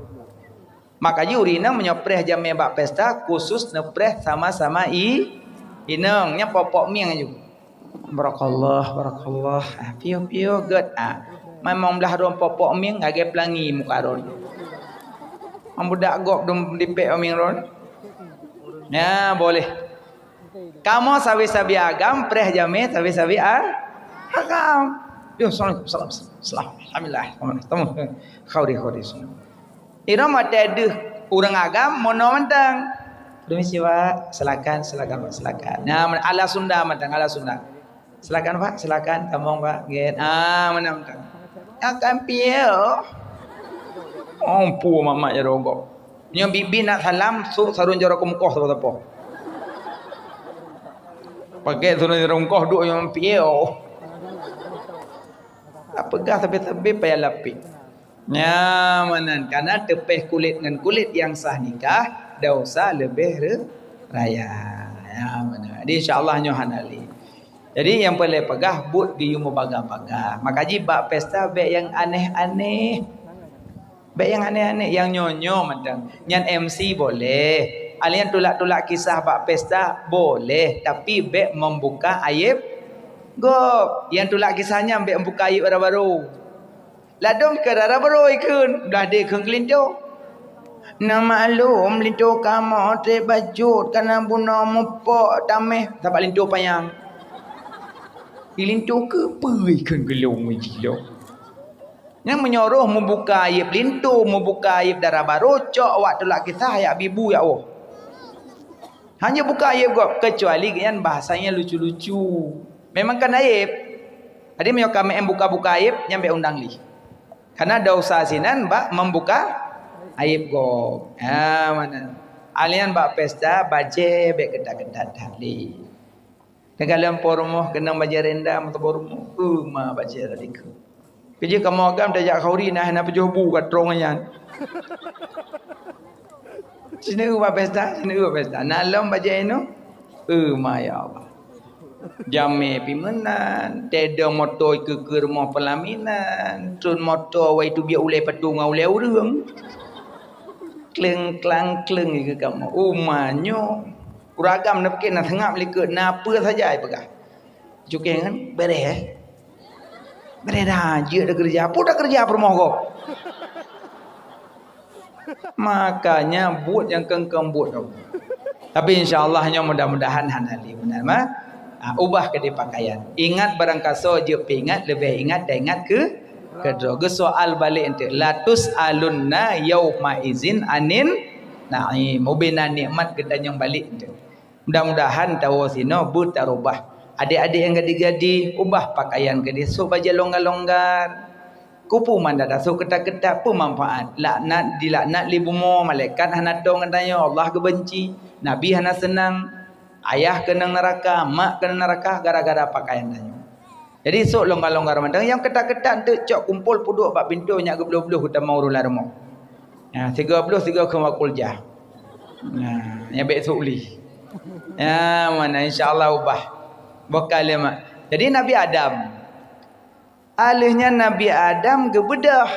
Maka jih ureuëng inong meunyoe preh jamé bak pesta, khusus neupreh sama-sama i-, inong. Nyan pok-pok mieng aju. Barakallah, barakallah. Ah, piôh-piôh gét. Ah. Memang blah droe pok-pok mieng lagèe pelangi muka droe. Membudak gob dum dipek mieng droe. Ya, boleh. Kamoe sabe-sabe agam, preh jamé sabe-sabe a-, agam. Yo, salam, salam, salam. Alhamdulillah. Tamu. Khauri, khauri. Inoe watèe deuh ureueng agam, meunoe mantong. Permisi, Pak. Silakan, silakan, Pak. Silakan. Nah, ala Sunda mantong, ala Sunda. Silakan, Pak. Silakan. Tamong, Pak. Nggih. Ah, meunoe mantong. Akan piye? Oh, pu mamak ya rogok. Nyoe bibi nak salam, su-, sarong jaroe keumeukoh sapo-sapo. Pakai sarong jaroe keumeukoh duek nyang piye, oh. Tak peugah sabe-sabe payah lapik. Nya, meunan. Karena teupeh kulét ngon kulét nyang sah nikah, desya leubeh re-, raya. Ya, meunan. Jadi, insya Allah nyoe hana lé. Jadi, nyang peureulèe peugah, buet geuyue meubaga-baga. Maka jih bak pesta bèk nyang aneh-aneh. Bèk nyang aneh-aneh, nyang nyoe-nyoe mantong. Nyan M C boleh. Alèh nyan tulak-tulak kisah bak pesta boleh, tapi bèk membuka aib gob. Nyang tulak kisah nyan bèk membuka aib dara barô. Ladôm keu dara barô ikheun, blah deh kheun keulinto. Na maklum linto kamoe trép bacut kana bunoe mupok tameh sabab linto panyang. Di linto keupeue ikheun geulông jih lom. Nyang meunyoe roh meubuka aib linto, meubuka aib dara barô, cok awak tulak kisah yak bibu yak woe. Hana buka aib gob, keucuali nyan bahasa nyang lucu-lucu. Memang kan aib. Jadi meunyoe ka meu'en buka-buka aib, nyan bèk undang lé. Karena desya sinan bak membuka aib gob. Ha, meunan. Alèh nyan bak pesta, bajèe bèk ketat-ketat that lé. Teuka lom po rumoh keunong bajèe renda meuteubô rumoh. Uh, ma bajèe tadi keu. Keujeuet kamoe agam tajak khauri nah hana peujoh bu ka trong nyan. Sineuk bak pesta, sineuk bak pesta. Na lom bajèe inoe. Uh, ma ya Allah. Jamé pih meunan, tedong moto ikeue-keue rumoh peulaminan, trôn moto wai teubiet ulèe patung ngon ulèe ureueng. Kleng klang kleng ikeue kamoe. Uma nyoe. Ureueng agam na pike na seungab likot, na peue saja ipeugah. Cukeng kan? Bereh, eh? Bereh dah, jeuet dah keureuja. Peue dah keureuja peurumoh gob? Makanya buet nyang kengkeng buet tu. Tapi insya Allah nyoe mudah-mudahan hana lé meunan mah. Ha, ubah keudéh pakaian. Ingat barangkasoe jeuet peuingat, leubeh ingat dan ingat keu keudroe. Geusoal balek enteuk. Latus alunna yauma izin anin naim. Ubena nikmat geutanyong balek enteuk. Mudah-mudahan tawoe sinoe beutarubah. Adék-adék nyang gadih-gadih, ubah pakaian gadih, sôk bajèe longgar-longgar. Keupeue mandada sôk keutat-keutat, peue manfaat? Laknat, dilaknat lé bumoe, malaikat hana tô ngon tanyoe, Allah geubenci, Nabi hana seunang, ayah keunong neuraka, mak keunong neuraka gara-gara pakaian tanyoe. Jadi sôk longgar-longgar mantong. Nyang keutat-keutat eunteuk cok kumpol peuduek bak pintoe nyak geubloh-bloh geutamong ureueng lam rumoh. Ha, sigoe bloh, sigoe kheun wakul jah. Ha, nyan bèk sôk lé. Ha, meunan insya Allah ubah. Boh ka lé mak. Jadi Nabi Adam. Alheuh nyan Nabi Adam geubeudôh.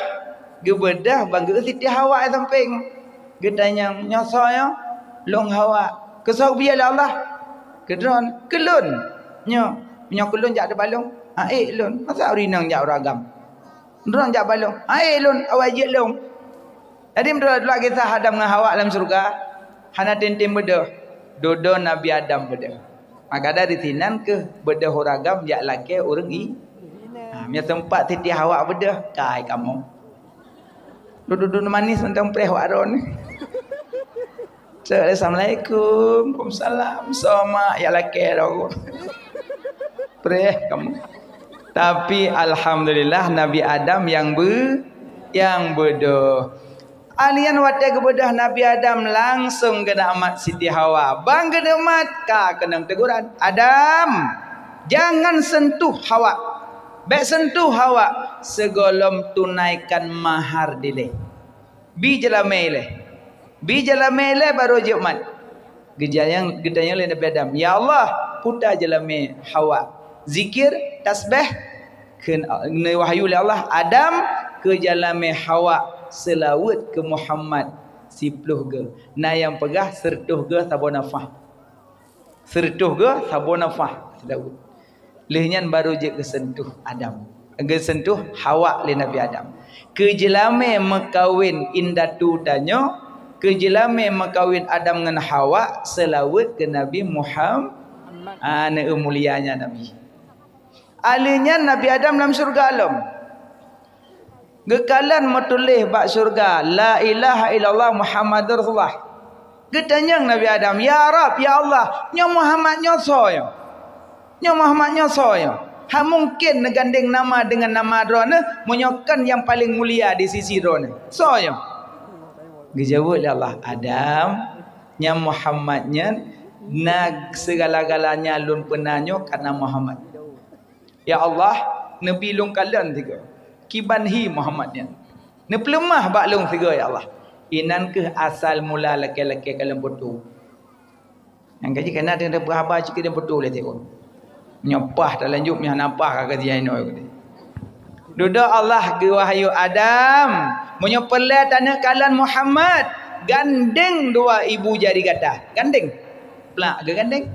Geubeudôh ban geu Siti Hawa sampéng. Geutanyong, "Nyoe soe nyoe?" "Lôn Hawa." "Keu soe geubri lé Allah?" "Keu droen." "Keu lôn." "Nyoe, nyoe keu lôn jak teubalong." "Hana ék lôn." "Masa ureueng inong jak ureueng agam?" "Droen jak balong." "Hana ék lôn, awai jeuet lôn." Jadi meudroe-droe kisah Adam ngon Hawa lam syeuruga, hana tem-tem beudôh. Dudoe Nabi Adam beudôh. Maka dari sinan keuh beudôh ureueng agam jak lakèe ureueng i-, ha, meunyo teumpat Siti Hawa beudôh, kai kamoe. Dudoe-dudoe manis mantong preh wak droen. Assalamualaikum. Waalaikumsalam. Soe mak, jak lakèe droe. Preh kamoe. Tapi alhamdulillah Nabi Adam nyang be-, nyang beudôh. Alheuh nyan watèe geubeudôh Nabi Adam langsong geuneuk mat Siti Hawa. Ban geuneuk mat ka keunong teguran, "Adam, jangan sentuh Hawa. Bèk sentuh Hawa sigohlom tunaikan mahar dilèe." Bi jeulamèe ilèe. Bi jeulamèe ilèe barô jeuet mat. Geujayang, geutanyong lé Nabi Adam, "Ya Allah, peue ta jeulamèe Hawa? Zikir, tasbeh?" Kheun, neuwahyu lé Allah, "Adam, keu jeulamèe Hawa seulaweuet keu Muhammad siplôh goe." Na nyang peugah sireutôh goe saboh nafah. Sireutôh goe saboh nafah seulaweuet. Lheuh nyan barô jeuet geuseuntuh Adam. geuseuntuh Hawa lé Nabi Adam. Keu jeulamé meukawen indatu tanyoe, keu jeulamé meukawen Adam ngon Hawa, seulaweuet keu Nabi Muhammad, aneuk mulia nyan Nabi. Alheuh nyan Nabi Adam lam syeuruga lom. Geukalon meutuléh bak syeuruga, "La ilaha illallah Muhammadur Rasulullah." Geutanyong Nabi Adam, "Ya Rabb, ya Allah, nyoe Muhammad nyoe soe nyoe? Nyoe Muhammad nyoe soe nyoe? Hana mungken neugandeng nama deungon nama Droeneuh, meunyoe kon nyang paleng mulia di sisi Droeneuh. Soe nyoe?" Geujaweueb lé Allah, "Adam, nyang Muhammad nyan na seugala-galanya lôn peuna nyoe kareuna Muhammad." "Ya Allah, neubi lôn kalon sigoe. Kiban hi Muhammad nyan. Neupeuleumah bak lôn sigoe, ya Allah." Inan kheueh asal mula lakée-lakée kalon peutu. Nyang ka jih keunan teuntée peuhaba cit keu peutu lé teuôn. Nyoe paih talanjut, nyoe hana paih ka keujian inoe. Dudoe Allah geuwahyu, "Adam, meunyoe peureulée taneuk kalon Muhammad, gandeng dua ibu jari gata." Gandeng. Plak geugandeng.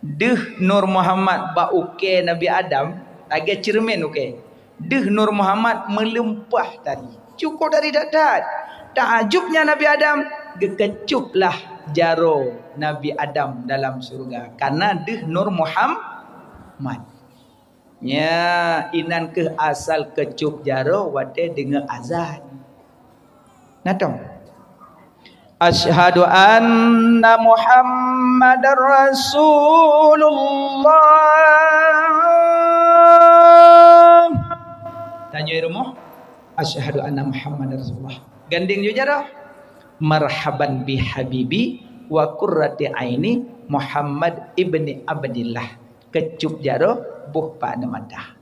Deuh Nur Muhammad bak ukée Nabi Adam, lagée ceureumen ukée. Deuh Nur Muhammad meulimpah tadi. Cukôp tadi that-that. Taajubnya Nabi Adam, geukeucublah jaroe Nabi Adam dalam syeuruga, kareuna deuh Nur Muhammad. Nya, inan kheueh asal keucub jaroe watée deungoe azan. Na tom? "Asyhadu anna Muhammadar Rasulullah." Tanyoe rumoh, "Asyhadu anna Muhammadar Rasulullah." Gandeng ju jaroe. "Marhaban bi habibi wa qurrati aini Muhammad ibni Abdillah." Keucub jaroe, boh bak aneuk mata.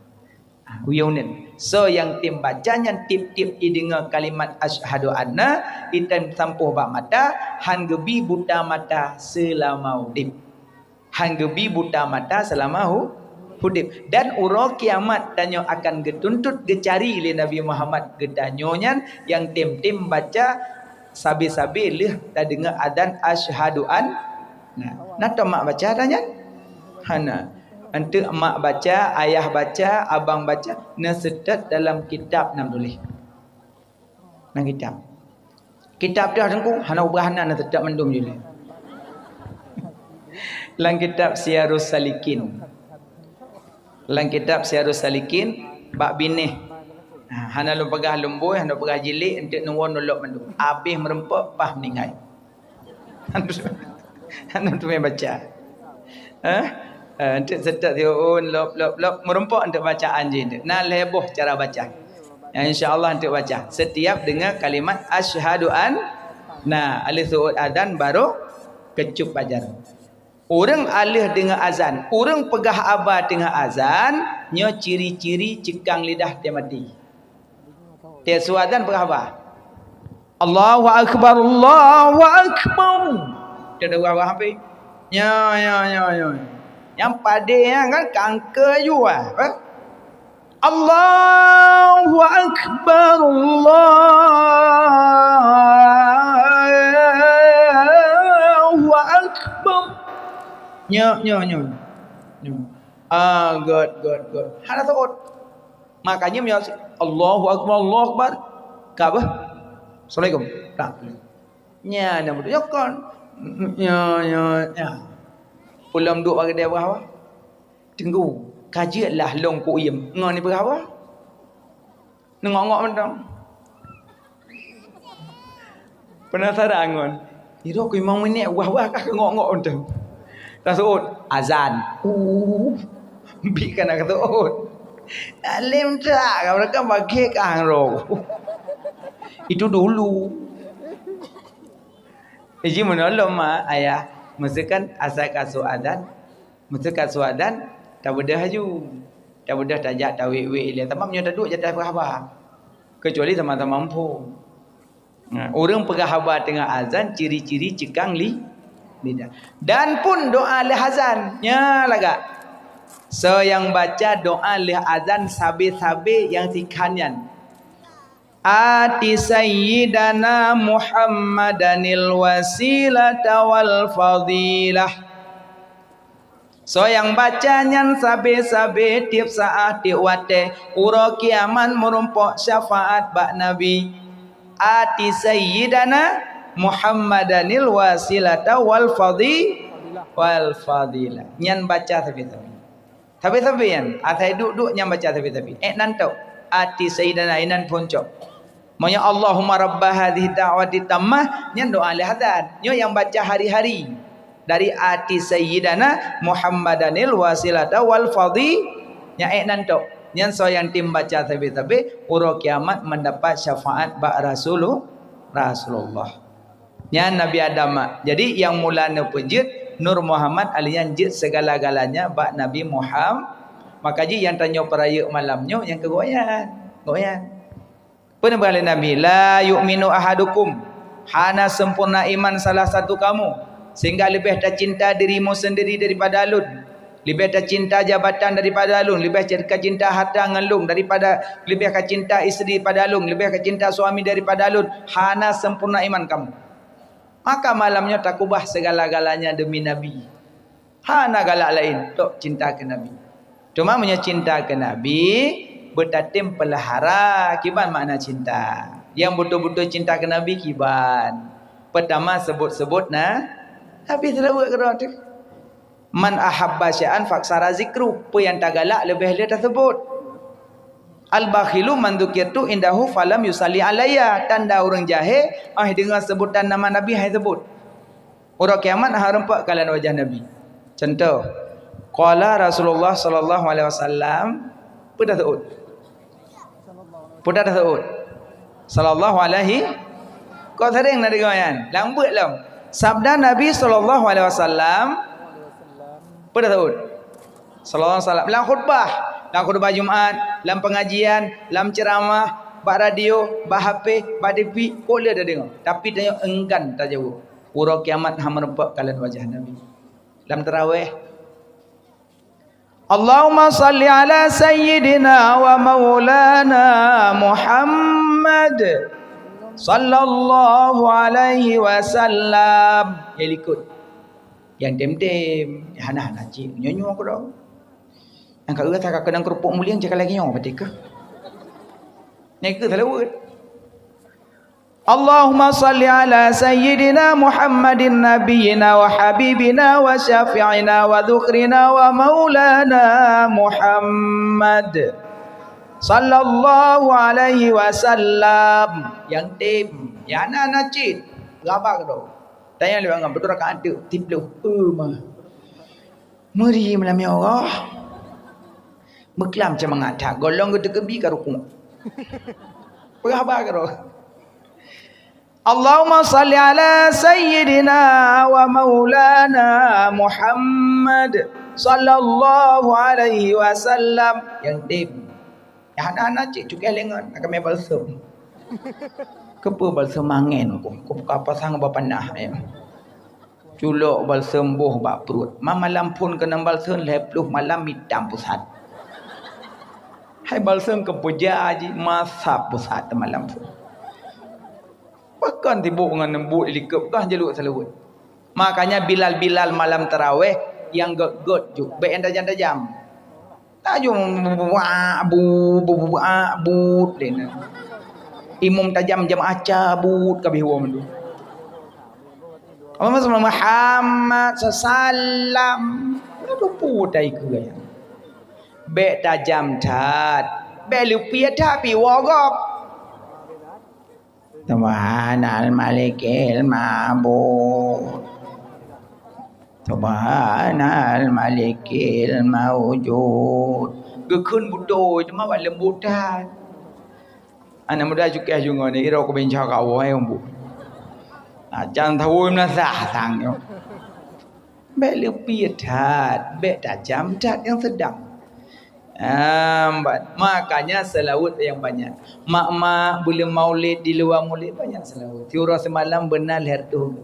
Ha, uyông nyan. Soe nyang tem baca nyan tiep-tiep ideungoe kalimat asyhadu anna, item sampôh bak mata, han geubi buta mata seulama udeb. Han geubi buta mata seulama hu-, udeb. Dan uroe kiamat tanyoe akan geutuntot geucari lé Nabi Muhammad geutanyoe nyan nyang tem-tem baca sabe-sabe lheueh tadeungoe azan asyhadu an. Nah, na tom mak baca ata nyan? Hana. Enteuk mak baca, ayah baca, abang baca, na seutôt dalam kitab na tuléh. Lam kitab. Kitab dah teungku, hana ubah na, na seutôt mandum jih. Lam kitab Siyarus Salikin. Lam kitab Siyarus Salikin, bak binéh. Ha, hana lôn peugah lôn bui, hana peugah jilid, enteuk neuwoe nulok mandum. Abéh meureumpok, paih meuninggai. Hana teumé baca. Eh? Eh, enteuk seutôt siuôn, lop, lop, lop, meureumpok enteuk bacaan jih enteuk. Na lhée boh cara baca. Ya, insya Allah enteuk baca. Setiap dengar kalimat asyhadu an, na, alif su'ud azan baru keucub bak jaroe. Ureuëng aleuh deungoe azan, ureuëng peugah haba teungoh azan, nyoe ciri-ciri ceukang lidah teuh maté. Teuh su azan peugah haba, "Allahu akbar, Allahu akbar." Teuh peugah haba hampéh. Nyo, nyo, nyo, nyo. Nyang padé nyan kan kangke jua, eh? "Allahu akbar, Allahu akbar." Nyo, nyo, nyo. Nyo. Ah, göt, göt, göt. Hana seuôt. Makanya meunyoe, "Allahu akbar, Allahu akbar." Ka beuh? Assalamualaikum. Tak. Nya, nama tu? Nyo kon. Nya, nya, nya. Pulang duduk bagi dia beuh. Teungku, ka jeuet lah lôn kuiem ngon ipeugah haba. Neungok-ngok mantong. Penasaran ngon, "Sidroe ku limong minèt wah-wah ka ngok-ngok mantong." Taseuôt, azan. Uh, bit ka na taseuôt. Alim tak, ka meureuka bagi kah ngon roh. Itu dulu. Iji menolong ma ayah, meusikan asai ka su azan, Meuseukat su azan, tabeudôh laju. Tabeudôh tajak tawék-wék ilèe, sabab nyoe taduek jatah peugah haba. Keucuali sama-sama muphom. Nah, ureueng peugah haba teungoh azan, ciri-ciri ceukang li-, lidah. Dan pun doa lheueh azan, nyan lagak. Soe nyang baca doa lheueh azan sabe-sabe nyang sikhan nyan. Ati Sayyidana Muhammadanil wasilata wal fadilah. Soe nyang baca nyan sabe-sabe tieb saát tieb watée, uroe kiamat meurumpok syafaat bak Nabi. Ati Sayyidana Muhammadanil wasilata wal fadhi-, wal fadilah. Nyan baca sabe-sabe. Sabe-sabe nyan, asai duek-duek nyan baca sabe-sabe. Ék nan tok. Ati Sayyidana inan phon cok. Meunyoe Allahumma rabba hadhihi da'wati tammah, nyan doa lheuh azan. Nyoe nyang baca hari-hari. Dari ati Sayyidana Muhammadanil wasilata wal fadhi, nyan ék nan tok. Nyan soe nyang tem baca sabe-sabe, uroe kiamat mendapat syafaat bak Rasulu-, Rasulullah. Nyan Nabi Adam mak. Jadi nyang mula neupeujeuet Nur Muhammad, alheuh nyan jeuet segala-galanya bak Nabi Muham-, maka jih nyang tanyoe peurayeuk malam nyoe nyang keu gobnyan. Gobnyan. Peue neupeugah lé Nabi, "La yu'minu ahadukum," hana sempurna iman salah satu kamu, sehingga leubeh tacinta dirimu sendiri daripada lôn, leubeh tacinta jabatan daripada lôn, leubeh kacinta harta ngon lôn daripada, leubeh kacinta isteri daripada lôn, leubeh kacinta suami daripada lôn, hana sempurna iman kamu. Maka malam nyoe takubah segala-galanya demi Nabi. Hana galak laén, tok cinta keu Nabi. Teuma meunyoe cinta keu Nabi, beutatem peulahara, kiban makna cinta. Nyang beutôi-beutôi cinta keu Nabi kiban. Peutama seubut-seubut na, Nabi seulaweuet keudroe teuh. "Man ahabba syai'an faksara zikru," peue nyang tagalak leubeh le taseubut. "Al-bakhilu man dzukirtu indahu falam yusalli alayya," tanda ureuëng jahé, óh deungoe seubutan nama Nabi hai seubut. Uroe kiamat hareumpok kalon wajah Nabi. Contoh, qala Rasulullah sallallahu alaihi wasallam, peue taseuôt? Peue taseuôt? Sallallahu alaihi, kok sering na deungoe nyan? Lam beuet lom. Sabda Nabi sallallahu alaihi wasallam, peue taseuôt? Sallallahu alaihi wasallam. Lam khutbah, lam khutbah Jumat, lam pengajian, lam ceramah, bak radio, bak H P, bak T V, kok le tadeungoe. Tapi tanyoe enggan tajaweueb. Uroe kiamat hana meureumpok kalon wajah Nabi. Lam taraweh, "Allahumma salli ala sayyidina wa maulana Muhammad sallallahu alaihi wasallam." Ya likot. Nyang tem-tem, hana-hana cit. Nyoe-nyoe keudroe. Nyang ka uroe ka keunong keurupuk mulieng cit ka lagée nyoe, beutôi keuh? Nyang keuh salaweuet. "Allahumma salli ala sayyidina Muhammadin nabiyyina wa habibina wa syafi'ina wa dzukhrina wa maulana Muhammad sallallahu alaihi wasallam." Nyang tem, nyang na-na cit. Rabak tu. Tanyong lé bangai, beutôi ka anteuk tiplôh. Eh, ma. Meuri malam nyoe. Meuklam seumangat that, gohlom geuteukeubi ka rukuk. Peugah haba keudroe. "Allahumma salli ala sayyidina wa maulana Muhammad sallallahu alaihi wasallam." Nyang tem. Nyang hana-hana cit cukai lé ngon, na kamé balsem. Keupeue balsem angén ku, ku buka pasang bak panah, ya. Culok balsem boh bak pruet. Ma malam phon keunong balsem lhée ploh malam mitam pusat. Hai balsem keupeue ja jih, masab pusat malam phon. Pakon sibok ngon leumbot likot kah jalok salaweuet. Makanya bilal-bilal malam taraweh nyang gét-gét ju, bék nyang tajam-tajam. Tajam buak bu, bu, buak but lé na. Imum tajam jamaah cabut kabeh wong tu. Allahumma shalli Muhammad sallam. Aduh, putai keu gaya. Bék tajam that. Bék leupie that pi wogop. Subhanal Malikil Ma'bud. Subhanal Malikil Maujud. Geukheun beutôi teuma bak leumbot that. Aneuk muda cukéh ju ngon irok keubincang ka woe umbu. Acan tawoi meunasah sang nyoe. Bék leupie that, bék tajam that, nyang seudang. Ah, ba-, makanya seulaweuet nyang banyak. Mak-mak buleuen maulid di luwa maulid banyak seulaweuet. Siuroe seumalam beuna lhée reutôh.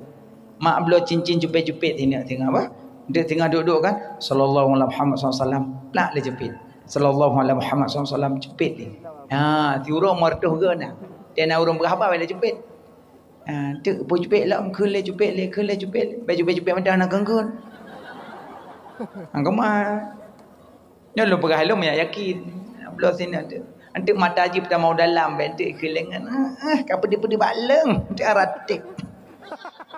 Mak bloe cincin cupet-cupet sineuk singoh bah. Dek singoh duek-duek kan, "Sallallahu ala Muhammad sallallahu alaihi wasallam." Plak lé cupet. "Sallallahu ala Muhammad sallallahu alaihi wasallam," cupet lé. Ha, siuroe meureutôh goe na. Tena ureuëng peugah haba lé cupet. Ah, teuk peue cupet lom, kheun lé cupet lé, kheun lé cupet lé. Bék cupet-cupet mantong hana kheun-kheun. Angkoma. Nyoe lôn peugah lôn meunyak yakin. Bloe sinan tu. Anteuk mata jih peutamong dalam, bèk anteuk keulengan. Eh, eh, ka peudeuh-peudeuh bak leueng, anteuk aratek.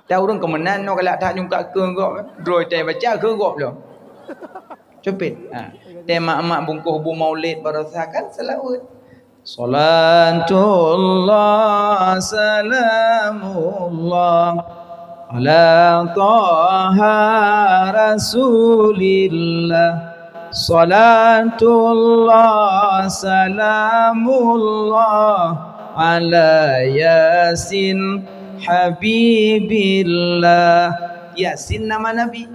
Dan ureueng keu meunan nyoe galak that nyungkak keu gob, droe tai baca keu gob lom. Cupet. Ha. Teuh mak-mak bungkôh bu maulid baroesa kan seulaweuet. Salatullah, salamullah, ala Taha Rasulillah. Salatullah, salamullah, ala Yasin Habibillah. Yasin nama Nabi.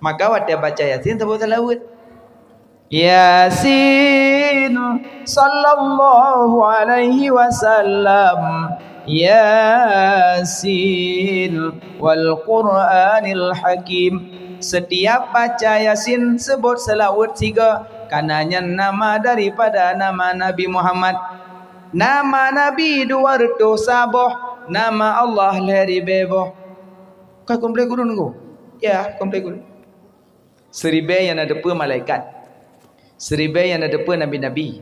Maka watèe baca Yasin, saboh seulaweuet. Yasin, sallallahu alaihi wasallam. Yasin, wal Qur'anil Hakim. Setiap baca Yasin, sebut seulaweuet sigoe, karena nyan nama daripada nama Nabi Muhammad. Nama Nabi dua reutôh saboh, nama Allah lhèe ribèe boh. Ka komplek gurun ko? Ya, komplek gurun. Seuribèe nyang na teupeue malaikat, seuribèe nyang na teupeue nabi-nabi,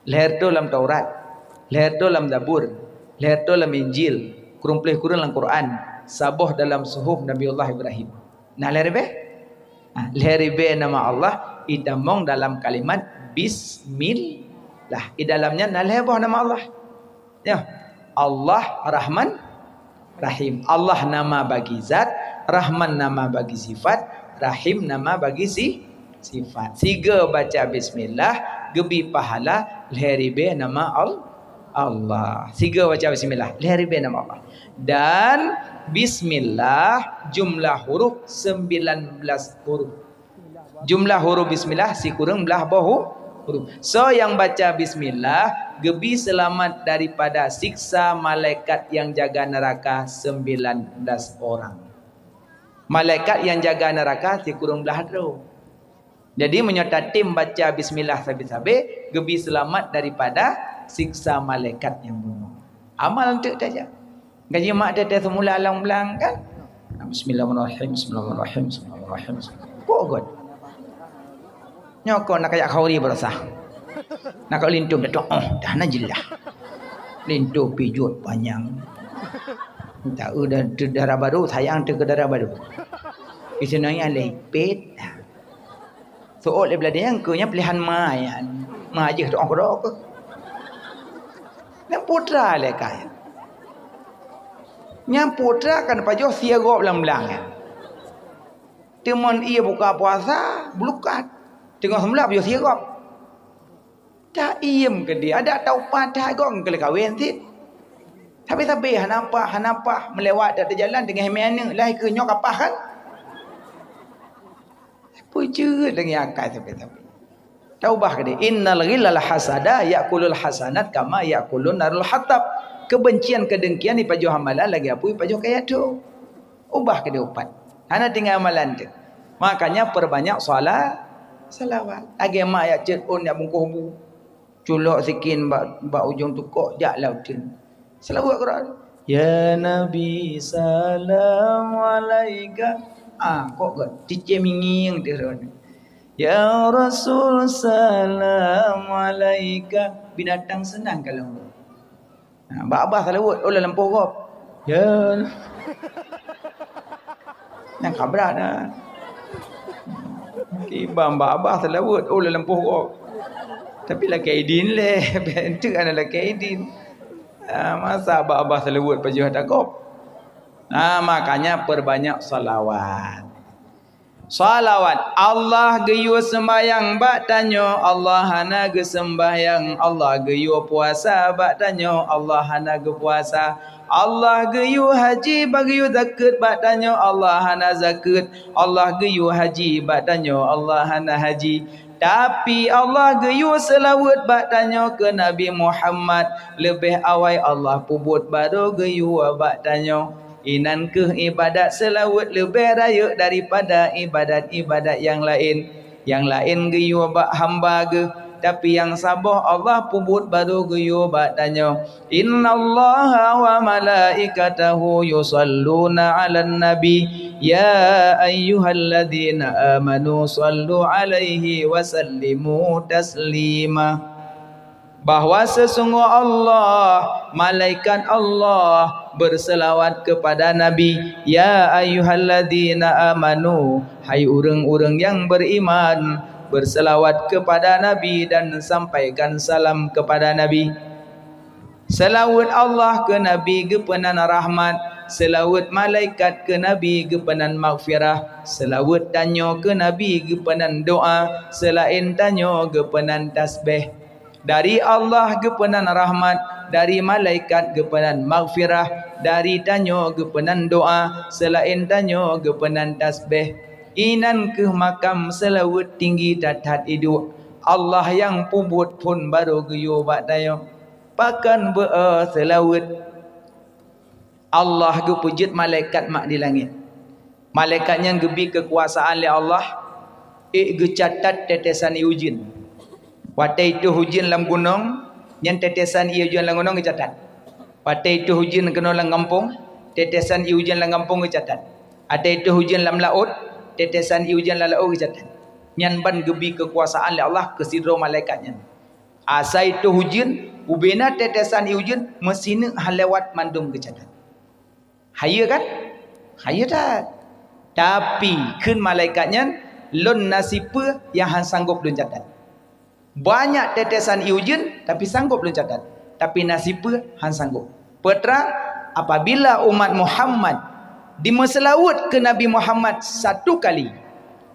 lhèe reutôh lam Taurat, lhèe reutôh lam Zabur, lhèe reutôh lam Injil, krumpléh kureueng lam Quran, saboh dalam suhuf Nabiullah Ibrahim. Na lhèe ribèe? Ha, lhèe ribèe nama Allah itamong dalam kalimat bismillah. Di dalam nyan na lhèe boh nama Allah. Ya. Allah Rahman Rahim. Allah nama bagi zat, Rahman nama bagi sifat, Rahim nama bagi si-, sifat. Sigoe baca bismillah, geubri pahala lhèe ribèe nama Al-, Allah. Sigoe baca bismillah, lhèe ribèe nama Allah. Dan bismillah jumlah huruf sembilan belas huruf. Jumlah huruf bismillah sikureueng blaih boh hu-, huruf. Soe nyang baca bismillah, geubri seulamat daripada siksa malaikat nyang jaga neuraka sembilan belas orang. Malaikat nyang jaga neuraka sikureueng blaih droe. Jadi, meunyoe tatem baca bismillah sabe-sabe, geubri seulamat daripada siksa malaikat nyang bunoe. Amal teuk tajak. Gaji mak teuh-teuh seumula lam blang kan? Bismillahirrahmanirrahim, bismillahirrahmanirrahim, bismillahirrahmanirrahim. Pokok. Nyoe kon nak kayak khauri berasa. Nak kau lintung dah, oh, dah na jelah. Lintung pijot panyang. Tak ada tu darah baru, sayang tu ke darah baru. Di sini yang lipit. Soe lé bladée nyang keu nyan pilihan ma nyan. Ma jih teu'oh keudroe keuh. Nyan putra lé ka nyan. Nyan putra kan pajoh sie gob lam blang nyan. Teuma ie buka puasa, beulukat. Teungoh seumula pajoh sie gob. Taiem keudeh, adak taupat that gob keu lheueh kawen cit. Sabe-sabe hana paih, hana paih, meulewat dak teujalan teungoh mé aneuk, lahé keu nyoe ka paih kan? Peue jeuet lagèe akai sabe-sabe. Taubah keudeh. Innal ghillal hasada ya'kulul hasanat kama ya'kulun narul hatab. Kebencian, kedengkian ipajoh amalan lagèe apui ipajoh kayèe tho. Ubah keudeh upat. Hana tinggai amalan teuh. Makanya perbanyak sala-, salawat. Lagèe mak jak ceuet ôn jak bungkôh bu. Culok sikin bak, bak ujong tukok, jak lam uteuen. Seulaweuet keudroe. Ya Nabi, salam alaika. Ah, kok gèt cicém ngieng teuh droeneuh. Ya Rasul, salam alaika. Binatang seunang kalon. Ha, bak babah seulaweuet, oh, lam lampôh gob. Ya. Nyang ka brat dah. Kiban bak babah seulaweuet, oh, lam lampôh gob. Tapi lakèe idin lé, enteuk hana lakèe idin. Ha, masa bak babah seulaweuet pajoh ata gob. Ha, makanya perbanyak salawat. Salawat. Allah geuyue seumbahyang bak tanyoe, Allah hana geuseumbahyang. Allah geuyue puasa bak tanyoe, Allah hana geupuasa. Allah geuyue haji bak geuyue zakeuet bak tanyoe, Allah hana zakeuet. Allah geuyue haji bak tanyoe, Allah hana haji. Tapi Allah geuyue seulaweuet bak tanyoe keu Nabi Muhammad, leubeh awai Allah peubuet barô geuyue bak tanyoe. Inan kheueh ibadat seulaweuet leubeh rayeuk daripada ibadat-ibadat nyang laén. Nyang laén geuyue bak hamba geuh, Tapi nyang saboh Allah peubuet barô geuyue bak tanyoe. Innallaha wa malaikatahu yusalluna 'alan nabi, ya ayyuhalladzina amanu sallu 'alaihi wa sallimu taslima. Bahwa sesungguh Allah, malaikat Allah berselawat kepada Nabi, ya ayyuhalladzina amanu, hai ureuëng-ureuëng nyang beriman, berselawat kepada Nabi dan sampaikan salam kepada Nabi. Seulaweuet Allah keu Nabi geupeunan rahmat, seulaweuet malaikat keu Nabi geupeunan maghfirah, seulaweuet tanyoe keu Nabi geupeunan doa, seulaén tanyoe geupeunan tasbeh. Dari Allah geupeunan rahmat, dari malaikat geupeunan maghfirah, dari tanyoe geupeunan doa, seulaén tanyoe geupeunan tasbeh. Inan kheueh makam seulaweuet tinggi that-that iduek. Allah nyang peubuet phon barô geuyue bak tanyoe. Pakon beu-o seulaweuet? Allah geupeujeuet malaikat mak di langét. Malaikat nyan geubi keukuasaan lé Allah, ék geucatat tetesan ié ujeuen. Watée itôh ujeuen lam gunong, nyan tetesan ié ujeuen lam gunong geucatat. Watée itôh ujeuen keunoe lam gampông, tetesan ié ujeuen lam gampông geucatat. Watée itôh ujeuen lam laôt, tetesan ié ujeuen lam laôt geucatat. Nyan ban geubi keukuasaan lé Allah keu sidroe malaikat nyan. Asai itôh ujeuen, ubena tetesan ié ujeuen meusineuk han lewat mandum geucatat. Hayeue kan? Hayeue that. Tapi kheun malaikat nyan, "Lôn na sipeue nyang han sanggôp lôn catat." Banyak tetesan ié ujeuen, tapi sanggôp lôn catat. Tapi na sipeue han sanggôp. Peue trang, apabila umat Muhammad dimeuseulaweuet keu Nabi Muhammad satu kali,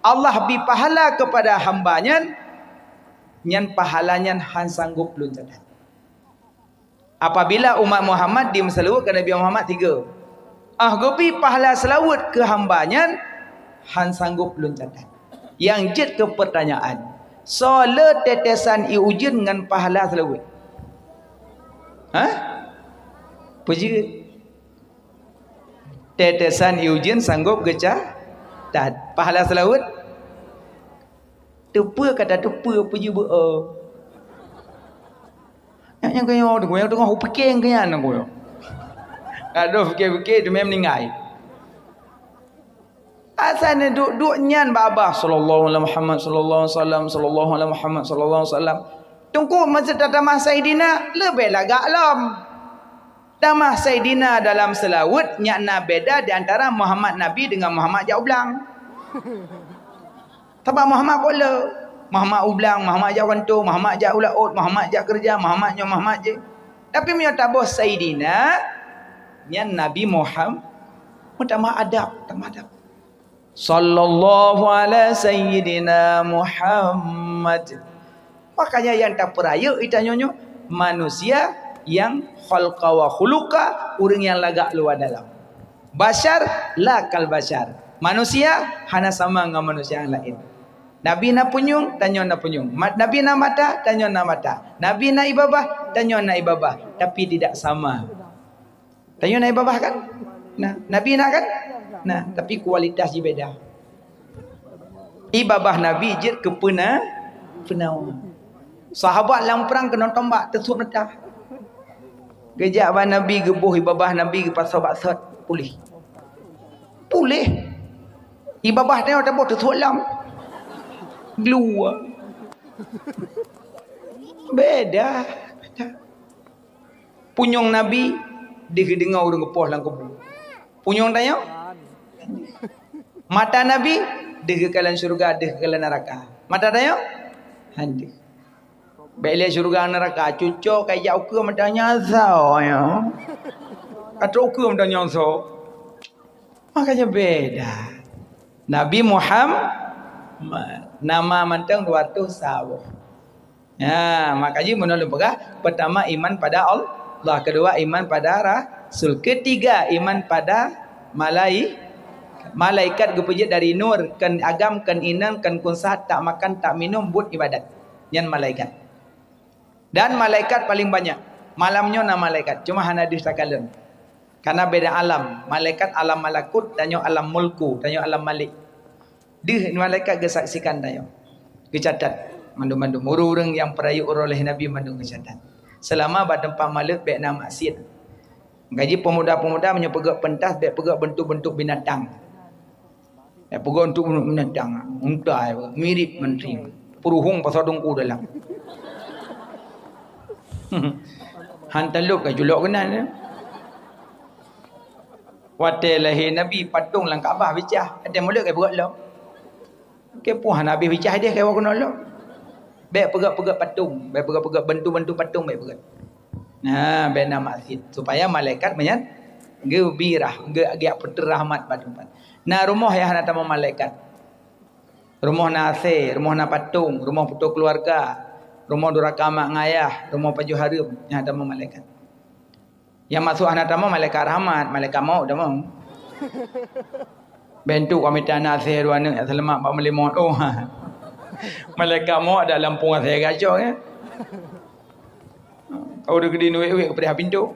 Allah bi pahala kepada hamba nyan, nyan pahala nyan han sanggôp lôn catat. Apabila umat Muhammad dimeuseulaweuet keu Nabi Muhammad tiga, ah geubi pahala seulaweuet keu hamba nyan, han sanggôp lôn catat. Nyang jeuet keu peurtanyaan, soe le tetesan ié ujeuen ngon pahala seulaweuet? Hah? Peue jeuet? Tetesan ié ujeuen sanggôp geucatat. Pahala seulaweuet? Teupeue kata teupeue, peue jeuet beu-o. Nyang, nyang keunoe teungoh, nyang teungoh pike keu nyan teungoh. Adoh pike-pike teumé meuninggai. Asai neuduek-duek nyan babah, "Sallallahu ala Muhammad, sallallahu alaihi wasallam, sallallahu ala Muhammad, sallallahu alaihi wasallam." Teungku masa tatamah Saidina leubeh lagak lom. Tamah Saidina dalam seulaweuet nyan na beda di antara Muhammad Nabi dengan Muhammad jak u blang. Sabab Muhammad bolo, Muhammad u blang, Muhammad jak kanto, Muhammad jak u laôt, Muhammad jak keureuja, Muhammad nyoe, Muhammad jih. Tapi meunyoe taboh Saidina, nyan Nabi Muhammad, meutamah adab, tamah adab. Sallallahu ala sayyidina Muhammad. Makanya nyang tapeurayeuk geutanyoe nyoe manusia nyang khalqa wa khuluqa, ureuëng nyang lagak luwa dalam. Basyar la kal basyar. Manusia hana sama ngon manusia nyang laén. Nabi na punyueng, tanyoe na punyueng. Ma-, Nabi na mata, tanyoe na mata. Nabi na ié babah, tanyoe na ié babah. Tapi tidak sama. Tanyoe na ié babah kan? Nah, Nabi na kan? Nah, tapi kualitas jih beda. Ié babah Nabi jeuet keu peuna-, peunawa. Sahabat lam prang keunoe tombak teusuet meuta. Geujak bak Nabi geuboh ié babah Nabi geupasoe bak sot puléh. Puléh. Ié babah tanyoe taboh teusuet lam. Gluwa. Beda. Beda. Punyueng Nabi deuh geudeungoe ureuëng geupoh lam kubu. Punyueng tanyoe? Mata Nabi deuh geukalon syeuruga, deuh geukalon neuraka. Mata tanyoe? Hana deuh. Bék lé syeuruga neuraka, cuco kai jak ukeue mata nyan soe nyoe. Ka trok ukeue mata nyan soe. Makanya beda. Nabi Muhammad, nama mantong dua ratus saboh. Ya, maka jih meunan lôn peugah, pertama iman pada Allah, kedua iman pada Rasul, ketiga iman pada malai-, malaikat geupeujeuet dari nur, kon agam, kon inong, kon kunsa, tak makan, tak minum, buet ibadat. Nyan malaikat. Dan malaikat paling banyak. Malam nyoe na malaikat, cuma hana deuh takalon. Karena beda alam. Malaikat alam malakut, tanyoe alam mulku, tanyoe alam malik. Deuh malaikat geusaksikan tanyoe. Geucatat. Mandum-mandum ureuëng-ureuëng nyang peurayeuk uroe lahé Nabi mandum keu syaitan. Seulama bak teumpat maleuek bék na maksiet. Gaji peumuda-peumuda meunyoe peugét peuntas bék peugét beuntuk-beuntuk binatang. Bék peugét beuntuk-beuntuk binatang. Unta mirip mantri. Peuruhueng pasal dungku dalam. Han talop ka julok keunan. Watée lahé Nabi, patong lam Ka'bah bicah. Watée mulod ka peugét lom. Oke, puih hana habéh bicah deh, kawa keunoe lom. Bék peugét-peugét patong, bék peugét-peugét bantu-bantu patong, bék peugét. Nah, bék na maksiet. Supaya malaikat meunyan geubirah, ge-, geujak peuteurahmat bak teumpat. Na rumoh nyang hana tamong malaikat. Rumoh na asée, rumoh na patong, rumoh putôh keuluwarga, rumoh duraka mak ngon ayah, rumoh pajoh hareuem, nyang hana tamong malaikat. Nyang masôk hana tamong malaikat rahmat, malaikat mawöt tamong. Bék entu ka mita na asée dua aneuk nyang seulamat bak meulimong. Oh, ha. Malaikat mawöt ada lampung asée gacor, ya. Kau udah gede nuwek-wek kepada pintu.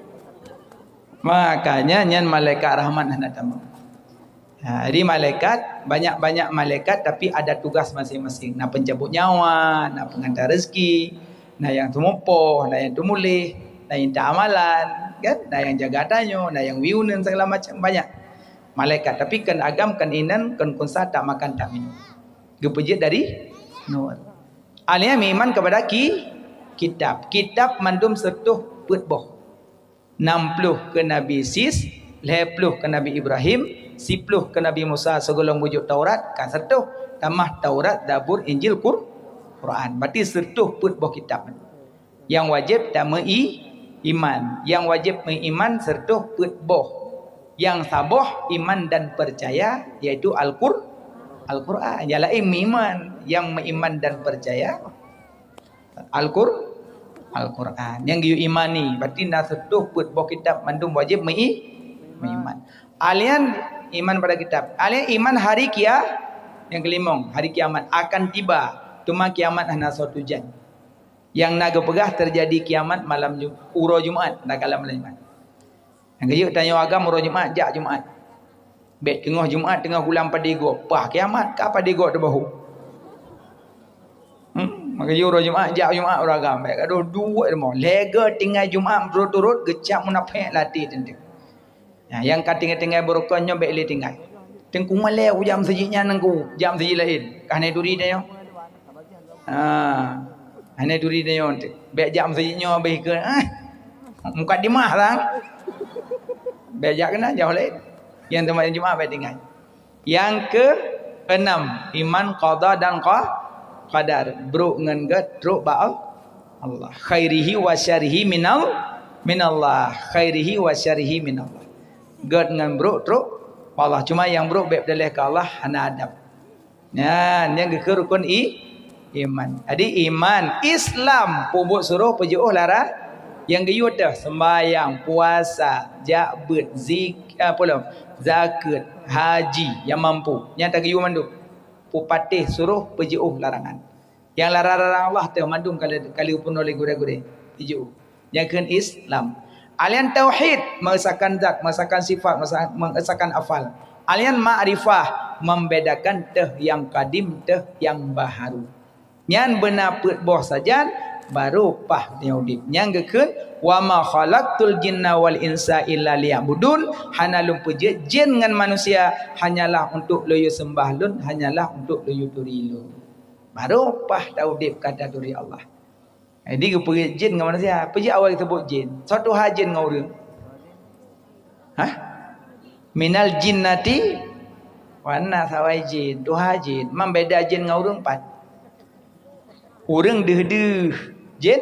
Makanya nyan malaikat rahmat hana tamong. Ha, jadi malaikat, banyak-banyak malaikat tapi ada tugas masing-masing. Na pencabut nyawa, na pengantar rezeki, na nyang teumupoh, na nyang teumuléh, na nyang inta amalan, kan? Na nyang jaga tanyoe, na nyang wiuneun segala macam banyak. Malaikat, tapi kon agam, kon inan, kon kunsa tak makan tak minum. Geupeujeuet dari nur. Alia meuiman kepada ki, kitab. Kitab mandum seutoh peuet boh. Nam ploh keu Nabi Sis, lhée ploh keu Nabi Ibrahim, siploh keu Nabi Musa sigohlom geujok Taurat, ka seutoh, tamah Taurat, Zabur, Injil, Qur-, Quran. Berarti seutoh peuet boh kitab. Nyang wajéb tameu-i-, iman. Nyang wajéb meuiman seutoh peuet boh. Nyang saboh iman dan percaya, yaitu Al-Qur-, Al-Quran. Nyang laén meuiman. Nyang meuiman dan percaya, Al-Qur-, Al-Quran. Nyang geuyue imani, berarti na seutoh peuet boh kitab mandum wajéb meu-i-, meuiman. Alian iman pada kitab. Alian iman hari kia-, nyang keulimong, hari kiamat akan tiba. Teuma kiamat hana soe tujan. Nyang na geupeugah teujadi kiamat malam Ju-, uroe Jumat, na kalam laén. Nyang geuyue tanyoe agam uroe Jumat, jak Jumat. Bék teungoh Jumat, teungoh gulam padé gob. Pah kiamat, ka padé gob teubahu. Hmm, maka jih uroe Jumat, jak Jumat uroe agam. Bék gadoh duek rumoh. Lhée goe tinggai Jumat turot-turot, geucap munafék lam até teuntée. Nah, nyang ka tinggai-tinggai beurukon nyoe bék lé tinggai. Teungku malée kujak meuseujid nyan teungku, jak meuseujid laén. Ka hana turi tanyoe. Ha, hana turi tanyoe. Bék jak meuseujid nyoe abéh keu, eh, mukadimah sang. Bék jak keunan, jak laén. Nyang teuma Jumat bék tinggai. Nyang keuenam, iman qada dan qa-, qadar. Brok ngon gét trok bak Al-, Allah. Khairihi wa syarrihi minal, minallah. Khairihi wa syarrihi minallah. Gét ngon brok trok bak Allah. Cuma nyang brok bék peudaléh keu Allah, hana adab. Nyan, nyang geukheun rukun i-, iman. Jadi iman, Islam, peubuet suroh peujiôh lara-, nyang geuyue teuh, sembahyang, puasa, jak beuet, zik-, ah, apa lom? Zakeuet, haji, nyang mampu. Nyang tageuyue mandum. Peupatéh suroh peujiôh larangan. Nyang lara-larang Allah teuh mandum ka le-, ka lheueh peunoh lé gurée-gurée. Peujiôh. Nyang kheun Islam. Alian tauhid, mengesahkan zat, mengesahkan sifat, mengesah-, mengesahkan afal. Alian makrifah, membedakan teuh nyang kadim, teuh nyang baharu. Nyan beuna peuet boh sajan, baru pah tanyoe udeb. Nyang geukheun, "Wa ma khalaqtul jinna wal insa illa liya'budun," hana lôn peujeuet jin ngon manusia hanyalah untuk lôn yue seumbah lôn, hanyalah untuk lôn yue turi lôn. Baru pah taudeb ka taturi Allah. Jadi geupeujeuet jin ngon manusia. Peue jeuet awai geuseubut jin? Soe tuha jin ngon ureueng? Hah? Minal jinnati wan nas, awai jin, tuha jin. Man beda jin ngon ureueng pat? Ureueng deuh-deuh, jin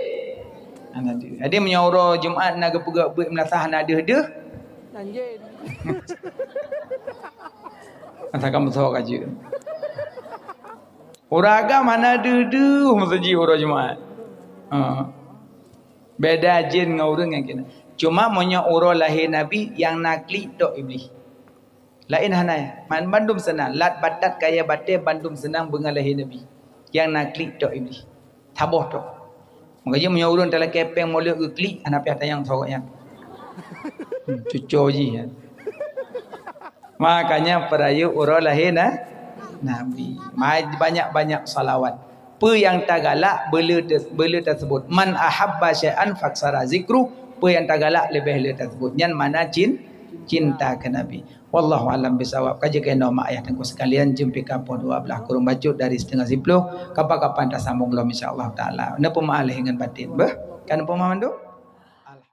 hana deuh. Jadi meunyoe uroe Jumat na geupeugah beuet meulasah hana deuh-deuh. Nan jin. Masa kamoe soe ka jeuet. Ureueng agam hana deuh-deuh meuseujid uroe Jumat. Ha. Beda jin ngon ureueng nyang keunan. Cuma meunyoe uroe lahé Nabi, nyang na klik tok Iblih. Laén hana, man bandum seunang. Lat batat kayèe batèe bandum seunang beungoh lahé Nabi. Nyang na klik tok Iblih. Saboh tok. Maka jih meunyoe ureueng talakèe pèng mulod geuklik, hana piah tanyong soe nyan. Hmm, cuco jih, ya. Makanya peurayeuk uroe lahé na-, Nabi. Ma-, banyak-banyak salawat. Peue nyang tagalak beuleu te-, beuleu tasebut. Man ahabba syai'an faksara zikru. Peue nyang tagalak leubeh le tasebut. Nyan makna cin-, cinta keu Nabi. Wallahu alam bisawab. Ka jeuet keunoe mak ayah teungku sekalian, jeuem pih ka poh dua belas kurang bacut dari setengah sepuluh. Kapan-kapan tasambong lom insya Allah taala. Neupeumeu'ah lahé ngon batin. Beuh, kan neupeumeu'ah mandum?